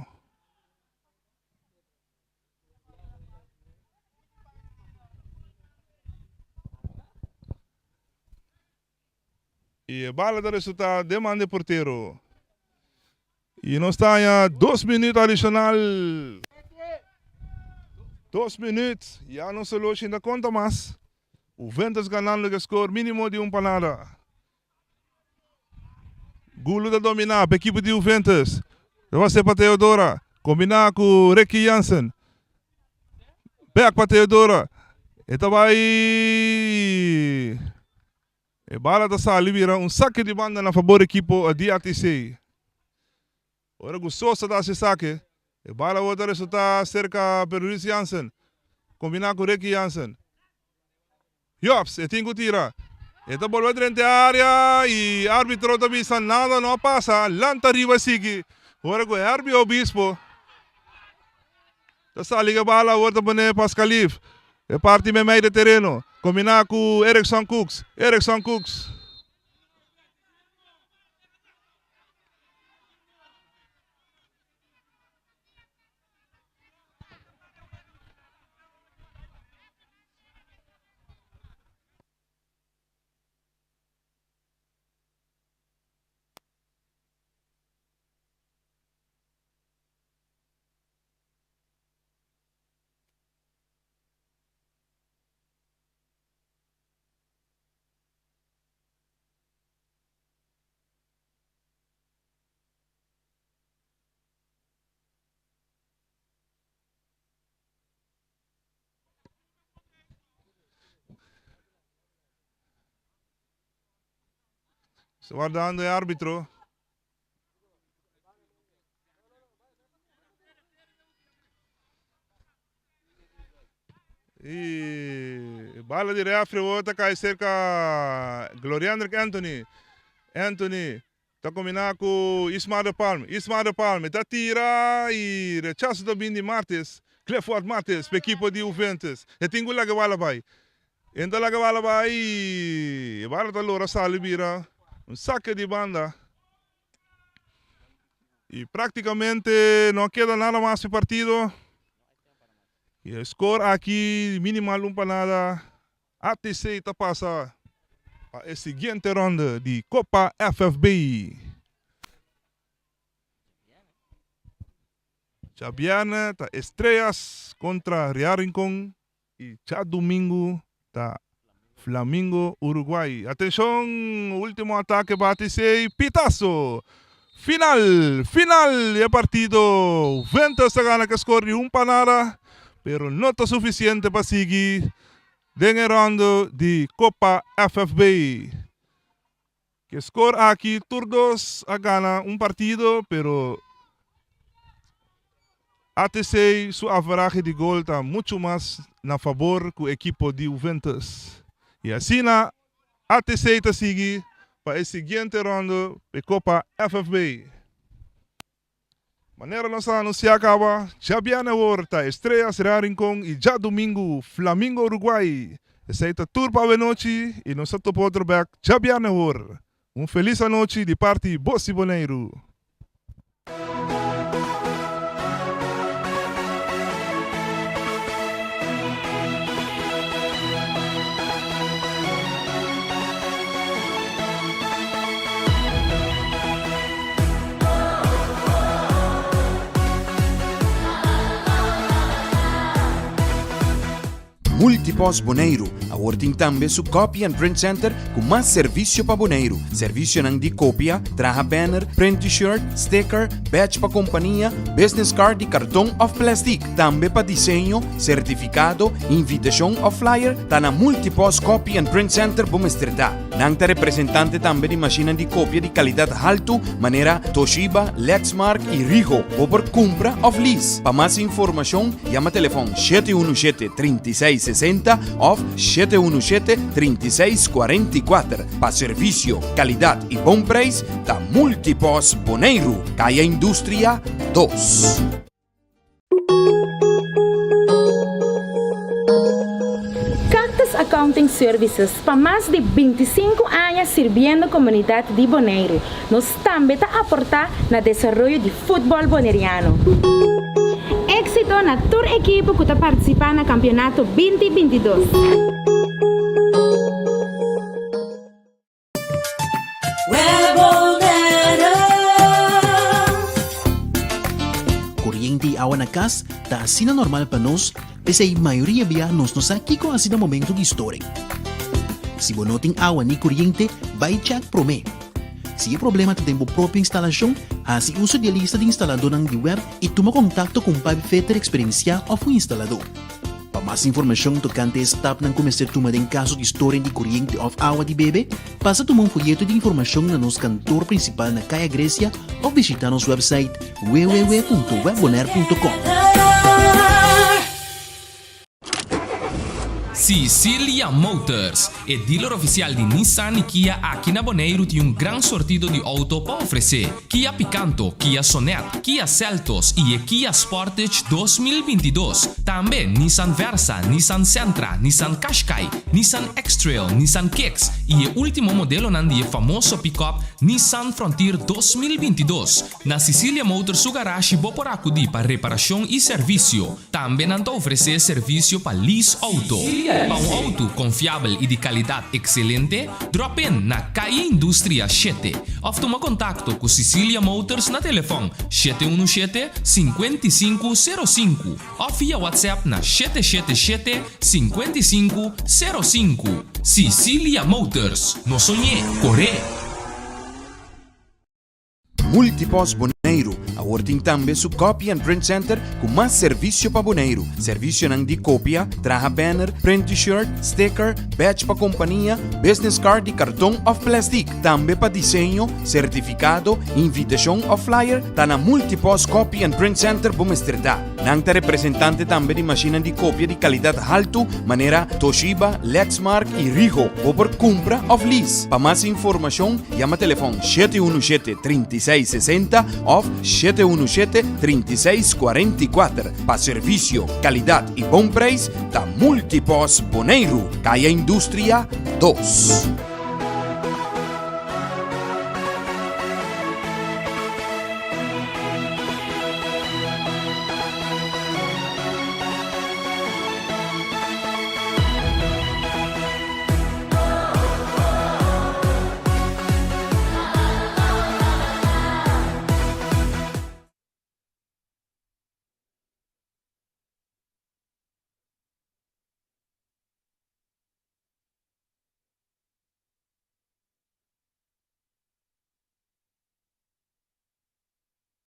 Y e bala ta resulta den man di portero. Y nos ta haña dos minuut adicional. Dos minuut, ya nos solution ta conta mas. Juventus ganando cu score minimo di un pa nada. Gulu ta domina pa ekipo di Juventus. Ta pase pa Theodora. Combina cu Ricky Jansen. Back pa Theodora. E ta bai. E bala ta sali bira un sake di banda na fabor ekipo di ATC. Ora cu Sosa ta haci sake, e bala awor ta resulta cerca Perluis Jansen. Combina cu Ricky Jansen. Jobs, e tin cu tira. E ta bolbe drenta e area y arbitro ta bisa nada no a pasa. Lanta riba y sigui. Ora cu Herbie Obispo ta sali cu e bala awor ta pone pa Scalif. E parti meimei di tereno. Combina cu Erickson Cooks. Erickson Cooks. Sta wardando e arbitro. Y bala di refri awor ta cay cerca Gloriandrick Anthony. Anthony ta combina cu Ismar de Palm. Ismar de Palm ta tira y rechazo ta bin di Martes. Clifford Martes pa equipo di Juventus. E tin cu laga e bala bay. E ta laga e bala bay y e bala ta logra sali bira un saque di banda. Y practicamente no a keda nada mas di partido. Y e score aki minimal un pa nada. ATC ta pasa pa e siguiente ronde di Copa FFB. Djabièrnè ta Estrellas contra Real Rincon y djadumingu ta Flamingo Uruguay. Atencion, ultimo atake pa ATC, pitazo! Final, final di e partido. Juventus ta gana ku score di un pa nada, pero no ta suficiente pa sigui den e rondo di Copa FFB. Ku e score aki tur dos a gana un partido, pero. ATC su averahe di gol ta muchu mas na fabor ku ekipo di Juventus. I asina ATC ta sigui pa e siguiente ronde p'e Kopa FFB. Manera nos a anunsiá kaba, djabièrnè awor ta Estrellas Real Rincon i djadumingu Flamingo Uruguay. Esei ta tur pa awenochi i nos ta topa otro bèk djabièrnè awor. Un felis anochi di parti Bos di Boneiru. Multipost Boneiru awor tin tambe su Copy and Print Center ku mas servisio pa Boneiru. Servisionan di kopia, traha banner, print t-shirt, sticker, badge pa kompania, business card di karton òf plèstik. Tambe pa diseño, sertifikado, invitashon òf flyer ta na Multipost Copy and Print Center bo mester ta. Nan ta representante tambe di mashinnan di kopia di kalidat haltu manera Toshiba, Lexmark i Ricoh. Bo por kumpra òf lease. Pa mas informashon yama telefòn 717 36 60 òf 717 36 44. Pa servisio, kalidat i bon preis ta Multipost Boneiru, Kaya Industria dos. Cactus Accounting Services pa mas di 25 aña sirbiendo komunidat di Boneiru. Nos tambe ta aportá na desaroyo di futbòl boneriano. Éksito na tur ekipo ku ta partisipá na kampionato 2022. Koriente i awa na kas ta asina normal pa nos, p'esei mayoria bia nos no sa kiko hasi na momento di storing. Si bo no tin awa ni koriente, bai chèk promé. Si e problema ta den bo propio instalashon, hasi uso di e lista di instaladónan di web i tuma kontakto ku un pipefitter eksperensiá òf un instaladó. Pa mas informashon tokante e stapnan ku mester tuma den kaso di storing di koriente òf awa di bebe, pasa tuma un foyeto di informashon na nos kantor prinsipal na Kaya Grecia òf bishitá nos wèpsait www.webbonaire.com. Sicilia Motors, e dealer oficial di Nissan y Kia aki na Boneiru tin un gran sortido di auto pa ofrece. Kia Picanto, Kia Sonet, Kia Seltos y e Kia Sportage 2022. Tambe Nissan Versa, Nissan Sentra, Nissan Qashqai, Nissan X-Trail, Nissan Kicks y e ultimo modelonan di e famoso pick-up Nissan Frontier 2022. Na Sicilia Motors su garashi bo por acudi pa reparacion y servicio. Tambe nan ta ofresé servisio pa lease outo. Pa un outo konfiabel i di kalidat ekselente, drop in na Calle Industria shete òf tuma kontakto ku Sicilia Motors na telefòn 717 55 05 òf via WhatsApp na 777 55 05. Sicilia Motors, no soñ'é, kor'é! Multipost Boneiru awor tin tambe su Copy and Print Center ku mas servisio pa Boneiru. Servisionan di kopia, traha banner, print t-shirt, sticker, badge pa kompania, business card di karton òf plèstik. Tambe pa diseño, sertifikado, invitashon òf flyer ta na Multipost Copy and Print Center bo mester ta. Nan ta representante tambe di mashinnan di kopia di kalidat haltu manera Toshiba, Lexmark i Ricoh. Bo por kumpra òf lease. Pa mas informashon yama telefòn 717 36 60 òf 717 36 44. Pa servisio, kalidat i bon preis ta Multipost Boneiru, Kaya Industria 2.